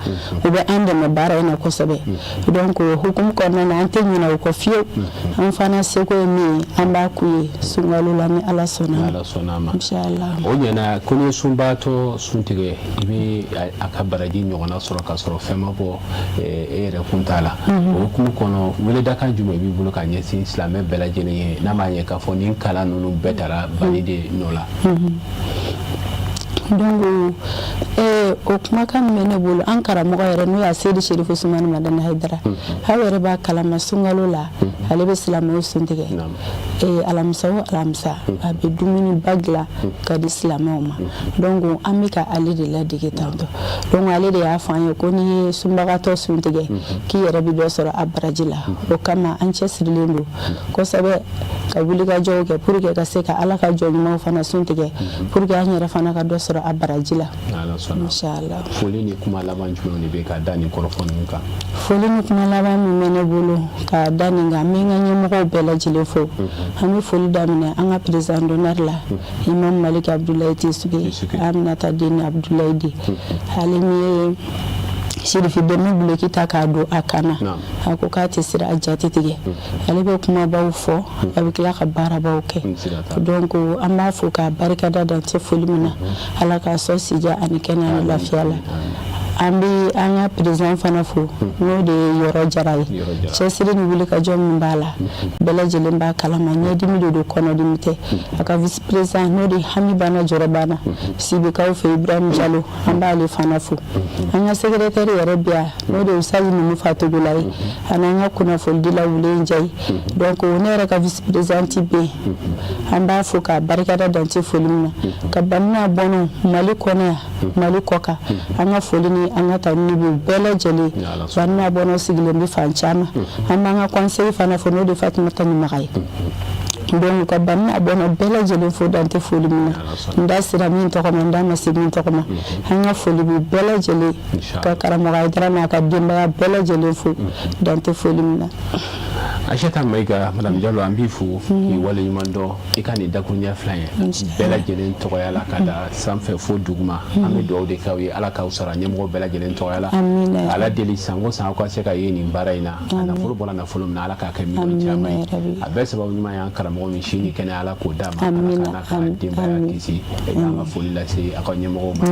u bɛ an dɛmɛ baara in na kosɛbɛ. Donc o hukumu kɔnɔna na, an tɛ ɲinɛ u kɔ fiyewu. An fana seko ye min ye, an b'a k'u ye sunkalo la, ni Ala sɔnna. Ala sɔnna a ma. Inshallah. O ɲɛna ko n'i ye sunbaatɔ sun tigɛ, i bɛ a ka baraji ɲɔgɔnna sɔrɔ k'a sɔrɔ fɛn ma bɔ e yɛrɛ kun t'a la. O hukumu kɔnɔ, weledakan jumɛn b'i bolo ka ɲɛsin silamɛ bɛɛ lajɛlen ye, n'a m'a ɲɛ k'a fɔ nin kalan ninnu bɛɛ taara bani de nɔ la? Donc o kumakan min bɛ ne bolo, an karamɔgɔ yɛrɛ, n'o y'a Seyidi Serifu Usumani Madani Hayidara, aw yɛrɛ b'a kalama, sunkalo la ale bɛ silamɛw sun tigɛ. Alamisa o alamisa, a bɛ dumuniba dilan ka di silamɛw ma. Donc an bɛ ka ale de ladege tantɔ. Donc ale de y'a fɔ an ye ko n'i ye sunbagatɔ sun tigɛ, k'i yɛrɛ bɛ dɔ sɔrɔ a baraji la. O kama an cɛsirilen don kosɛbɛ ka wulikajɔw kɛ pour que ka se ka Ala ka jɔn ɲumanw fana sun tigɛ, pour que an yɛrɛ fana ka dɔ sɔrɔ. sɔrɔ a baraji la. Inshallah. Foli ni kuma laban jumɛnw de bɛ ka da nin kɔrɔfɔ ninnu kan? Foli ni kuma laban min bɛ ne bolo ka da nin kan, n bɛ n ka ɲɛmɔgɔw bɛɛ lajɛlen fo. An bɛ foli daminɛ an ka président d'honneur la, Imam Malik Abdoulaye Tisuke, Aminata den ni Abdoulaye den. Ale min ye Sirifi dɛmɛ duloki ta k'a don a kan na, a ko k'a tɛ siran a jate tigɛ. Ale bɛ kumabaw fɔ, a bɛ tila ka baarabaw kɛ. Donc an b'a fo k'a barikada dan tɛ foli min na. Ala k'a sɔn sijan ani kɛnɛya ni lafiya la. An bɛ an ka président fana fo, n'o de ye Yɔrɔ Jara ye. Cɛsiri ni wulikajɔ min b'a la, bɛɛ lajɛlen b'a kalama. Ɲɛdimi de don, kɔnɔdimi tɛ. A ka vice président, n'o de ye hami banna jɔrɔ banna, Sibikaw fɛ, Ibrahim Jalo, an b'ale fana fo. An ka secrétaire yɛrɛ bɛ yan, n'o de ye Usazi Numu Fatogola ye, ani an ka kunnafonidila Wulen Njayi. Donc ne yɛrɛ ka vice présidente bɛ yen, an b'a fo k'a barikada dan tɛ foli min na. Ka Bamina bɔnɔ Mali kɔnɔ yan, Mali kɔkan, an ka foli ni an ka tanuni b'u bɛɛ lajɛlen. Bamina bɔnɔ sigilen bɛ fan caman. An b'an ka conseil fana fo, n'o de ye Fatumata Ɲumaga ye. Donc ka Bamina bɔnɔ bɛɛ lajɛlen fo dan tɛ foli min na. N da sera min tɔgɔ ma, n da ma se min tɔgɔ ma, an ka foli b'u bɛɛ lajɛlen. Ka karamɔgɔ Hayidara n'a ka denbaya bɛɛ lajɛlen fo dan tɛ foli min na. Aïssata Maïga, madame Diallo, an b'i fo k'i waleɲuman dɔn i ka nin dakuruɲɛ fila ye bɛɛ lajɛlen tɔgɔya la, ka da sanfɛ fo duguma. An bɛ dugawu de k'aw ye, Ala k'aw sara ɲɛmɔgɔ bɛɛ lajɛlen tɔgɔya la. Ala deli san o san aw ka se ka ye nin baara in na. A nafolo bɔra nafolo min na, Ala k'a kɛ miliyɔn caman ye. A bɛɛ sababu ɲuman y'an karamɔgɔ min si ni kɛnɛya, Ala k'o d'a ma. Ala k'a n'a ka denbaya kisi. An ka foli lase aw ka ɲɛmɔgɔw ma,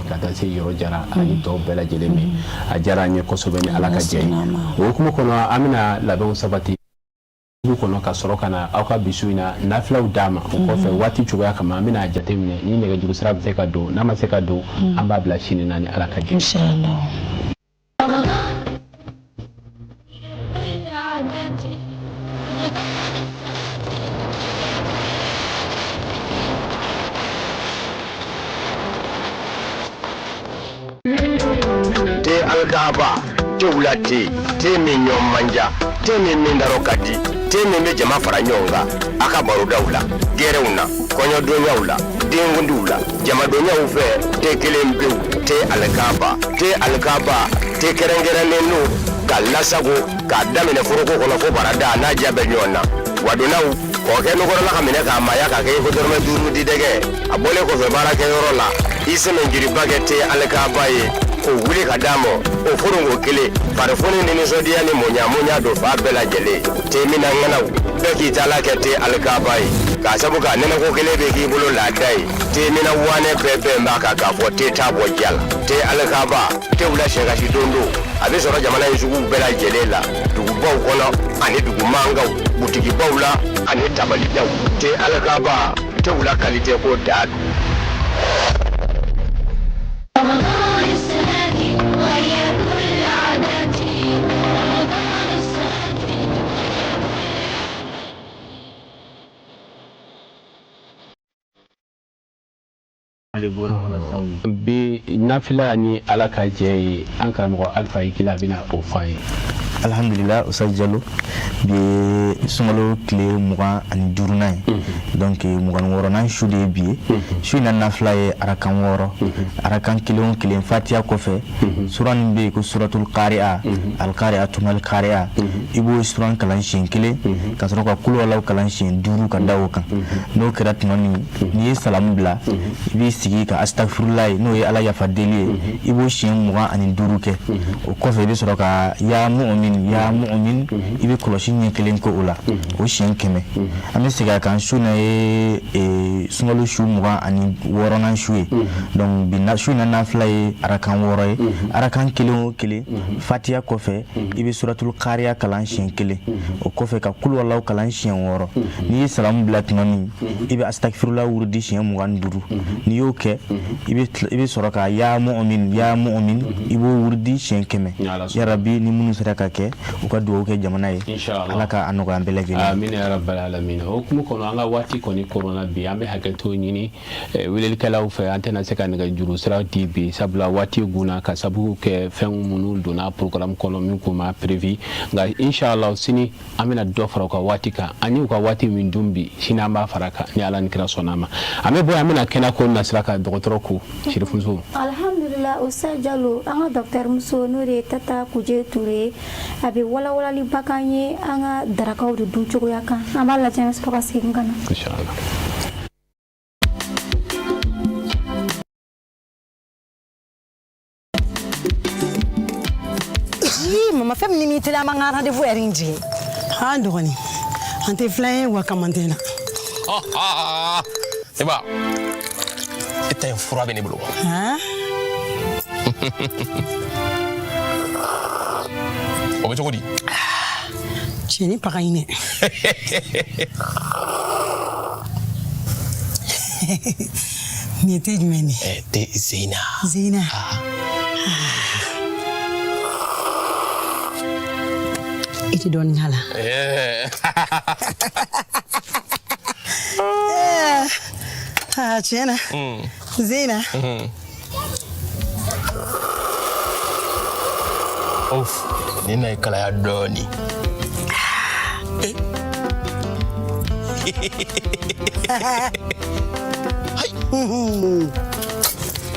ka taa se Yɔrɔ Jara ani tɔw bɛɛ lajɛlen ma. A diyara an ye kosɛbɛ ni Ala ka jɛ ye. O hukumu kɔnɔ, an bɛna labɛnw sabati dugu kɔnɔ ka sɔrɔ ka na aw ka bisu in na nafilaw d'a ma. O kɔfɛ, waati cogoya kama, an bɛna a jateminɛ ni nɛgɛjuru sira bɛ se ka don. N'a ma se ka don, an b'a bila sini na ni Ala ka jɛ. Te alikaba, te wula te, te min ɲɔ man ja, te min min darɔ ka di, te min bɛ jama fara ɲɔgɔn kan a ka barodaw la, gɛrɛnw na, kɔɲɔdonyaw la, denkundiw la, jamadonyaw fɛ, te kelen pewu, te alikaba. Te alikaba, te kɛrɛnkɛrɛnnen don ka lasago k'a daminɛ foroko kɔnɔ fo barada n'a diya bɛ ɲɔgɔn na. Wadonnaw kɔkɛ nukɔrɔla ka minɛ k'a maaya k'a kɛ i ko dɔrɔmɛ 5 di dɛgɛ. A bɔlen kɔfɛ baarakɛyɔrɔ la, i sɛmɛnjiriba kɛ te alikaba ye k'o wuli ka d'a ma, o foronko kelen farifoni ni nisɔndiya ni mɔɲa don fa bɛɛ lajɛlen. Te minna ŋanaw bɛɛ k'i ta la kɛ te alikaba ye, k'a sabu k'a nɛnɛko kelen bɛ k'i bolo laada ye. Te minna wanɛ bɛɛ bɛn b'a kan k'a fɔ te t'a bɔ diya la. Te alikaba, te wula sɛkasi don don, a bɛ sɔrɔ jamana in suguw bɛɛ lajɛlen la, dugubaw kɔnɔ ani dugu mankanw, butikibaw la ani tabalidaw. Te alikaba, te wula kalite ko da don. Bi nafila ni Ala ka jɛ ye, an karamɔgɔ Alifa Yikila bɛna o fɔ an ye. Alhamdulillah, Ustaz Jalo, bi ye sunkalo tile 25nan ye, donc 26nan su de ye bi ye. Su in na nafila ye arakan 6, arakan kelen o kelen fatiya kɔfɛ, suran min bɛ yen ko suratul kariya, alikariya tumal kariya, i b'o suran kalan siɲɛ kelen, ka sɔrɔ ka kuluwalaw kalan siɲɛ 5 ka da o kan. N'o kɛra tuma min, n'i ye salamu bila, i b'i sigi ka asitafurula ye, n'o ye Ala yafa deli ye, i b'o siɲɛ 25 kɛ. O kɔfɛ, i bɛ sɔrɔ ka ya mu'min, ya mu'min, i bɛ kɔlɔsi ɲɛ kelen kɛ o la, o siɲɛ 100. An bɛ segin a kan, su na ye sunkalo su 26nan su ye. Donc bi su in na nafila ye arakan 6 ye, arakan kelen o kelen fatiya kɔfɛ, i bɛ suratul kariya kalan siɲɛ kelen, o kɔfɛ ka kuluwalaw kalan siɲɛ 6. N'i ye salamu bila tuma min, i bɛ asitagfirula wurudi siɲɛ 25. N'i y'o kɛ, i bɛ sɔrɔ ka ya mu'min, ya mu'min, i b'o wurudi siɲɛ 100. Yarabi, ni minnu sera ka kɛ. kɛ u ka dugawu kɛ jamana ye Ala ka a nɔgɔya an bɛɛ lajɛlen. Amina ya rabbal alamin. O hukumu kɔnɔ, an ka waati kɔni koronna bi. An bɛ hakɛto ɲini welelikɛlaw fɛ, an tɛna se ka nɛgɛjuru sira di bi, sabula waati gunna ka sababu kɛ fɛn minnu donna programme kɔnɔ min kun ma prévu. Nka inshallah sini an bɛna dɔ fara u ka waati kan. An y'u ka waati min dun bi, sini an b'a fara kan ni Ala ni kira sɔnna a ma. An bɛ bɔ yan, an bɛna kɛnɛ ko nasira kan. Dɔgɔtɔrɔ ko Sirifunso. Alhamdulillah, Ustaz Jalo, an ka docteur muso, n'o de ye Tata Kuje Ture ye, a bɛ walawalaliba k'an ye an ka darakaw de dun cogoya kan. An b'a lajɛ, an bɛ sɔrɔ ka segin ka na. Inshallah. Ii mama, fɛn min ni m'i teliya, an b'an ka rendez-vous heure in jigin. An dɔgɔnin, an tɛ filan ye wa kaman tɛ na. Ne ba, e ta in fura bɛ ne bolo. O bɛ cogo di? Cɛnin paga in dɛ. Nin ye te jumɛn de ye? Te Zeyina. Zeyina. I tɛ dɔɔnin k'a la. Aa, tiɲɛ na. Zeyina. Of, nin na ye kalaya dɔɔnin.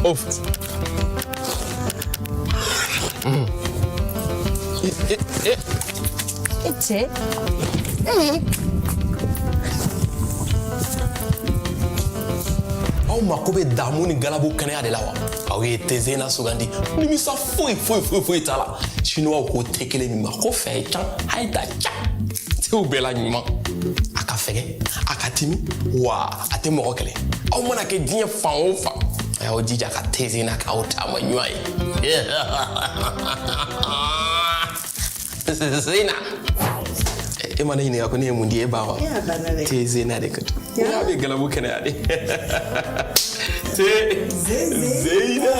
Of. E cɛ. Aw mako bɛ damu ni galabu kɛnɛya de la wa? Aw ye te Zeyina sugandi, nimisa foyi foyi foyi foyi t'a la. Chinois ko te kelen min ma ko fɛn can hayi ta ca, tew bɛɛ la ɲuman. A ka fɛgɛ, a ka timi, wa a tɛ mɔgɔ kɛlɛ. Aw mana kɛ diɲɛ fan o fan, a y'aw jija ka te Zeyina k'aw taama ɲuman ye. Zeyina, e ma ne ɲininka ko ne ye mun di e ba wa? Te Zeyina de ka di. A bɛ galabu kɛnɛya de. Te Zeyina.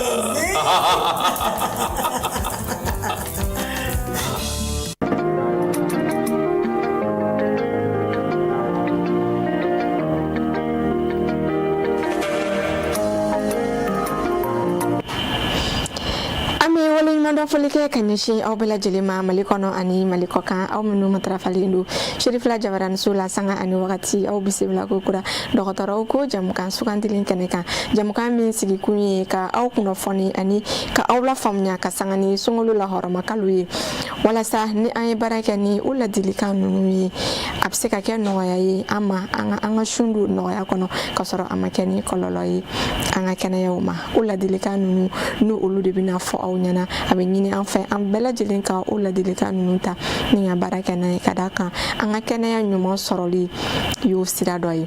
An bɛ waleɲumandɔn foli kɛ ka ɲɛsin aw bɛɛ lajɛlen ma, Mali kɔnɔ ani Mali kɔ kan, aw minnu matarafalen don Serifila Jabaraniso la sanga ani wagati. Aw bisimila ko kura dɔgɔtɔrɔw ko jamukan sugandilen kɛnɛ kan, jamukan min sigikun ye ka aw kunnafoni ani ka aw lafaamuya ka sanga ni sunkalo lahɔrɔma kalo ye, walasa ni an ye baara kɛ ni o ladilikan ninnu ye, a bɛ se ka kɛ nɔgɔya ye an ma an ka sun don nɔgɔya kɔnɔ, ka sɔrɔ a ma kɛ ni kɔlɔlɔ ye an ka kɛnɛyaw ma. O ladilikan ninnu, ni olu de bɛna fɔ aw ɲɛna, a bɛ ɲini an fɛ an bɛɛ lajɛlen ka o ladilikan ninnu ta ni ka baara kɛ n'a ye, ka d'a kan an ka kɛnɛya ɲuman sɔrɔli y'o sira dɔ ye.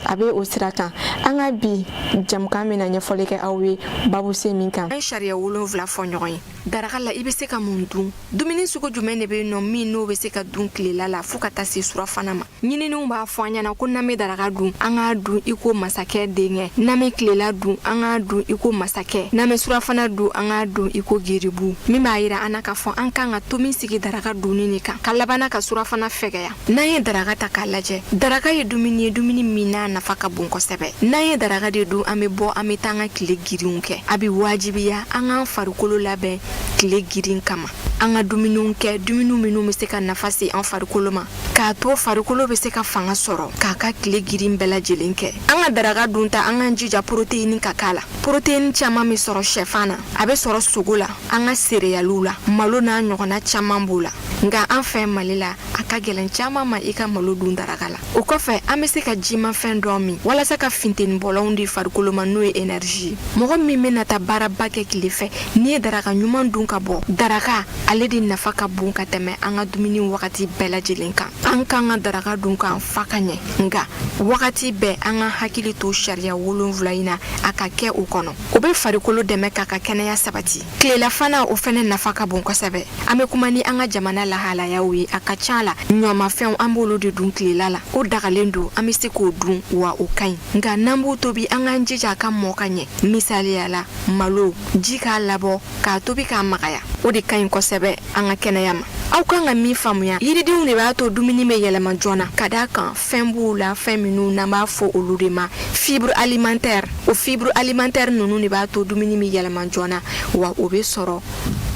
A bɛ o sira kan, an ka bi jamukan bɛna ɲɛfɔli kɛ aw ye babusen min kan. An ye sariya 7 fɔ ɲɔgɔn ye daraka la. I bɛ se ka mun dun? Dumuni sugu jumɛn de bɛ yen nɔ min n'o bɛ se ka dun tilela la fo ka taa se surafana ma? Ɲininiw b'a fɔ an ɲɛna ko n'an bɛ daraka dun, an k'a dun i ko masakɛ denkɛ, n'an bɛ tilela dun, an k'a dun i ko masakɛ, n'an bɛ surafana dun, an k'a dun i ko geribu, min b'a yira an na k'a fɔ an kan ka tomi sigi daraka dunni de kan, ka labanna ka surafana fɛgɛya. N'an ye daraka ta k'a lajɛ, daraka ye dumuni ye, dumuni min n'a nafa ka bon kosɛbɛ. N'an ye daraka de dun, an bɛ bɔ, an bɛ taa an ka tile girinw kɛ. A bɛ wajibiya an k'an farikolo labɛn tile girin kama, an ka dumuniw kɛ, dumuni minnu bɛ se ka nafa se an farikolo ma, k'a to farikolo bɛ se ka fanga sɔrɔ k'a ka tile girin bɛɛ lajɛlen kɛ. An ka daraka dun ta, an k'an jija poroteyini ka k'a la. Poroteyini caman bɛ sɔrɔ shɛfan na, a bɛ sɔrɔ sogo la, an ka sereyaliw la, malo n'a ɲɔgɔnna caman b'o la. Nka an fɛ Mali la, a ka gɛlɛn caman ma i ka malo dun daraka la. O kɔfɛ, an bɛ se ka jimafɛn dɔ min walasa ka fintenibɔlanw di farikolo ma, n'o ye énergie ye. Mɔgɔ min bɛna taa baaraba kɛ tile fɛ, n'i ye daraka ɲuman dun ka bɔ, daraka ale de nafa ka bon ka tɛmɛ an ka dumuni wagati bɛɛ lajɛlen kan. An kan ka daraka dun k'an fa ka ɲɛ, nka wagati bɛɛ an ka hakili to sariya 7 in na, a ka kɛ o kɔnɔ. O bɛ farikolo dɛmɛ k'a ka kɛnɛya sabati. Tilelafana, o fɛnɛ nafa ka bon kosɛbɛ. An bɛ kuma ni an ka jamana lahalayaw ye, a ka ca la ɲɔmafɛnw, an b'olu de dun tilela la. O dagalen don, an bɛ se k'o dun, wa o ka ɲi. Nka n'an b'o tobi, an k'an jija a ka mɔ ka ɲɛ. Misaliya la, malo ji k'a labɔ k'a tobi k'a magaya, o de ka ɲi kosɛbɛ an ka kɛnɛya ma. Aw kan ka min faamuya, yiridenw de b'a to dumuni bɛ yɛlɛma joona, ka d'a kan fɛn b'u la, fɛn minnu n'an b'a fɔ olu de ma fibre alimentaire. O fibre alimentaire ninnu de b'a to dumuni bɛ yɛlɛma joona, wa o bɛ sɔrɔ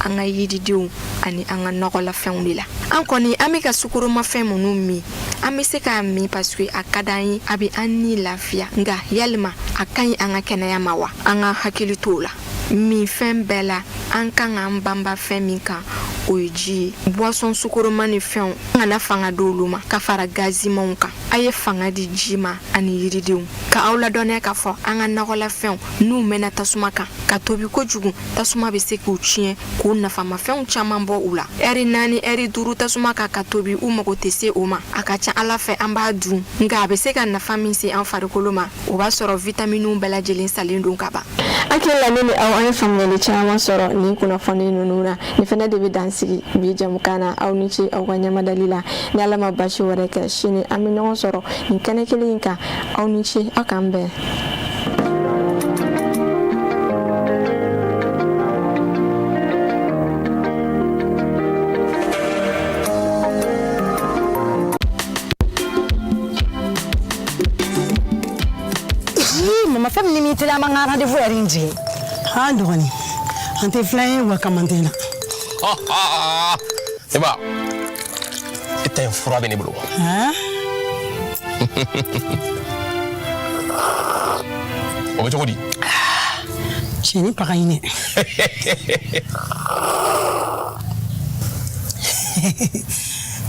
an ka yiridenw ani an ka nɔgɔlafɛnw de la. An kɔni an bɛ ka sukoromafɛn minnu min, an bɛ se k'a min parce que a ka d'an ye, a bɛ an ni lafiya, nka yalima a ka ɲi an ka kɛnɛya ma wa? An ka hakili t'o la. Minfɛn bɛɛ la, an kan k'an banba fɛn min kan, o ye ji ye. Boisson sukoroma ni fɛnw, an kana fanga d'olu ma ka fara gazimanw kan. A ye fanga di ji ma ani yiridenw. Ka aw ladɔnniya k'a fɔ an ka nakɔlafɛnw n'u mɛnna tasuma kan ka tobi kojugu, tasuma bɛ se k'u tiɲɛ, k'u nafamafɛnw caman bɔ u la. Ɛri 4, ɛri 5 tasuma kan ka tobi, u mago tɛ se o ma. A ka ca Ala fɛ an b'a dun, nka a bɛ se ka nafa min se an farikolo ma, o b'a sɔrɔ vitaminiw bɛɛ lajɛlen salen don ka ban. Hakili la ne ni aw an ye faamuyali caman sɔrɔ nin kunnafoni ninnu na. Nin fɛnɛ de bɛ dan sigi bi jɛmukan na. Aw ni ce aw ka ɲɛmadali la. Ni Ala ma basi wɛrɛ kɛ, sini an bɛ ɲɔgɔn sɔrɔ nin kɛnɛ kelen in kan. Aw ni ce, aw k'an bɛn. Mama, fɛn min ni m'i teliya, an b'an ka rendez-vous heure in jigin. An dɔgɔnin, an tɛ filan ye wa kaman tɛ na. Ne ba, e ta in fura bɛ ne bolo. O bɛ cogo di? Cɛnin pa ka ɲi dɛ.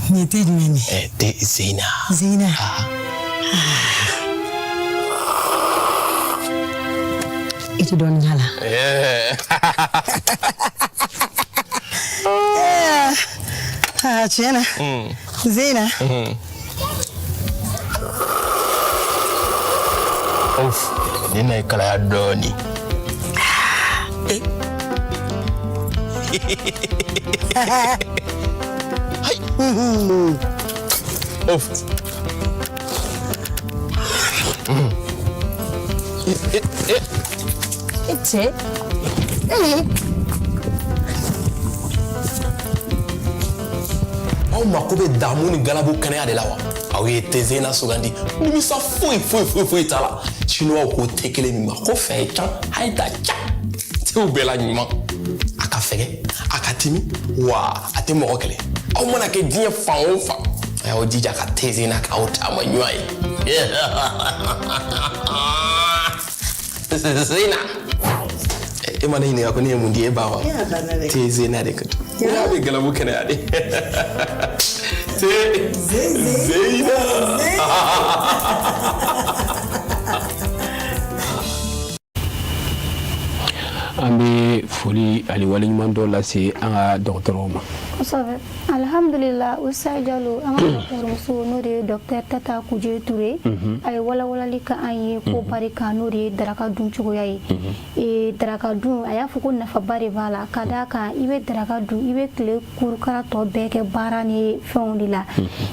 Nin ye te jumɛn ye? Te Zeyina. Zeyina. I tɛ dɔɔnin k'a la. Aa, tiɲɛ na. Zeyina. Of, nin na ye kalaya dɔɔnin. Of. E cɛ. Aw mako bɛ damu ni galabu kɛnɛya de la wa? Aw ye te Zeyina sugandi, nimisa foyi foyi foyi foyi t'a la. Chinois ko te kelen min ma ko fɛ can hayi ta ca, tew bɛɛ la ɲuman. A ka fɛgɛ, a ka timi, wa a tɛ mɔgɔ kɛlɛ. Aw mana kɛ diɲɛ fan o fan, a y'aw jija ka te Zeyina k'aw taama ɲuman ye. Zeyina, e ma ne ɲininka ko ne ye mun di e ba wa? Te Zeyina de ka di. A bɛ galabu kɛnɛya de. Te Zeyina. An bɛ foli ani waleɲuman dɔ lase an ka dɔgɔtɔrɔw ma. Kosɛbɛ, alhamdulila. Ustaz Jalo, an ka dɔgɔtɔrɔmuso, n'o de ye docteur Tata Kuje Ture, a ye walawalali kɛ an ye ko barika, n'o de ye daraka dun cogoya ye. Daraka dun, a y'a fɔ ko nafaba de b'a la, ka d'a kan i bɛ daraka dun, i bɛ tile kurukara tɔ bɛɛ kɛ baara ni fɛnw de la.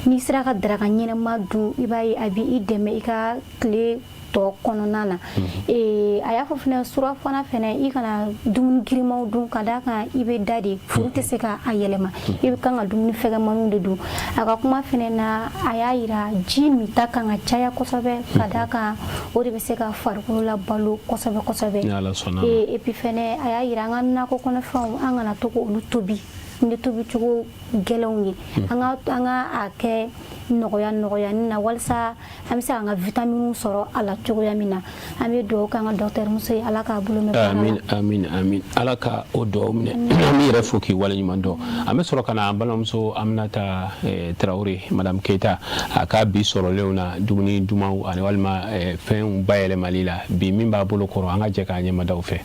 N'i sera ka daraka ɲɛnama dun, i b'a ye a b'i dɛmɛ i ka tile tɔ kɔnɔna na. A y'a fɔ fɛnɛ, surafana fɛnɛ, i kana dumuni girimanw dun, ka d'a kan i bɛ da de, furu tɛ se ka a yɛlɛma, i bɛ kan ka dumuni fɛgɛmaniw de dun. A ka kuma fɛnɛ na, a y'a yira ji minta kan ka caya kosɛbɛ, ka d'a kan o de bɛ se ka farikolo labalo kosɛbɛ kosɛbɛ. Et puis fɛnɛ, a y'a yira an ka nakɔ kɔnɔfɛnw, an kana to k'olu tobi ni tobicogo gɛlɛnw ye, an ka a kɛ nɔgɔya nɔgɔyanin na, walasa an bɛ se k'an ka vitaminiw sɔrɔ a la cogoya min na. An bɛ dugawu k'an ka docteur muso ye, Ala k'a bolo mɛn baara la. Amin, amin, amin. Ala ka o dugawu minɛ. An b'i yɛrɛ fo k'i waleɲuman dɔn. An bɛ sɔrɔ ka na an balimamuso Aminata Tarawele, madame Keyita, a ka bi sɔrɔlenw na dumuni dumanw ani walima fɛnw bayɛlɛmali la, bi min b'a bolo kɔrɔ, an ka jɛ k'a ɲɛmadaw fɛ.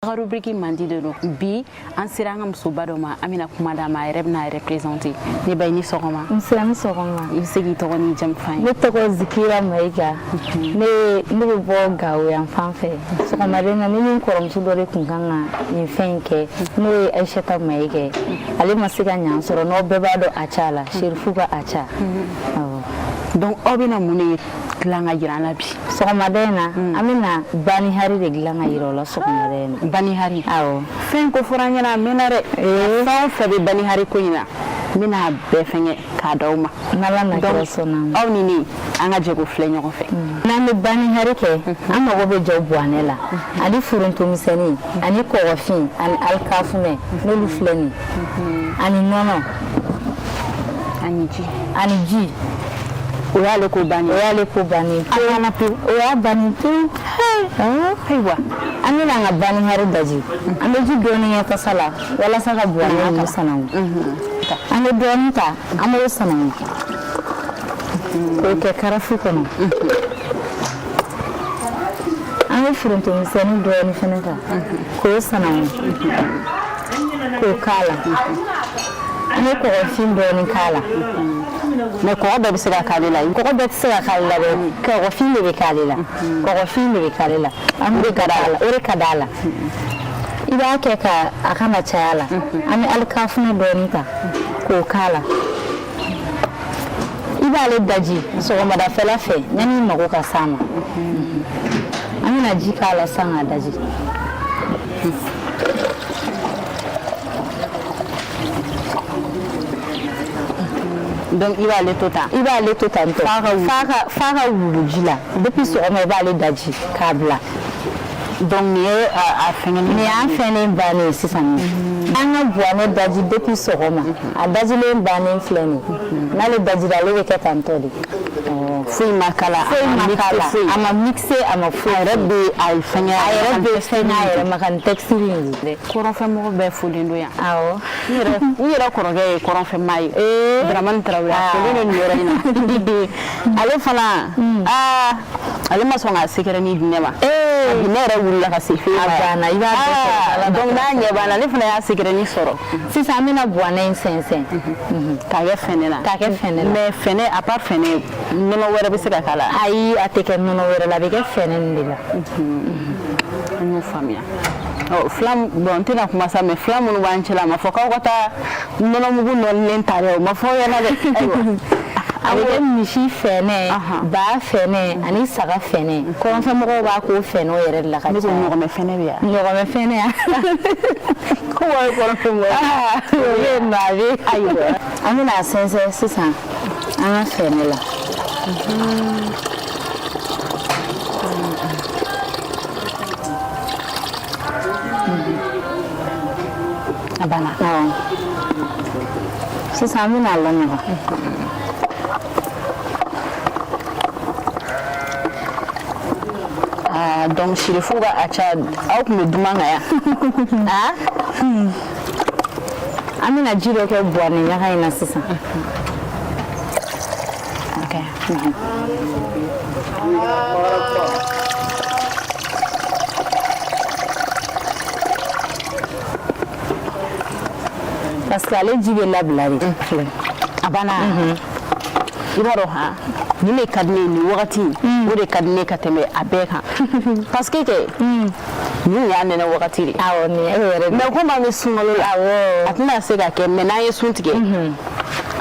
Ka rubrique mandi de don. Bi an sera an ka musoba dɔ ma, an bɛna kuma d'a ma, a yɛrɛ bɛna a yɛrɛ présenter. Ne ba, i ni sɔgɔma. Nse, a ni sɔgɔma. I bɛ se k'i tɔgɔ n'i jamu f'an ye? Ne tɔgɔ Zikira Mayiga, ne bɛ bɔ Gawo yan fan fɛ. Sɔgɔmada in na, ne ni n kɔrɔmuso dɔ de tun kan ka nin fɛn in kɛ, n'o ye Ayisata Mayiga ye. Ale ma se ka ɲan sɔrɔ, n'aw bɛɛ b'a dɔn a ca la, Serifu ka a ca. Donc aw bɛna mun de ye? dilan ka jira an na bi? Sɔgɔmada in na, an bɛna banihari de dilan ka jira o la sɔgɔmada in na. Banihari? Awɔ. Fɛn ko fɔra an ɲɛna a mɛnna dɛ. Fɛn o fɛn bɛ banihari ko in na, n bɛna a bɛɛ fɛngɛ k'a d'aw ma. N'Ala na kira sɔnna ma. Aw ni ne, an ka jɛ k'o filɛ ɲɔgɔn fɛ. N'an bɛ banihari kɛ, an mago bɛ jɔ buwanɛ la, ani foronto misɛnnin, ani kɔgɔfin, ani alikafunɛ, n'olu filɛ nin, ani nɔnɔ, ani ji, ani ji. O y'ale ko bannen. O y'ale ko bannen. A banna pewu. O y'a bannen pewu. Ayiwa. An bɛna an ka banihari daji. An bɛ ji dɔɔni kɛ tasa la walasa ka buwanɛ ninnu sanango. An bɛ dɔɔni ta, an b'o sanango k'o kɛ karafu kɔnɔ. An bɛ foronto misɛnnin dɔɔni fana ta k'o sanango k'o k'a la. An bɛ kɔgɔfin dɔɔni k'a la. Mais kɔgɔ bɛɛ bɛ se ka k'ale la? Kɔgɔ bɛɛ tɛ se ka k'ale la dɛ, kɔgɔfin de bɛ k'ale la, kɔgɔfin de bɛ k'ale la. An bɛ k'a la, o de ka d'a la. I b'a kɛ ka a kana caya la. An bɛ alikafunɛ dɔɔni ta k'o k'a la. I b'ale daji sɔgɔmadafɛla fɛ yanni i mago ka s'a ma. An bɛna ji k'a la sisan k'a daji. Donc i b'ale to tan? I b'ale to tan tɔ f'a ka wulu ji la. Depuis sɔgɔma i b'ale daji k'a bila. Donc nin ye a fɛngɛ? Nin y'an fɛnnen bannen ye sisan. An ka buwanɛ daji depuis sɔgɔma, a dajilen bannen filɛ nin ye. N'ale dajira, ale bɛ kɛ tan tɔ de. Foyi ma k'a la? Foyi ma k'a la, a ma mixé, a ma foyi. A yɛrɛ bɛ a fɛngɛ? A yɛrɛ bɛ fɛngɛ a yɛrɛ ma ka nin texture in di. Kɔrɔnfɛmɔgɔ bɛɛ folen don yan. Awɔ. N yɛrɛ kɔrɔkɛ ye kɔrɔnfɛmaa ye, Dramani Tarawele, a folen don nin yɔrɔ in na. Ale fana, aa, ale ma sɔn k'a secret di ne ma. Bi ne yɛrɛ wulila ka se f'e ma. A banna, i b'a bɛɛ sɔrɔ. Donc n'a ɲɛ b'a la, ne fana y'a secret sɔrɔ. Sisan an bɛna buwanɛ in sɛnsɛn. K'a kɛ fɛnɛ la? K'a kɛ fɛnɛ la. Mais fɛnɛ, à part fɛnɛ, nɔnɔ wɛrɛ bɛ se ka k'a la? Ayi, a tɛ kɛ nɔnɔ wɛrɛ la, a bɛ kɛ fɛnɛ nin de la. An y'o faamuya. Ɔ, fila, bon, n tɛna kuma sa, mais fila minnu b'an cɛla, a ma fɔ k'aw ka taa nɔnɔmugu nɔɔnilen ta dɛ, o ma fɔ aw ɲɛna dɛ. Ayiwa. A bɛ kɛ misi fɛnɛ, ba fɛnɛ ani saga fɛnɛ. Kɔrɔnfɛmɔgɔw b'a k'o fɛnɛw yɛrɛ de la ka Ne ko caya. ɲɔgɔmɛ fɛnɛ bɛ yan? Ɲɔgɔmɛ fɛnɛ yan. Ko wa ye kɔrɔnfɛmɔgɔ? O bɛ yen nɔ, a bɛ. Ayiwa. An bɛna a sɛnsɛn sisan an ka fɛnɛ la. A banna. Awɔ. Sisan an bɛna a lamaga. Ah, donc sirifu ka a ca, aw tun bɛ duman kan yan. Ah? An bɛna ji dɔ kɛ buwanɛ ɲaga in na sisan. Ok. Parce que ale ji bɛ labila de. A banna. I b'a dɔn han, nin de ka di ne ye nin wagati in, o de ka di ne ka tɛmɛ a bɛɛ kan, parce que kɛ nin y'a nɛnɛ wagati de. Awɔ, nin ye yɛrɛ. Mais komi an bɛ sunkalo la, a tɛna se ka kɛ, mais n'an ye sun tigɛ,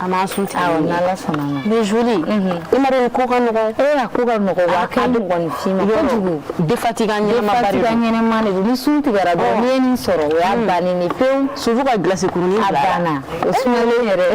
an b'an sun tigɛ. Awɔ, n'Ala sɔnna ma. Mais joli, i m'a dɔn nin ko ka nɔgɔn. Ee, a ko ka nɔgɔn wa, a ka ɲi mɔgɔninfin ma kojugu. Défatigant ɲɛnama ba de don. Défatigant ɲɛnama de don. Ni sun tigɛra dɔrɔn, n'i ye nin sɔrɔ, o y'a bannen de pewu. Surtout ka glace kurunin A bila la. banna, o sumalen yɛrɛ.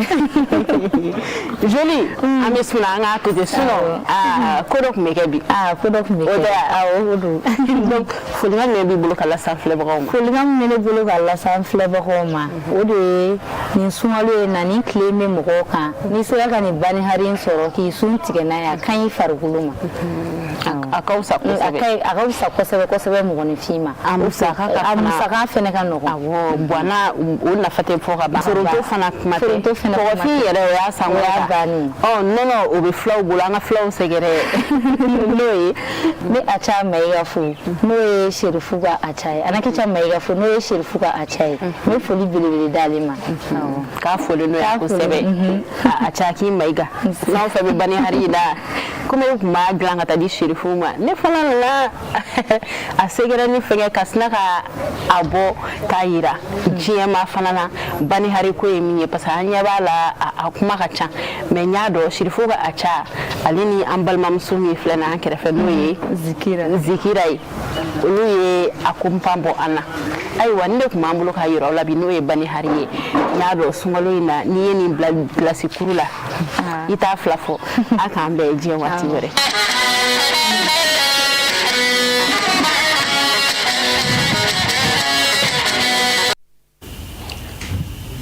Joli, an bɛ sun na, an k'a to ten, sinon aa, ko dɔ tun bɛ kɛ bi. Aa, ko dɔ tun bɛ kɛ. O tɛ wa? Awɔ, o don. Donc folikan jumɛn b'i bolo ka lase an filɛbagaw ma? Folikan min bɛ ne bolo ka lase an filɛbagaw ma, o de ye nin sunkalo ye na, nin tile bɛ mɔgɔw kan, n'i sera ka nin banihari in sɔrɔ k'i sun tigɛ n'a ye, a ka ɲi farikolo ma. A ka fisa kosɛbɛ. A ka fisa kosɛbɛ kosɛbɛ mɔgɔninfin ma. A musaka ka A musaka fɛnɛ ka nɔgɔn. Awɔ, buwana o nafa tɛ fɔ ka ban. Foronto fana kuma tɛ. Foronto fɛnɛ kuma tɛ. Kɔgɔfin yɛrɛ, o y'a san. O y'a bannen. Ɔ, nɔnɔ, o bɛ filaw bolo, an ka filaw sɛgɛrɛ n'o ye. N bɛ Aca Mayiga fo, n'o ye Serifu ka Aca ye. Anakica Mayiga fo, n'o ye Serifu ka Aca ye. N bɛ foli belebele d'ale ma. K'a foli n'o ye kosɛbɛ. Acaki Mayiga fɛn o fɛn bɛ Bani Hari la komi e tun b'a dilan ka taa di Serifuw ma ne fana nana a secret ni fɛngɛ ka sina ka a bɔ k'a yira diɲɛ ma fana na Bani Hari ko ye min ye parce que an ɲɛ b'a la a kuma ka ca mais n y'a dɔn Serifu ka aca ale ni an balimamuso min filɛ nin an kɛrɛfɛ n'o ye Zikira ye olu ye a kunpan bɔ an na ayiwa nin de tun b'an bolo k'a yira aw la bi n'o ye Bani Hari ye n y'a dɔn sunkalo in na n'i ye nin bila gilasi kuru la i t'a fila fɔ a k'an bɛn diɲɛ waati wɛrɛ.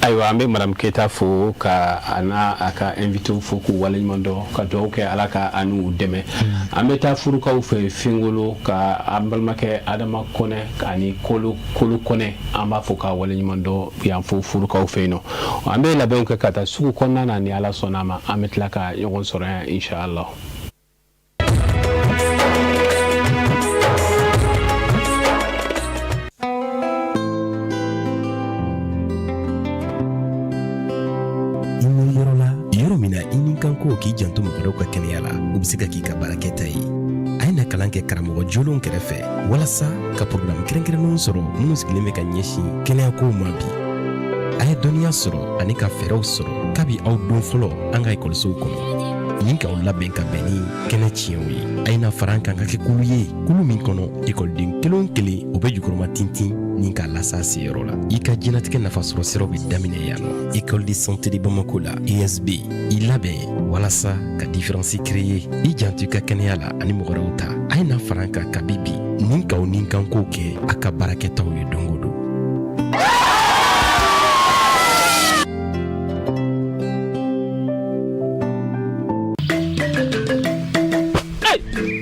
Ayiwa an bɛ madame Keyita fo ka a n'a a ka invité fo k'u waleɲuman dɔn ka dugawu kɛ Ala ka an n'u dɛmɛ an bɛ taa furukaw fɛ Fingolo ka an balimakɛ Adama Kɔnɛ ani Kolo Kolo Kɔnɛ an b'a fo k'a waleɲuman dɔn yan fo furukaw fɛ yen nɔ an bɛ labɛnw kɛ ka taa sugu kɔnɔna na ni Ala sɔnna a ma an bɛ tila ka ɲɔgɔn sɔrɔ yan inchallah. I miiri yɔrɔ la yɔrɔ min na i ni kanko k'i janto mɔgɔ wɛrɛw ka kɛnɛya la o bɛ se ka k'i ka baarakɛta ye a ye na kalan kɛ karamɔgɔ jolenw kɛrɛfɛ walasa ka porogaramu kɛrɛnkɛrɛnnenw sɔrɔ minnu sigilen bɛ ka ɲɛsin kɛnɛyakow ma bi a ye dɔnniya sɔrɔ ani ka fɛɛrɛw sɔrɔ kabi aw don fɔlɔ an ka ekɔlisow kɔnɔ ni k'aw labɛn ka bɛn ni kɛnɛ tiɲɛw ye a ye na fara an kan ka kɛ kulu ye kulu min kɔnɔ ekɔliden kelen o kelen o bɛ jukɔrɔma tintin ni k'a lasa seyɔrɔ la i ka diɲɛnatigɛ nafasɔrɔ siraw bɛ daminɛ yan nɔ école de santé de bamako la esb i labɛn walasa ka différence créer i janto i ka kɛnɛya la ani mɔgɔ wɛrɛw ta a ye na fara an kan kabi bi ni k'aw ni kankow kɛ a ka baarakɛtaw ye don o don.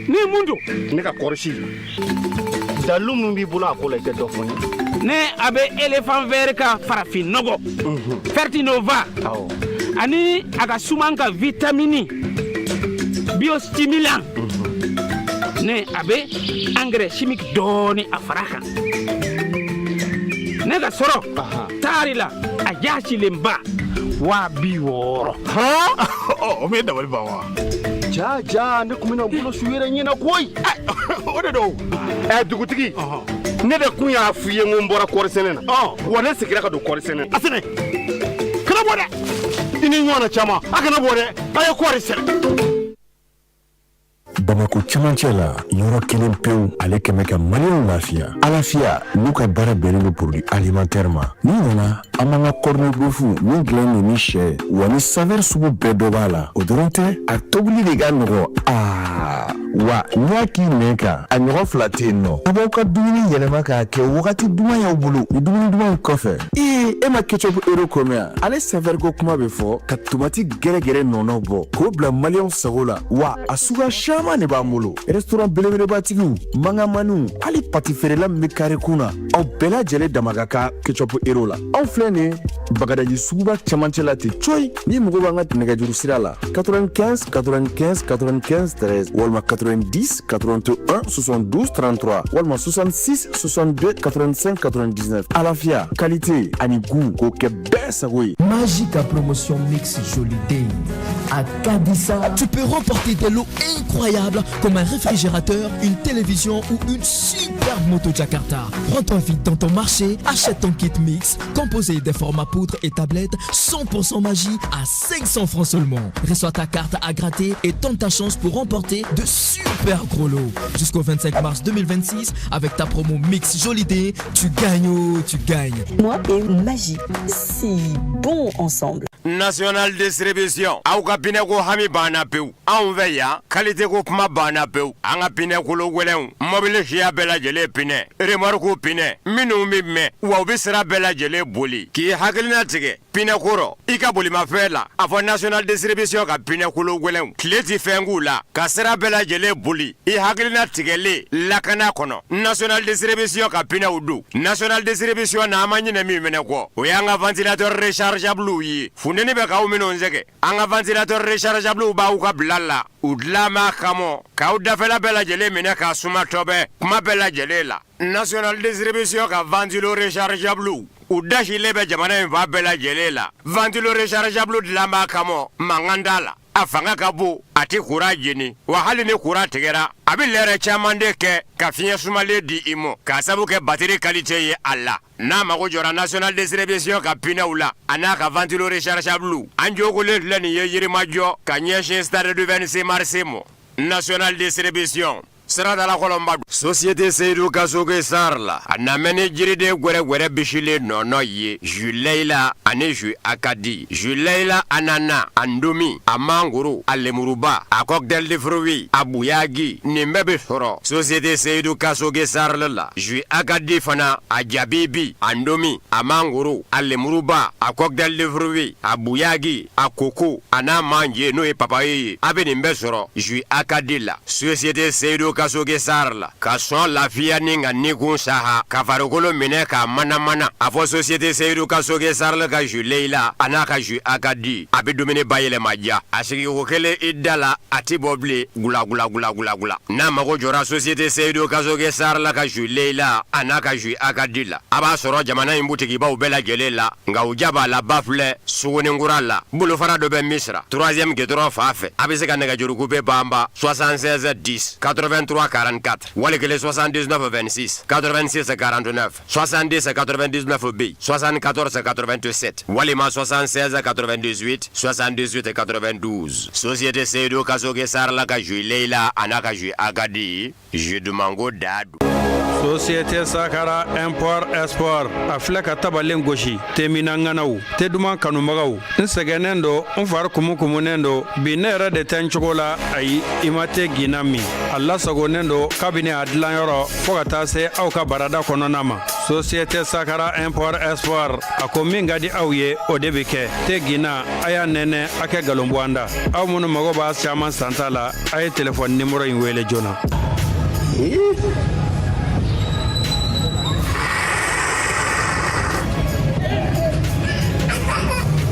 Ni mun don ne ka kɔrɔsi dalilu min b'i bolo a ko la i tɛ dɔ fɔ n ye ne a bɛ éléphant vert ka farafin nɔgɔ fertinova ani a ka suman ka vitamini biostimulant ne a bɛ engrais chimique dɔɔni a fara kan ne ka sɔrɔ taari la a jasilenba 60 000. O m'e dabali ban wa? Ja ja, ne tun bɛna n bolo su yɛrɛ ɲɛna koyi. O de don ɛ, dugutigi, ne de kun y'a f'i ye n ko n bɔra kɔɔri sɛnɛ na, wa ne seginna ka don kɔɔri sɛnɛ na. A sɛnɛ kana bɔ dɛ, i ni ɲɔgɔnna caman, a kana bɔ dɛ, a ye kɔɔri sɛnɛ. Bamako cɛmancɛ la, yɔrɔ kelen pewu ale kɛmɛ ka maliyɛnw lafiya, Alafiya. N'u ka baara bɛnnen don produit alimentaire ma. N'i nana, an b'an ka corned beef min dilannen don ni sɛ wa ni saveur sugu bɛɛ dɔ b'a la. O dɔrɔn tɛ, a tobili de ka nɔgɔ. Aa wa n'i y'a k'i nɛn kan, a ɲɔgɔn fila tɛ yen nɔ. A b'aw ka dumuni yɛlɛma k'a kɛ wagati duman y'aw bolo. Ni dumuni dumanw kɔfɛ, ee, e ma ketchup Hero ko mɛn yan? Ale saveur ko kuma bɛ fɔ ka tomati gɛrɛgɛrɛ nɔnɔ bɔ k'o bila maliyɛnw sago la. Wa a suguya caman de b'an bolo. Restaurant belebelebatigiw, mangamaniw, hali pati feerela min bɛ kare kun na, aw bɛɛ lajɛlen dama ka kan ketchup Hero la. Anw filɛ nin Bagadaji suguba cɛmancɛ la ten coyi. Ni mago b'an ka nɛgɛjuru sira la, 95 95 95 13 walima 90 81 72 33 walima 66 62 85 99. Alafiya, qualité ani goût, k'o kɛ bɛɛ sago ye. Magique promotion Mix Joli Day. À Kadissa, tu peux remporter des lots incroyables comme un réfrigérateur, une télévision ou une superbe moto Jakarta. Rends-toi vite dans ton marché, achète ton kit mix composé des formats poudre et tablettes 100% magie à 500 francs seulement. Reçois ta carte à gratter et tente ta chance pour remporter de super gros lots. Jusqu'au 25 mars 2026, avec ta promo Mix Joli Day, tu gagnes, oh, tu gagnes. Moi et Magie, si bon ensemble. National Distribution, aw ka pneu ko hami banna pewu anw fɛ yan. Qualité ko kuma banna pewu. An ka pneu kolo gwɛlɛnw, mɔbili siya bɛɛ lajɛlen pneu, remorque pneu minnu bɛ mɛn wa u bɛ sira bɛɛ lajɛlen boli. K'i hakilina tigɛ pneu ko rɔ i ka bolimafɛn la, a fɔ National Distribution ka pneu kolo gwɛlɛnw, tile ti fɛn k'u la ka sira bɛɛ lajɛlen boli. I hakilina tigɛlen lakana kɔnɔ, National Distribution ka pneuw don. National Distribution na, an ma ɲinɛ min fɛnɛ kɔ, o y'an ka ventilateur rechargeable ye. Funteni bɛ k'aw minnu sɛgɛn, an ka ventilateur rechargeable b'aw ka bila la. U dilan b'a kama k'aw dafɛla bɛɛ lajɛlen minɛ k'a suma tɔbɛ kuma bɛɛ lajɛlen la. National Distribution ka ventilo rechargeable. U dasilen bɛ jamana in fan bɛɛ lajɛlen la. Ventilo rechargeable dilan b'a kama, mankan t'a la. A fanga ka bon, a tɛ kuran jeni, wa hali ni kuran tigɛra, a bɛ lɛrɛ caman de kɛ ka fiɲɛ sumalen di i ma k'a sabu kɛ batiri qualité ye a la. N'a mago jɔra National Distribution ka pinɛw la, a n'a ka ventilo rechargeable, an jogolen filɛ nin ye Yirimajɔ ka ɲɛsin stade du 26 mars ma. National Distribution Siradala Kɔlɔnba don. Société Seyidu Kasoge SARL a namɛ ni jiriden gwɛrɛgwɛrɛ bisilen nɔnɔ ye jus Layila ani jus Akadi, jus Layila ananas, a ndomi, a mangoro, a lemuruba, a cocktail de fruits, a buyagi, nin bɛɛ bɛ sɔrɔ Société Seyidu Kasoge SARL la. Jus Akadi fana, a jabibi, a ndomi, a mangoro, a lemuruba, a cocktail de fruits, a buyagi, a koko a n'a manje n'o ye papaye ye, a bɛ nin bɛɛ sɔrɔ jus Akadi la. Société Seyidu Kasoge SARL ka sɔn lafiya ni ka nikun saha ka farikolo minɛ k'a manamana. A fɔ Société Seyidu Kasoge SARL ka jus Layila a n'a ka jus Akadi, a bɛ dumuni bayɛlɛma diya. A sigiko kelen i da la, a tɛ bɔ bilen gulagulagulagula. N'a mago jɔra Société Seyidu Kasoge SARL ka jus Layila a n'a ka jus Akadi la, a b'a sɔrɔ jamana in butikibaw bɛɛ lajɛlen la. Nka u ja b'a la ba filɛ Suguninkura la, bolofara dɔ bɛ Misira troisième goudron fan fɛ. A bɛ se ka nɛgɛjuru coupe banba 76 10 83 44 wali kelen 79 26 86 49 70 99 bɛ yen 74 87 walima 76 98 78 92. Société Seyidu Kasoge SARL ka jus Layila a n'a ka jus Akadi. Jus dumanko da don. Société Sakara import export a filɛ ka tabalen gosi temina ŋanaw te duman kanubagaw n sɛgɛnnen don n fari kumukumunen don bi ne yɛrɛ de tɛ n cogo la ayi i ma te ginna min a lasagonnen don kabini a dilanyɔrɔ fɔɔ ka taa se aw ka barada kɔnɔna ma Société Sakara import export a ko min ka di aw ye o de bɛ kɛ te ginna a y'a nɛnɛ a kɛ galon bɔ an da aw minnu mago b'a caman santa la a ye telefɔni nimoro in wele joona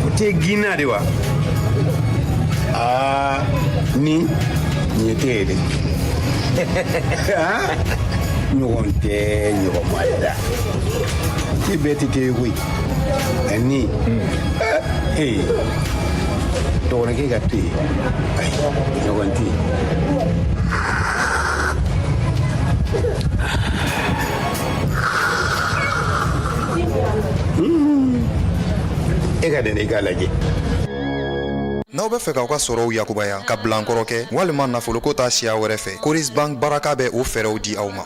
o te ginna de wa aa ni nin ye te ye dɛ ɲɔgɔn tɛ ɲɔgɔn ma da te bɛɛ tɛ te ye koyi ani ee dɔgɔnɔkɛ ka to yen ayi ɲɔgɔn tɛ yen e ka dɛnɛ i k'a lajɛ N'aw bɛ fɛ k'aw ka sɔrɔw yakubaya ka bilankɔrɔ kɛ walima nafoloko ta siya wɛrɛ fɛ Coris Bank Baraka bɛ o fɛɛrɛw di aw ma.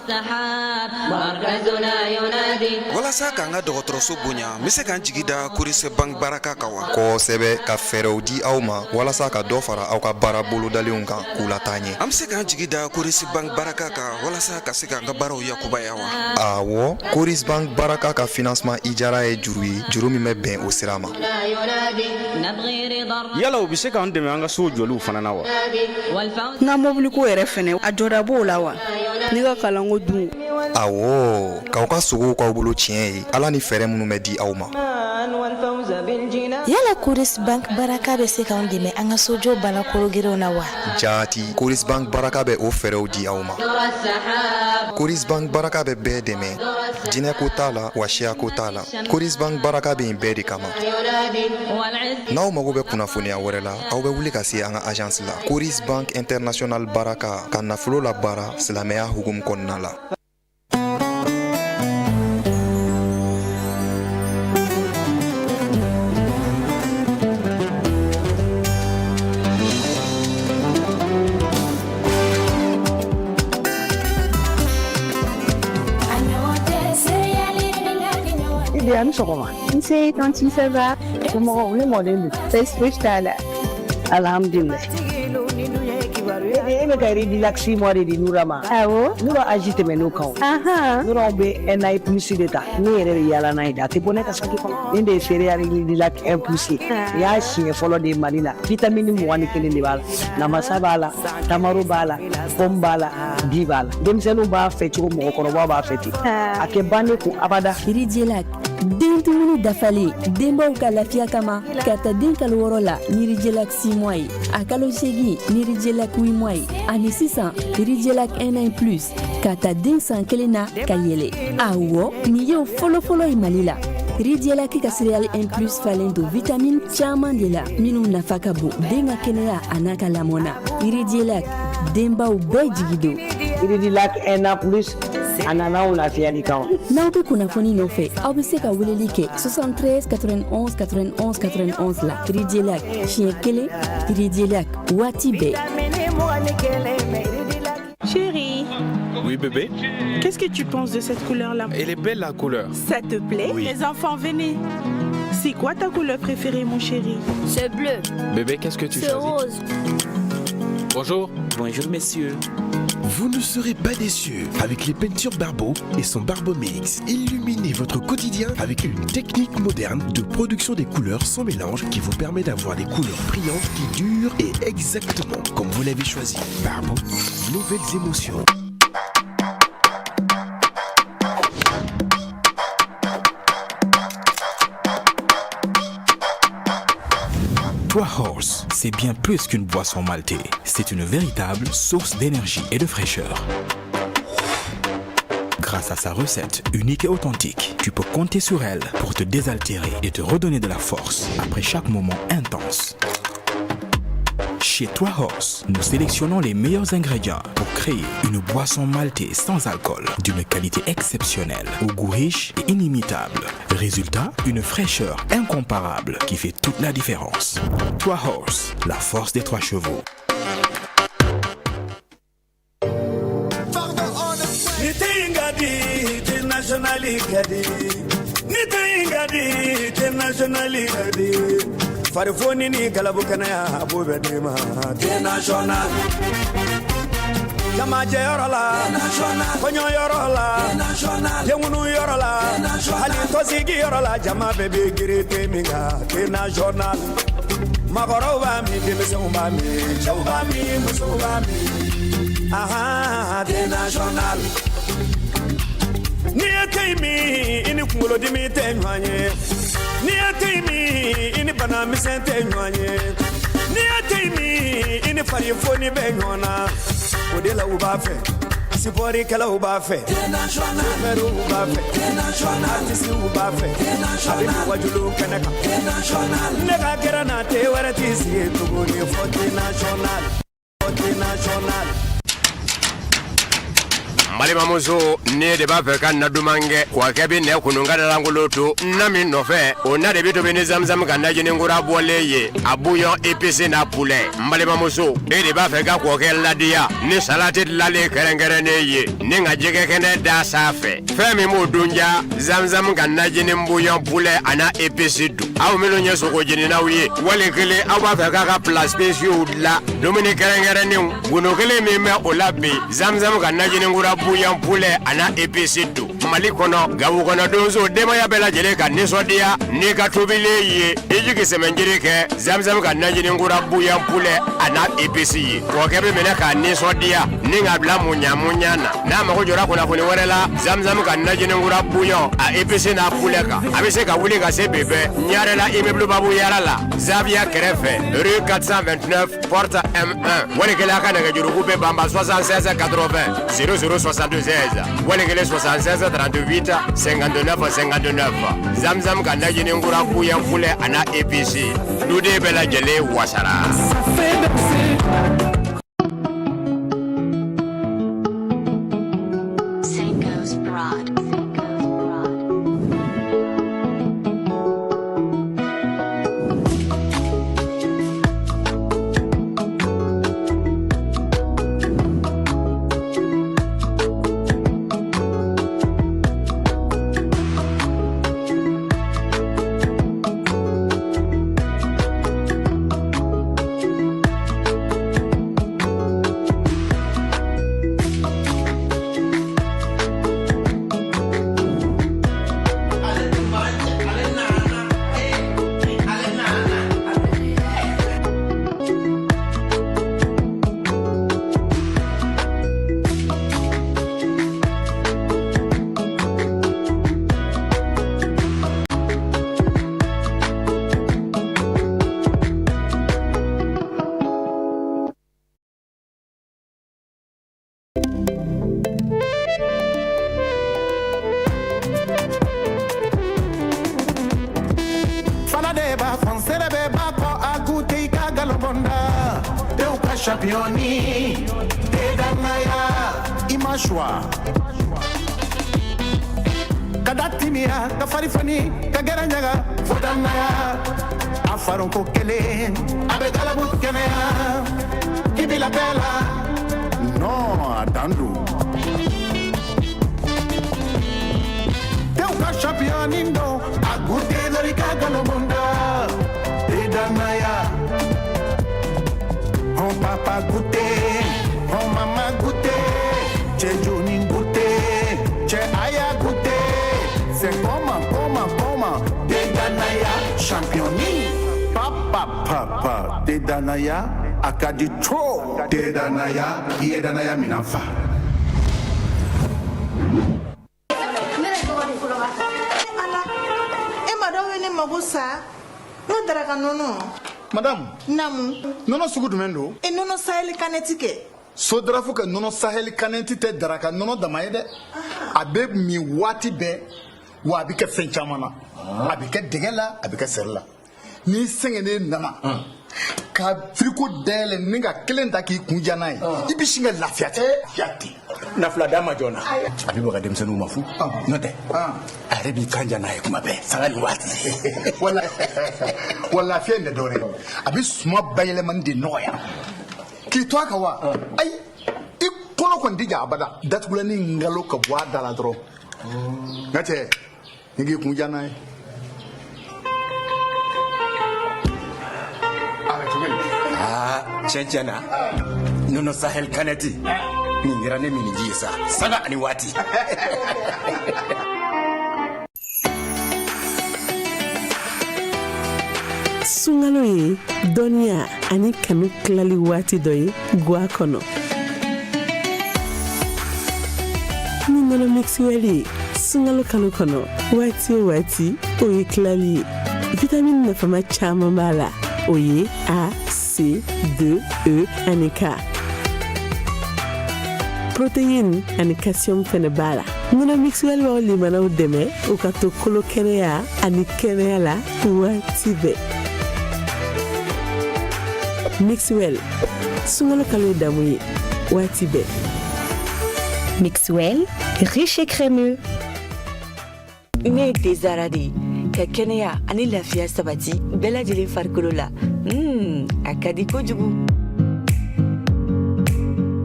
Walasa k'an ka dɔgɔtɔrɔso bonya n bɛ se ka n jigi da Coris Bank Baraka kan wa? Kosɛbɛ ka fɛɛrɛw di aw ma walasa ka dɔ fara aw ka baara bolodalenw kan k'u lataa ɲɛ. An bɛ se k'an jigi da Coris Bank Baraka kan walasa ka se k'an ka baaraw yakubaya wa? Awɔ, Coris Bank Baraka ka financement ijara ye juru ye juru min bɛ bɛn o sira ma. Yala u bɛ se k'an dɛmɛ an ka so jɔliw fana na wa? N ka mobiliko yɛrɛ fɛnɛ a jɔda b'o la wa? Ne ka kalanko dun? Awɔ, k'aw ka sogow k'aw bolo tiɲɛ ye Ala ni fɛɛrɛ minnu bɛ di aw ma. Yala Coris Bank Baraka bɛ se k'an dɛmɛ an ka sojɔ baara kologirinw na wa? Jaati, Coris Bank Baraka bɛ o fɛɛrɛw di aw ma. Coris Bank Baraka bɛ bɛɛ dɛmɛ, diinɛko t'a la wa siyako t'a la. Coris Bank Baraka bɛ yen bɛɛ de kama. N'aw mago bɛ kunnafoniya wɛrɛ la, aw bɛ wuli ka se an ka agence la. Coris Bank International Baraka ka nafolo labaara silamɛya hukumu kɔnɔna la. Idi a ni sɔgɔma. Nse tantie ça va? Somɔgɔw ne mɔden don. Baasi fosi t'a la. Alhamdulilayi. E bɛ ka Ridilac 6 mois de di Nura ma. Awɔ. Nura âge tɛmɛn'o kan o. Ahan. Nura anw bɛ un an plus de ta. Ne yɛrɛ bɛ yaala n'a ye de a tɛ bɔ ne ka saki kɔnɔ. Nin de ye céréales Ridilac 1 plus ye. Nin y'a siɲɛ fɔlɔ de ye Mali la. Vitamine 21 de b'a la. Namasa b'a la, tamaro b'a la, pomme b'a la, di b'a la. Denmisɛnninw b'a fɛ cogo mɔgɔkɔrɔbaw b'a fɛ ten. A tɛ ban ne kun abada. Ridilac den dumuni dafalen denbaw ka lafiya kama ka ta den kalo 6 la ni Ridilac 6 mois ye a kalo 8 ni Ridilac 8 mois ye ani sisan Ridilac 1 an plus ka ta den san 1 na ka yɛlɛ awɔ nin ye o fɔlɔfɔlɔ ye Mali la. Ridielac ka céréale 1 plus falen don vitamine caman de la minnu nafa ka bon den ka kɛnɛya a n'a ka lamɔ na. Ridielac, denbaw bɛɛ jigi don. Ridilac 1 plus a nana anw lafiyali kama. N'aw bɛ kunnafoni nɔfɛ, aw bɛ se ka weleli kɛ 73 91 91 91 la. Ridielac siɲɛ kelen, Ridielac waati bɛɛ. Chérie. Oui, bébé. Qu'est-ce que tu penses de cette couleur-là? Elle est belle, la couleur. Ça te plaît? Oui. Les enfants, venez. C'est quoi ta couleur préférée, mon chéri? C'est bleu. Bébé, qu'est-ce que tu C'est choisis? rose. Bonjour. Bonjour, messieurs. Vous ne serez pas déçus avec les peintures Barbeau et son Barbeau Mix. Illuminez votre quotidien avec une technique moderne de production des couleurs sans mélange qui vous permet d'avoir des couleurs brillantes qui durent et exactement comme vous l'avez choisi. Barbeau, nouvelles émotions. Trois Horse, c'est bien plus qu'une boisson maltée. C'est une véritable source d'énergie et de fraîcheur. Grâce à sa recette unique et authentique, tu peux compter sur elle pour te désaltérer et te redonner de la force après chaque moment intense. Chez Trois Horse, nous sélectionnons les meilleurs ingrédients pour créer une boisson maltée sans alcool d'une qualité exceptionnelle, au goût riche et inimitable. Résultat, une fraîcheur incomparable qui fait toute la différence. Trois Horse, la force des trois chevaux. Ni te in ka di, te national ka di. Ni te in ka di, te national ka di. Farifoni ni galabu kɛnɛya a b'o bɛɛ d'i ma. Te national. Jamajɛyɔrɔ la, kɔɲɔyɔrɔ la, denkunuyɔrɔ la, hali tɔnsigiyɔrɔ la, jama bɛɛ bɛ girin te min kan. Te national. Maakɔrɔw b'a min, denmisɛnw b'a min, cɛw b'a min, musow b'a min. Ahan, te national. N'i ye te in min, i ni kunkolodimi tɛ ɲɔgɔn ye. N'i ye te in min, i ni bana misɛn tɛ ɲɔgɔn ye. N'i ye te in min, i ni farifoni bɛ ɲɔgɔn na. O de la u b'a fɛ, sipɔrikɛlaw b'a fɛ, sofɛriw b'a fɛ, artisiw b'a fɛ, a bɛ min wajulu kɛnɛ kan. Ne ka kɛra na te wɛrɛ t'i sigi tuguni fɔ te national, fɔ te national. N balimamuso, ne de b'a fɛ ka na duman kɛ kɔkɛ bɛ nɛ kunun ka dalankolon to na min nɔfɛ, o na de bɛ tobi ni zamzam ka najini kura bɔlen ye, a bouillon épicé n'a poulet. N balimamuso, e de b'a fɛ ka kɔkɛ ladiya ni salati dilanlen kɛrɛnkɛrɛnnen ye ni ka jɛgɛ kɛnɛ da sanfɛ, fɛn min b'o dun ja, zamzam ka najini bouillon poulet a n'a épice don. Aw minnu ye sogo jeninaw ye, wali kelen aw b'a fɛ k'a ka plats spéciaux dilan, dumuni kɛrɛnkɛrɛnnenw, gundo kelen min bɛ o la bi, zamzam ka najini kura bouillon poulet a n'a épice don. Mali kɔnɔ, Gawo kɔnɔ donso denbaya bɛɛ lajɛlen ka nisɔndiya n'i ka tobilen ye, i jigi sɛmɛnjiri kɛ zamzam ka najini kura bouillon poulet a n'a épice ye. Kɔkɛ bɛ minɛ k'a nisɔndiya ni k'a bila muɲa muɲa na. N'a mago jɔra kunnafoni wɛrɛ la zamzam ka najini kura bouillon a épice n'a poulet kan, a bɛ se ka wuli ka se bi bɛɛ Ɲarela immeuble Babu Yara la, Zaviya kɛrɛfɛ, rue 429 porte M1. Wali kelen a ka nɛgɛjuruku bɛ banba 76 80 00 76, wali kelen 76 38 59 59. Zamzam ka najini kura bouillon poulet a n'a épice, duden bɛɛ lajɛlen wasara. Sanko's Broad. Championni te danaya i ma choix ka da timiya ka fari foni ka gɛrɛ ɲaga fo danaya a faronko kelen a bɛ galabu kɛnɛya k'i bila bɛɛ la non a dan don tew ka championni don a goûté dɔrɔn i ka galobonda te danaya. Hon papa goûté, hon mama goûté, cɛ joni goûté, cɛ aya goûté. C'est comment, comment, comment, te danaya championni. Papa, papa, te danaya, a ka di trop. Te danaya, i ye danaya minan fa. Ala, e ma dɔw ye ne mago sa n ka daraka nɔnɔ. Madame. Namu. Nɔnɔ sugu jumɛn don? E nɔnɔ Sahel Cannette kɛ. Sodrafu ka nɔnɔ Sahel Cannette tɛ daraka nɔnɔ dama ye dɛ. A bɛ min waati bɛɛ, wa a bɛ kɛ fɛn caman na. A bɛ kɛ dɛgɛ la, a bɛ kɛ sɛri la. N'i sɛgɛnnen nana ka frigo dayɛlɛ ni ka kelen ta k'i kun ja n'a ye, i bɛ sin ka lafiya ten. Lafiya ten. Nafila d'a ma joona, a bɛ baga denmisɛnninw ma fu n'o tɛ a yɛrɛ b'i kan ja n'a ye kuma bɛɛ sanga ni waati. Wala wa lafiya in tɛ dɔwɛrɛ ye, a bɛ suma bayɛlɛmani de nɔgɔya k'i to a kan wa ayi i kɔnɔ kɔni tɛ ja abada. Datugulanni ngalo ka bɔ a da la dɔrɔn n ka cɛ ni k'i kun ja n'a ye. A bɛ cogo di? Aa, tiɲɛ tiɲɛ na, nɔnɔ Sahel Cannette nin kɛra ne miniji ye sa sanga ani waati. Sunkalo ye dɔnniya ani kanu tilali waati dɔ ye gwa kɔnɔ. Ni nɔnɔ Mixwell ye sunkalo kalo kɔnɔ, waati o waati o ye tilali ye. Vitamini nafama caman b'a la, o ye A, C, D, E ani K. Protéine ani calcium fɛnɛ b'a la. Nɔnɔ Mixwell b'aw limanaw dɛmɛ u ka to kolo kɛnɛya ani kɛnɛya la waati bɛɛ. Mixwell, sunkalo kalo ye damu ye waati bɛɛ. Mixwell, riche et crémeux. Ne ye thé Zara de ye ka kɛnɛya ani lafiya sabati bɛɛ lajɛlen farikolo la. A ka di kojugu.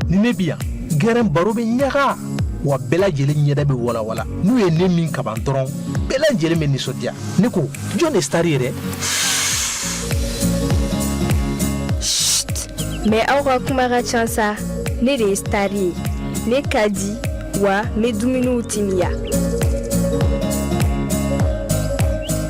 Ni ne bi yan, gɛrɛn baro bɛ ɲaga wa, bɛɛ lajɛlen ɲɛda bɛ walawala. N'u ye ne min kaban dɔrɔn, bɛɛ lajɛlen bɛ nisɔndiya. Ne ko, jɔn de star ye dɛ? Mais aw ka kuma ka ca sa. Ne de ye star ye, ne ka di wa n bɛ dumuniw timiya.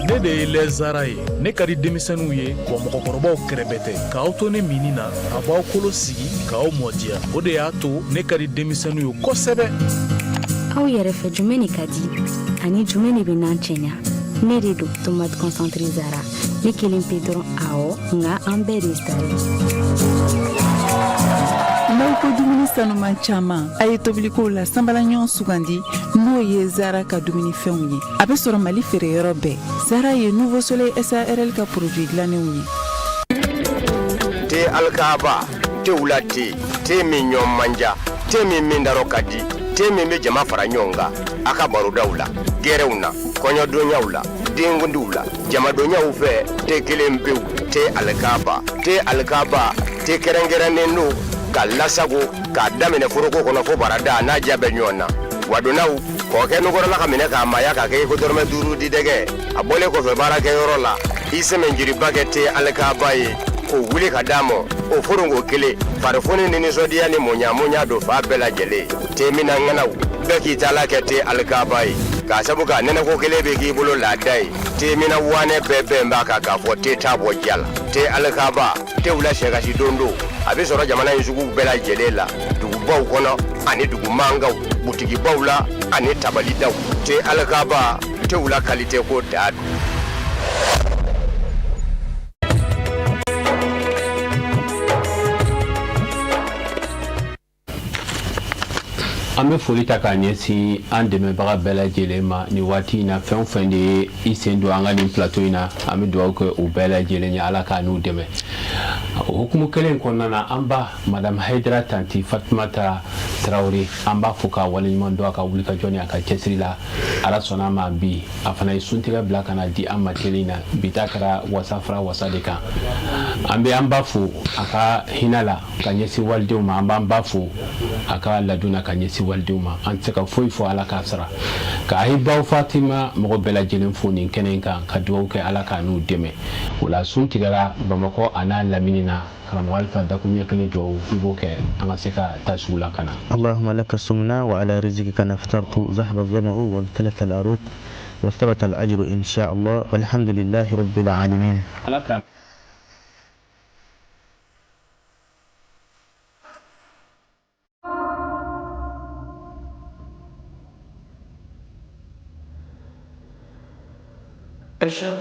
Ne de ye lait Zara ye. Ne ka di denmisɛnninw ye wa mɔgɔkɔrɔbaw kɛrɛbɛ tɛ. K'aw to ne minni na, a b'aw kolo sigi k'aw mɔdiya. O de y'a to ne ka di denmisɛnninw ye kosɛbɛ. Aw yɛrɛ fɛ, jumɛn de ka di ani jumɛn de bɛ n'an cɛɲa? Ne de don, tomate concentré Zara. Ne kelen pe dɔrɔn, awɔ, nka an bɛɛ de ye star ye. N'aw ko dumuni sanuman caman, a ye tobilikow la sanbala ɲɔgɔn sugandi, n'o ye Zara ka dumunifɛnw ye. A bɛ sɔrɔ Mali feereyɔrɔ bɛɛ. Zara ye Nouveau Soleil SARL ka produit dilannenw ye. Te alikaba, te wula, te te min ɲɔ manja, te min min darɔ ka di, te min bɛ jama fara ɲɔgɔn kan a ka barodaw la, gɛrɛw na, kɔɲɔdonyaw la, denkundiw la, jamadonyaw fɛ. Te kelen pewu, te alikaba. Te alikaba, te kɛrɛnkɛrɛnnen don ka lasago k'a daminɛ foroko kɔnɔ fo barada n'a diya bɛ ɲɔgɔn na. Wadonnaw kɔkɛ nukɔrɔla ka minɛ k'a maaya k'a kɛ i ko dɔrɔmɛ 5 di dɛgɛ. A bɔlen kɔfɛ baarakɛyɔrɔ la, i sɛmɛnjiriba kɛ te alikaba ye k'o wuli ka d'a ma. O foronko kelen, farifoni ni nisɔndiya ni muɲamuɲa don fa bɛɛ lajɛlen. Te minna ŋanaw bɛɛ k'i taala kɛ te alikaba ye, k'a sabu k'a nɛnɛko kelen bɛ k'i bolo laada ye. Te minna wanɛ bɛɛ bɛn b'a kan k'a fɔ te t'a bɔ ja la. Te alikaba, te wula sɛkasi don don, a bɛ sɔrɔ jamana in suguw bɛɛ lajɛlen la, dugubaw kɔnɔ ani dugu mankanw, butigibaw la ani tabalidaw. Te alikaba, te wula kalite ko da don. An bɛ foli ta k'a ɲɛsin an dɛmɛbaga bɛɛ lajɛlen ma nin waati in na. Fɛn o fɛn de ye i sen don an ka nin plateau in na, an bɛ dugawu kɛ u bɛɛ lajɛlen ye, Ala k'a n'u dɛmɛ. O hukumu kelen kɔnɔna na, an ba Madame Hayidara Tanti Fatumata Tarawele, an b'a fo k'a waleɲuman dɔn a ka wulikajɔ ni a ka cɛsiri la. Ala sɔnna a ma, bi a fana ye suntigɛ bila ka na di an ma teli na. Bi ta kɛra wasa fara wasa de kan. An bɛ an ba fo a ka hinɛ la ka ɲɛsin walidenw ma. An b'an ba fo a ka ladon na ka ɲɛsin walidenw ma. An tɛ se ka foyi fɔ, Ala k'a sara. Ka Ahibaw Fatima mɔgɔ bɛɛ lajɛlen fo nin kɛnɛ in kan, ka dugawu kɛ, Ala k'a n'u dɛmɛ. O la, sun tigɛra Bamakɔ a n'a lamini na. Karamɔgɔ Alifa, dakuruɲɛ kelen dugawu i b'o kɛ, an ka se ka taa sugu la ka na. اللهم لك صمنا وعلى رزقك نفطرت، ذهب الظمأ وابتلت العروق وثبت الأجر إن شاء الله، والحمد لله رب العالمين. Ala ka أشهد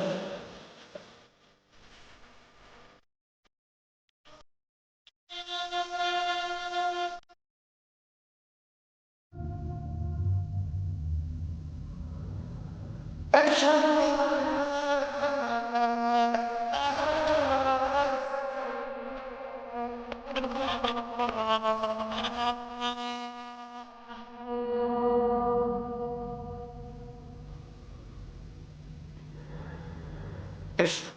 أشهد أشهد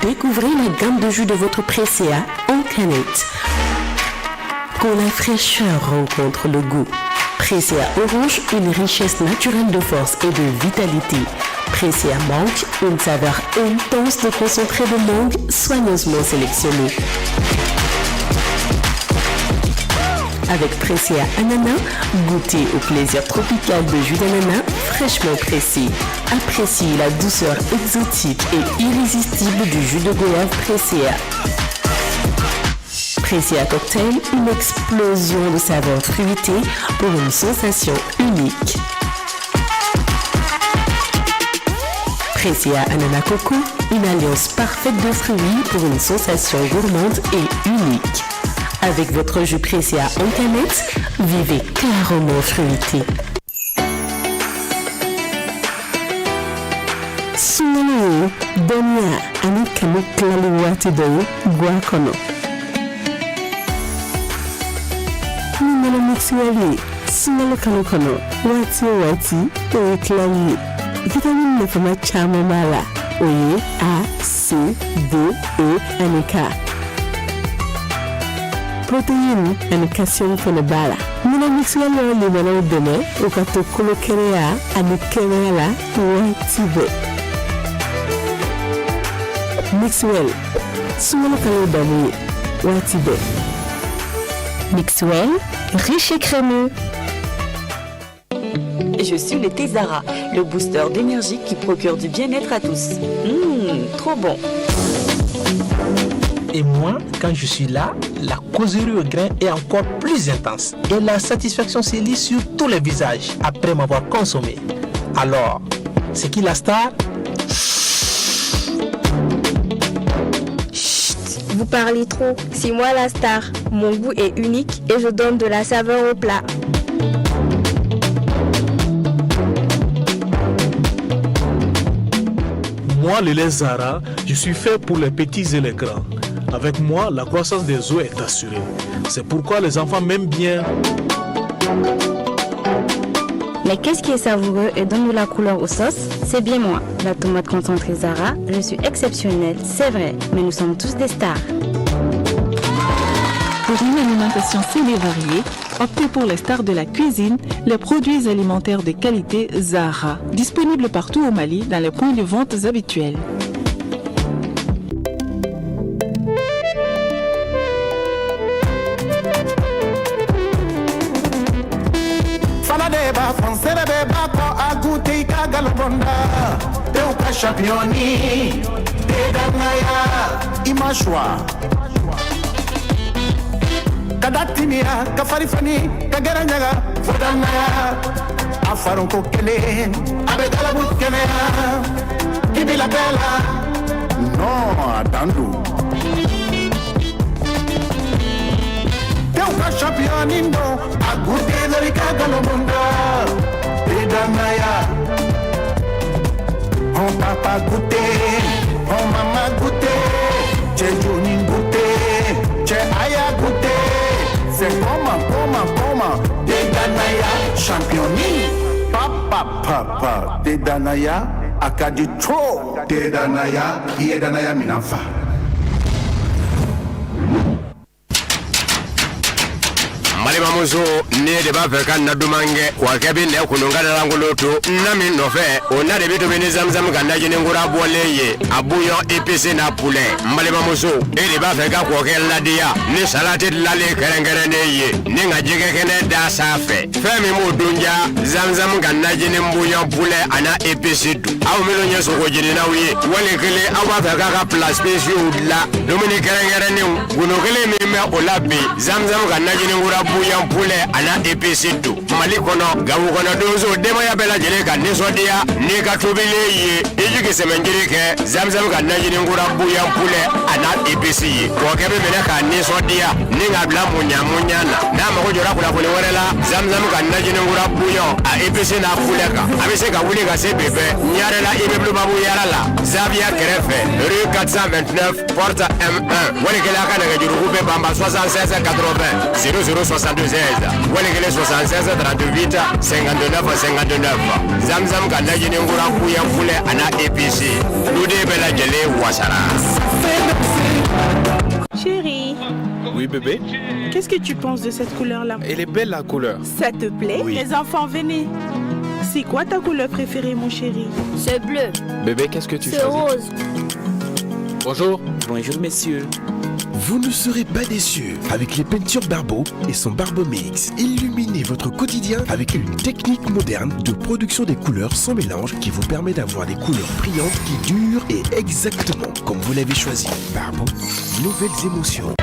Découvrez la gamme de jus de votre Presea en canette. Quand la fraîcheur rencontre le goût. Presea Orange, une richesse naturelle de force et de vitalité. Presea Mangue, une saveur intense de concentré de mangue soigneusement sélectionné. Avec Presea Ananas, goûtez au plaisir tropical de jus d'ananas fraîchement pressé. Appréciez la douceur exotique et irrésistible du jus de goyave Presea. Pressia Cocktail, une explosion de saveurs fruitées pour une sensation unique. Pressia Ananas Coco, une alliance parfaite de fruits pour une sensation gourmande et unique. Avec votre jus Pressia en canette, vivez clairement fruité. Sunkalo ye dɔnniya ani kanu tilali waati dɔ ye gwa kɔnɔ. Ni nɔnɔ Mixwell ye sunkalo kalo kɔnɔ, waati o waati o ye tilali ye. Vitamine nafama caman b'a la, o ye A, C, D, E ani K. Protéine ani calcium fana b'a la. Nɔnɔ Mixwell b'aw limanaw dɛmɛ u ka to kolo kɛnɛya ani kɛnɛya la waati bɛɛ. Mixwell, sunkalo kalo damu ye waati bɛɛ. Mixwell, riche et crémeux. Je suis le thé Zara, le booster d'énergie qui procure du bien-être à tous. Mmh, trop bon. Et moi, quand je suis là, la causerie au grain est encore plus intense. Et la satisfaction se lit sur tous les visages après m'avoir consommé. Alors, c'est qui la star? Chut, vous parlez trop. C'est moi la star. Mon goût est unique et je donne de la saveur au plat. Moi, le lait Zara, je suis fait pour les petits et les grands. Avec moi, la croissance des os est assurée. C'est pourquoi les enfants m'aiment bien. Mais qu'est-ce qui est savoureux et donne de la couleur aux sauces? C'est bien moi, la tomate concentrée Zara. Je suis exceptionnelle, c'est vrai, mais nous sommes tous des stars. Pour une alimentation saine et variée, optez pour les stars de la cuisine, les produits alimentaires de qualité Zara, disponibles partout au Mali dans les points de vente habituels. Fana de b'a fɔ nsɛrɛ bɛ b'a kɔ a goûté i ka galobonda tew ka championni te danaya i ma choix ka da timiya ka fari fani ka gɛrɛ ɲaga fo danaya a faronko kelen a bɛ galabu kɛnɛya k'i bila bɛɛ la non a dan don tew ka championni don a goûté dɔrɔn i ka galobonda te danaya. Hɔn papa goûté, hɔn mama goûté, cɛ joni goûté, cɛ aya goûté, c'est comment, comment, comment, te danaya championni papa papa te danaya a ka di trop te danaya i ye danaya minan fa. N balimamuso, ne de b'a fɛ ka na duman kɛ wa kɛ bɛ nɛ kunun ka lankolon to na min nɔfɛ, o na de bɛ tobi ni zamzam ka najininkura bɔlen ye, a bouillon épicé n'a poulet. N balimamuso, e de b'a fɛ ka kɔkɛ ladiya ni salati dilanlen kɛrɛnkɛrɛnnen ye ni ka jɛgɛ kɛnɛ da sanfɛ, fɛn min b'o dun ja, zamzam ka najini bouillon poulet a n'a épice dun. Aw minnu ye sogo jeninaw ye, wali kelen aw b'a fɛ k'a ka plat spéciaux dilan, dumuni kɛrɛnkɛrɛnnenw, gundo kelen min bɛ o la bi, zamzam ka najininkura bouillon poulet a n'a épice dun. Mali kɔnɔ, Gawo kɔnɔ, donso denbaya bɛɛ lajɛlen ka nisɔndiya n'i ka tobilen ye, i jigi sɛmɛnjiri kɛ zamzam ka najininkura bouillon poulet a n'a épice ye. Kɔkɛ bɛ minɛ k'a nisɔndiya ni k'a bila muɲa muɲa na. N'a mago jɔra kunnafoni wɛrɛ la zamzam ka najininkura bouillon a épice n'a poulet kan, a bɛ se ka wuli ka se bɛɛ Ɲarela immeuble Babu Yara la, Zaviya kɛrɛfɛ, rue 429 porte M1. Wali kelen a ka nɛgɛjuruku bɛ banba 76 80 00 76, wali kelen 76 38 59 59. Zamzam ka najininkura bouillon poulet a n'a épice, duden bɛɛ lajɛlen wasara. Chérie. Oui, bébé. Qu'est-ce que tu penses de cette couleur-là? Elle est belle, la couleur. Ça te plaît? Oui. Les enfants, venez. C'est quoi ta couleur préférée, mon chéri? C'est bleu. Bébé, qu'est-ce que tu C'est choisis? Rose. Bonjour. Bonjour, messieurs. Vous ne serez pas déçus avec les peintures Barbeau et son Barbeau Mix. Illuminez votre quotidien avec une technique moderne de production des couleurs sans mélange qui vous permet d'avoir des couleurs brillantes qui durent et exactement comme vous l'avez choisi. Barbeau, nouvelles émotions.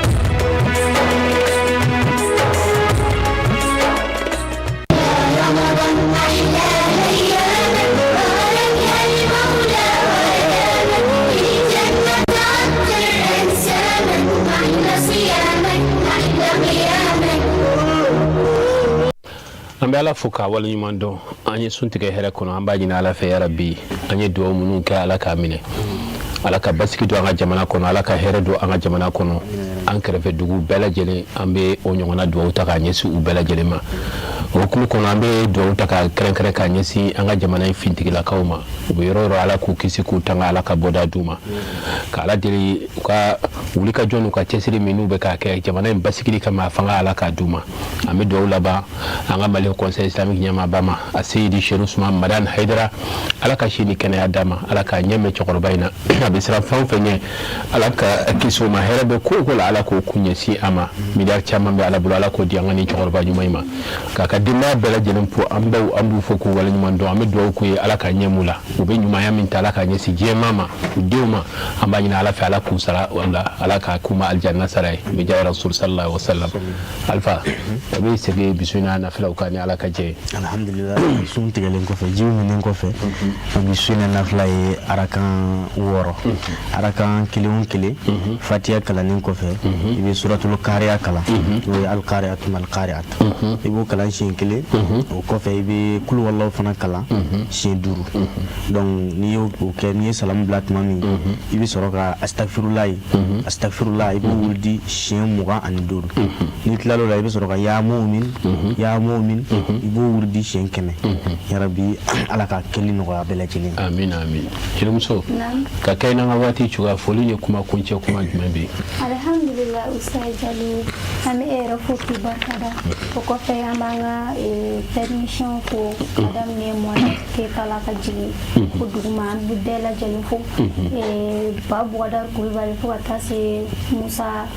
An bɛ Ala fo k'a waleɲuman dɔn. An ye sun tigɛ hɛrɛ kɔnɔ, an b'a ɲini Ala fɛ yarabi an ye dugawu minnu kɛ, Ala k'a minɛ. Ala ka basigi don an ka jamana kɔnɔ, Ala ka hɛrɛ don an ka jamana kɔnɔ. An kɛrɛfɛ dugu bɛɛ lajɛlen, an bɛ o ɲɔgɔnna dugawu ta k'a ɲɛsin u bɛɛ lajɛlen ma. O hukumu kɔnɔ, an bɛ dugawu ta ka kɛrɛnkɛrɛn k'a ɲɛsin an ka jamana in fintigilakaw ma. U bɛ yɔrɔ o yɔrɔ, Ala k'u kisi k'u tanga, Ala ka bɔda d'u ma. Ka Ala deli u ka wulikajɔ n'u ka cɛsiri min n'u bɛ k'a kɛ jamana in basigili kama, a fanga Ala k'a d'u ma. An bɛ dugawu laban an ka Mali Conseil islamique ɲɛmaaba ma, a Seyidi Chérif Ousmane Madani Haidara. Ala ka si ni kɛnɛya d'a ma, Ala k'a ɲɛ mɛn cɛkɔrɔba in na. A bɛ siran fɛn o fɛn ɲɛ, Ala ka kisi o ma. Hɛrɛ bɛ ko o ko la, Ala k'o kun ɲɛsin a ma. Miliyari caman bɛ Ala bolo, Ala k'o di an ka nin cɛkɔrɔba ɲuman in ma, k'a ka denbaya bɛɛ lajɛlen fo. An baw, an b'u fo k'u waleɲuman dɔn. An bɛ dugawu k'u ye, Ala ka ɲɛ m'u la. U bɛ ɲumanya min ta, Ala k'a ɲɛsin diɲɛmaa ma, u denw ma. An b'a ɲini Ala fɛ, Ala k'u sara la, Ala k'a k'u ma alijanna sara ye, bi jahi rasul sallallahu alaihi wasallam. Alpha, a bɛ segin bisimila nafilaw kan ni Ala ka jɛ ye. Alhamdulillah, sun tigɛlen kɔfɛ, jiw minen kɔfɛ, an bɛ sun na nafila ye arakan 6, arakan kelen o kelen, fatiya kalannen kɔfɛ, i bɛ suratul kariya kalan, n'o ye alkariyatu malkariyat, i b'o kalan siɲɛ kelen. O kɔfɛ, i bɛ kulu walaw fana kalan siɲɛ 5. Donc n'i y'o kɛ, n'i ye salamu bila tuma min, i bɛ sɔrɔ ka astagfirulayi, astagfirula, i b'o wulidi siɲɛ 25. N'i tilal'o la, i bɛ sɔrɔ ka ya mumin, ya mumin, i b'o wulidi siɲɛ 100. Yarabi, Ala ka kɛli nɔgɔya bɛɛ lajɛlen. Amin, amin. Jelimuso, ka kɛ n'an ka waati cogoya, foli ni kuma kuncɛ kuma jumɛn bɛ yen? Alhamdulillah, Ustaz Jalo, an bɛ e yɛrɛ fo k'i barika da. O kɔfɛ, an b'an ka technicien fo, ka daminɛ Mohamed Keyita la ka jigin fo duguma. An bɛ bɛɛ lajɛlen fo, Ba Bougadar Kulubali fo ka taa se Musa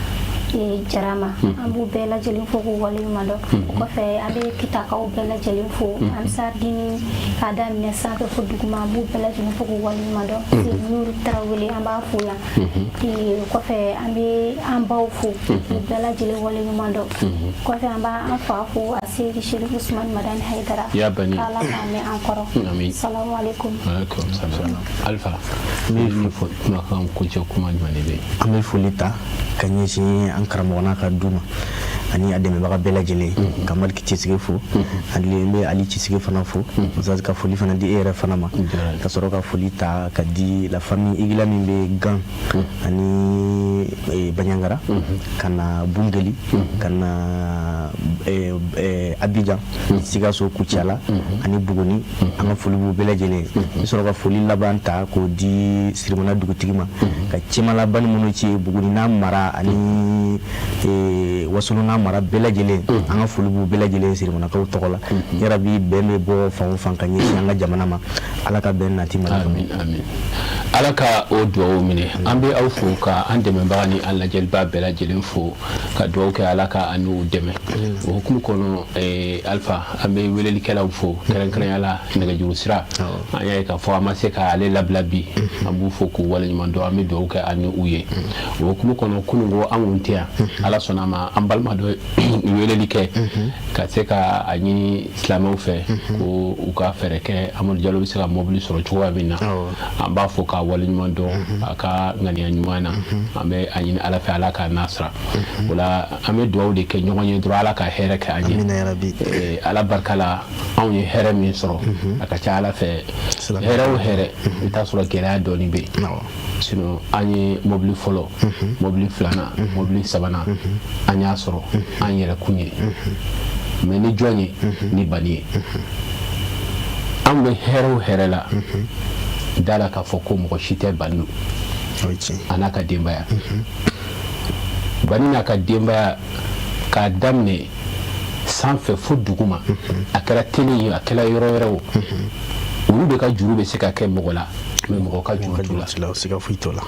Jara ma. An b'u bɛɛ lajɛlen fo k'u waleɲuman dɔn. O kɔfɛ, an bɛ Kitakaw bɛɛ lajɛlen fo, Ansardini k'a daminɛ sanfɛ fo duguma, an b'u bɛɛ lajɛlen fo k'u waleɲuman dɔn. Nuru Tarawele, an b'a fo yan. O kɔfɛ, an bɛ an baw fo k'u bɛɛ lajɛlen waleɲuman dɔn. Kɔfɛ, an b'an fa fo, a Seyidi Chérif Ousmane Madani Haidara. Ya bani. K'Ala k'a mɛn an kɔrɔ. Amin. Salamu alaikum. Alaikum salam. Alpha, ni fo kumakan kuncɛ kuma jumɛn de bɛ yen? An bɛ foli ta ka ɲɛsin an karamɔgɔ n'a ka du ma ani a dɛmɛbaga bɛɛ lajɛlen, ka Maliki Cɛsigi fo, ani n bɛ Ali Cɛsigi fana fo. Ustaz, ka foli fana di e yɛrɛ fana ma, ka sɔrɔ ka foli ta ka di la famille Igila min bɛ Gan ani Bandiagara, ka na Bungeli, ka na Abidjan, Sikaso, Kucala ani Buguni. An ka foli b'u bɛɛ lajɛlen. N bɛ sɔrɔ ka foli laban ta k'o di Sirimana dugutigi ma, ka Cɛmala bani minnu ci Buguni n'a mara ani Wasolo n'a mara bɛɛ lajɛlen, an ka foli b'u bɛɛ lajɛlen Sirimanakaw tɔgɔ la. Yarabi, bɛn bɛ bɔ fan o fan ka ɲɛsin an ka jamana ma, Ala ka bɛn nati Mali kɔnɔ. Amin, amin. Ala ka o dugawu minɛ. An bɛ aw fo ka an dɛmɛbaga ni an lajɛliba bɛɛ lajɛlen fo, ka dugawu kɛ, Ala ka an n'u dɛmɛ. O hukumu kɔnɔ, Alpha, an bɛ welelikɛlaw fo, kɛrɛnkɛrɛnya la nɛgɛjuru sira, an y'a ye k'a fɔ an ma se k'ale labila bi. An b'u fo k'u waleɲuman dɔn, an bɛ dugawu kɛ an ni u ye. O hukumu kɔnɔ, kunun ko an kun tɛ yan, Ala sɔnna a ma, an balima dɔ weleli kɛ ka se ka a ɲini silamɛw fɛ ko u ka fɛɛrɛ kɛ Amadu Jalo bɛ se ka mobili sɔrɔ cogoya min na. An b'a fɔ k'a waleɲuman dɔn a ka ŋaniya ɲuman na. An bɛ a ɲini Ala fɛ, Ala k'a n'a sara. O la, an bɛ dugawu de kɛ ɲɔgɔn ye dɔrɔn, Ala ka hɛrɛ kɛ an ye. Ala barika la, anw ye hɛrɛ min sɔrɔ, a ka ca Ala fɛ, hɛrɛ o hɛrɛ, i bɛ taa sɔrɔ gɛlɛya dɔɔnin bɛ yen. Sinon an ye mobili fɔlɔ, mobili filanan, mobili sabanan, an y'a sɔrɔ an yɛrɛ kun ye, mais ni jɔn ye ni bani ye. An bɛ hɛrɛ o hɛrɛ la, da la k'a fɔ ko mɔgɔ si tɛ bani a n'a ka denbaya. Bani n'a ka denbaya, k'a daminɛ sanfɛ fo duguma, a kɛra télé ye, a kɛra yɔrɔ wɛrɛ o, olu de ka juru bɛ se ka kɛ mɔgɔ la, mais mɔgɔ ka juru t'u la. Siga foyi t'o la.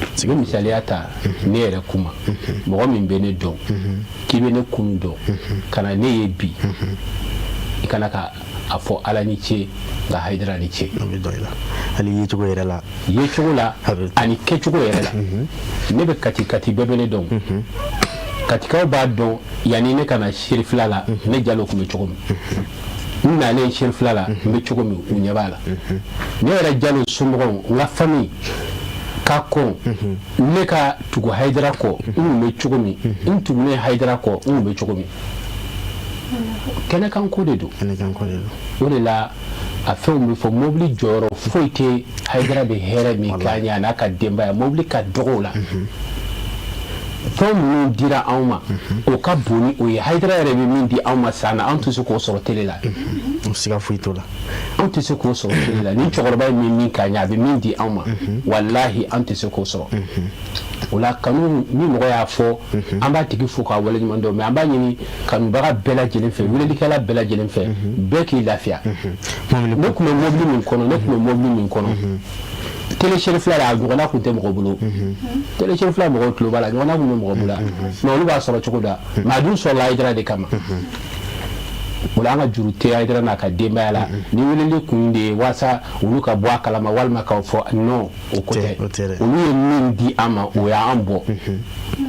N bɛ misaliya ta ne yɛrɛ kuma, mɔgɔ min bɛ ne dɔn, k'i bɛ ne kunu dɔn, ka na ne ye bi, i kana ka a fɔ Ala ni ce, nka Hayidara ni ce. Hali yecogo yɛrɛ la. Yecogo la ani kɛcogo yɛrɛ la. Ne bɛ Kati, Kati bɛɛ bɛ ne dɔn, Katikaw b'a dɔn. Yanni ne ka na Serifila la, ne Jalo tun bɛ cogo min, n nalen Serifila la, n bɛ cogo min, u ɲɛ b'a la. Ne yɛrɛ Jalo somɔgɔw, n ka famille ka kɔn ne ka tugu Hayidara kɔ, n tun bɛ cogo min, n tugulen Hayidara kɔ, n tun bɛ cogo min. Kɛnɛkanko de don. Kɛnɛkanko de don. O de la a fɛnw bɛ fɔ, mobili jɔyɔrɔ foyi tɛ Hayidara bɛ hɛrɛ min k'an ye a n'a ka denbaya, mobili ka dɔgɔ o la. Fɛn minnu dira anw ma, o ka bon ni o ye. Hayidara yɛrɛ bɛ min di anw ma san na, anw tɛ se k'o sɔrɔ télé la. Siga foyi t'o la. Anw tɛ se k'o sɔrɔ télé la. Ni cɛkɔrɔba ye min k'an ye, a bɛ min di anw ma, walahi an tɛ se k'o sɔrɔ. O la kanu ni mɔgɔ y'a fɔ, an b'a tigi fo k'a waleɲuman dɔn, mais an b'a ɲini kanubaga bɛɛ lajɛlen fɛ, welelikɛla bɛɛ lajɛlen fɛ, bɛɛ k'i lafiya. Ne tun bɛ mobili min kɔnɔ, ne tun bɛ mobili min kɔnɔ, télé Cherifila la, a ɲɔgɔnna tun tɛ mɔgɔ bolo. Télé Cherifila, mɔgɔw tulo b'a la, ɲɔgɔnna tun bɛ mɔgɔ bolo, mais olu b'a sɔrɔ cogo da, mais a dun sɔrɔla Hayidara de kama. O la an ka juru tɛ Hayidara n'a ka denbaya la. Ni weleli kun de ye walasa olu ka bɔ a kalama walima k'a fɔ, non, o ko tɛ. Olu ye min di an ma, o y'an bɔ,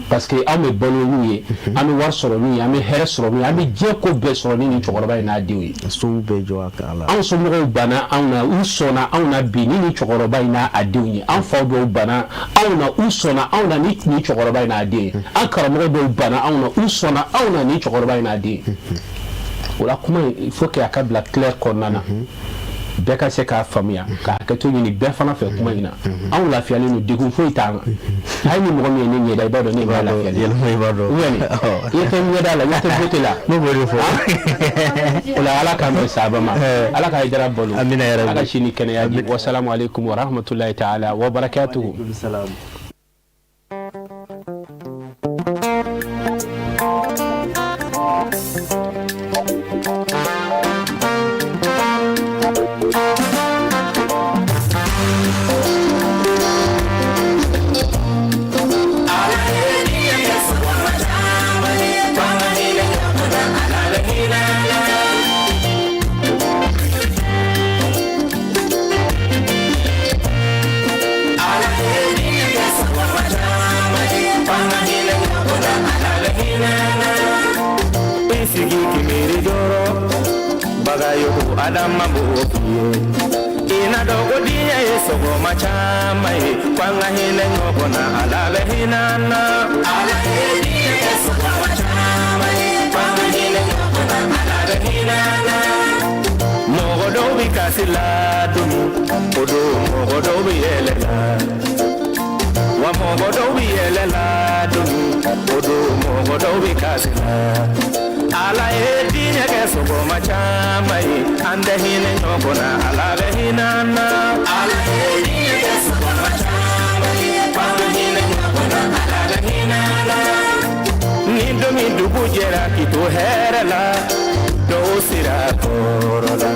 parce que anw bɛ balo n'u ye, an bɛ wari sɔrɔ n'u ye, an bɛ hɛrɛ sɔrɔ n'u ye, an bɛ diɲɛ ko bɛɛ sɔrɔ ni nin cɛkɔrɔba in n'a denw ye. Sow bɛɛ jɔ a la. Anw somɔgɔw banna anw na, u sɔnna anw na bi ni nin cɛkɔrɔba in n'a denw ye. An faw dɔw banna anw na, u sɔnna anw na ni nin cɛkɔrɔba in n'a den ye. An karamɔgɔ dɔw banna anw na, u sɔnna anw na ni cɛkɔrɔba in n'a den ye. O la kuma in, il faut que a ka bila clair kɔnɔna na, bɛɛ ka se k'a faamuya, ka hakɛto ɲini bɛɛ fana fɛ kuma in na. Anw lafiyalen don, degun foyi t'an kan. Hali ni mɔgɔ min ye ne ɲɛda, i b'a dɔn ne b'a lafiyalen. I ɲɛ tɛ ɲɛda la, ɲɛ tɛ beauté la. Ne b'o de fɔ. O la Ala k'an bɛn sababa ma, Ala ka Hayidara balo, Ala ka si ni kɛnɛya di. Wasalamu aleykum wa rahmatulahi taala wa barakatuhu. Sigi k'i jɔrɔ Bagayogo Adama b'o f'i ye i na dɔn ko diɲɛ ye sɔgɔma caman ye ko an ka hinɛ ɲɔgɔn na Ala bɛ hinɛ an na. Ala ye diɲɛ kɛ sɔgɔma caman ye ko an ka hinɛ ɲɔgɔn na Ala bɛ hinɛ an na. Mɔgɔ dɔw bɛ kasi la don min, o don mɔgɔ dɔw bɛ yɛlɛ la. Wa mɔgɔ dɔw bɛ yɛlɛ la don min, o don mɔgɔ dɔw bɛ kasi la. Ala ye diɲɛ kɛ sɔgɔma caman ye, an tɛ hinɛ ɲɔgɔn na, Ala bɛ hinɛ an na. Ala ye diɲɛ kɛ sɔgɔma caman ye, k'an ka hinɛ ɲɔgɔn na, Ala bɛ hinɛ an na. Ni don min dugu jɛra k'i to hɛrɛ la, dɔw sera tɔɔrɔ la.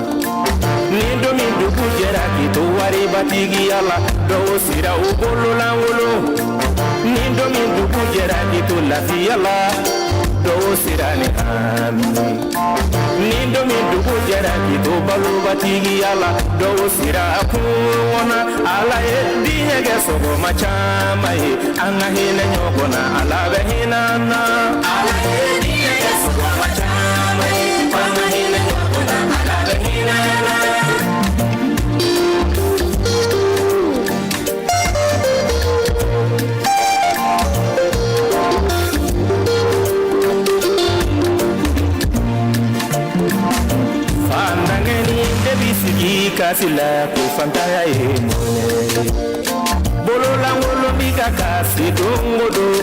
Ni don min dugu jɛra k'i to waribatigiya la, dɔw sera u bololankolon. Ni don min dugu jɛra k'i to lafiya la, dɔw sera ni hami. Ni don min dugu jɛra k'i to balobatigiya la, dɔw sera kungo na. Ala ye diɲɛ kɛ sɔgɔma caman ye, an ka hinɛ ɲɔgɔn na, Ala bɛ hinɛ an na. Ala ye diɲɛ kɛ sɔgɔma caman ye, an ka hinɛ ɲɔgɔn na, Ala bɛ hinɛ an na. Fantankɛni de bi sigi kasi la ko fantanya ye mɔnɛ ye. Bololankolon bi ka kasi don o don.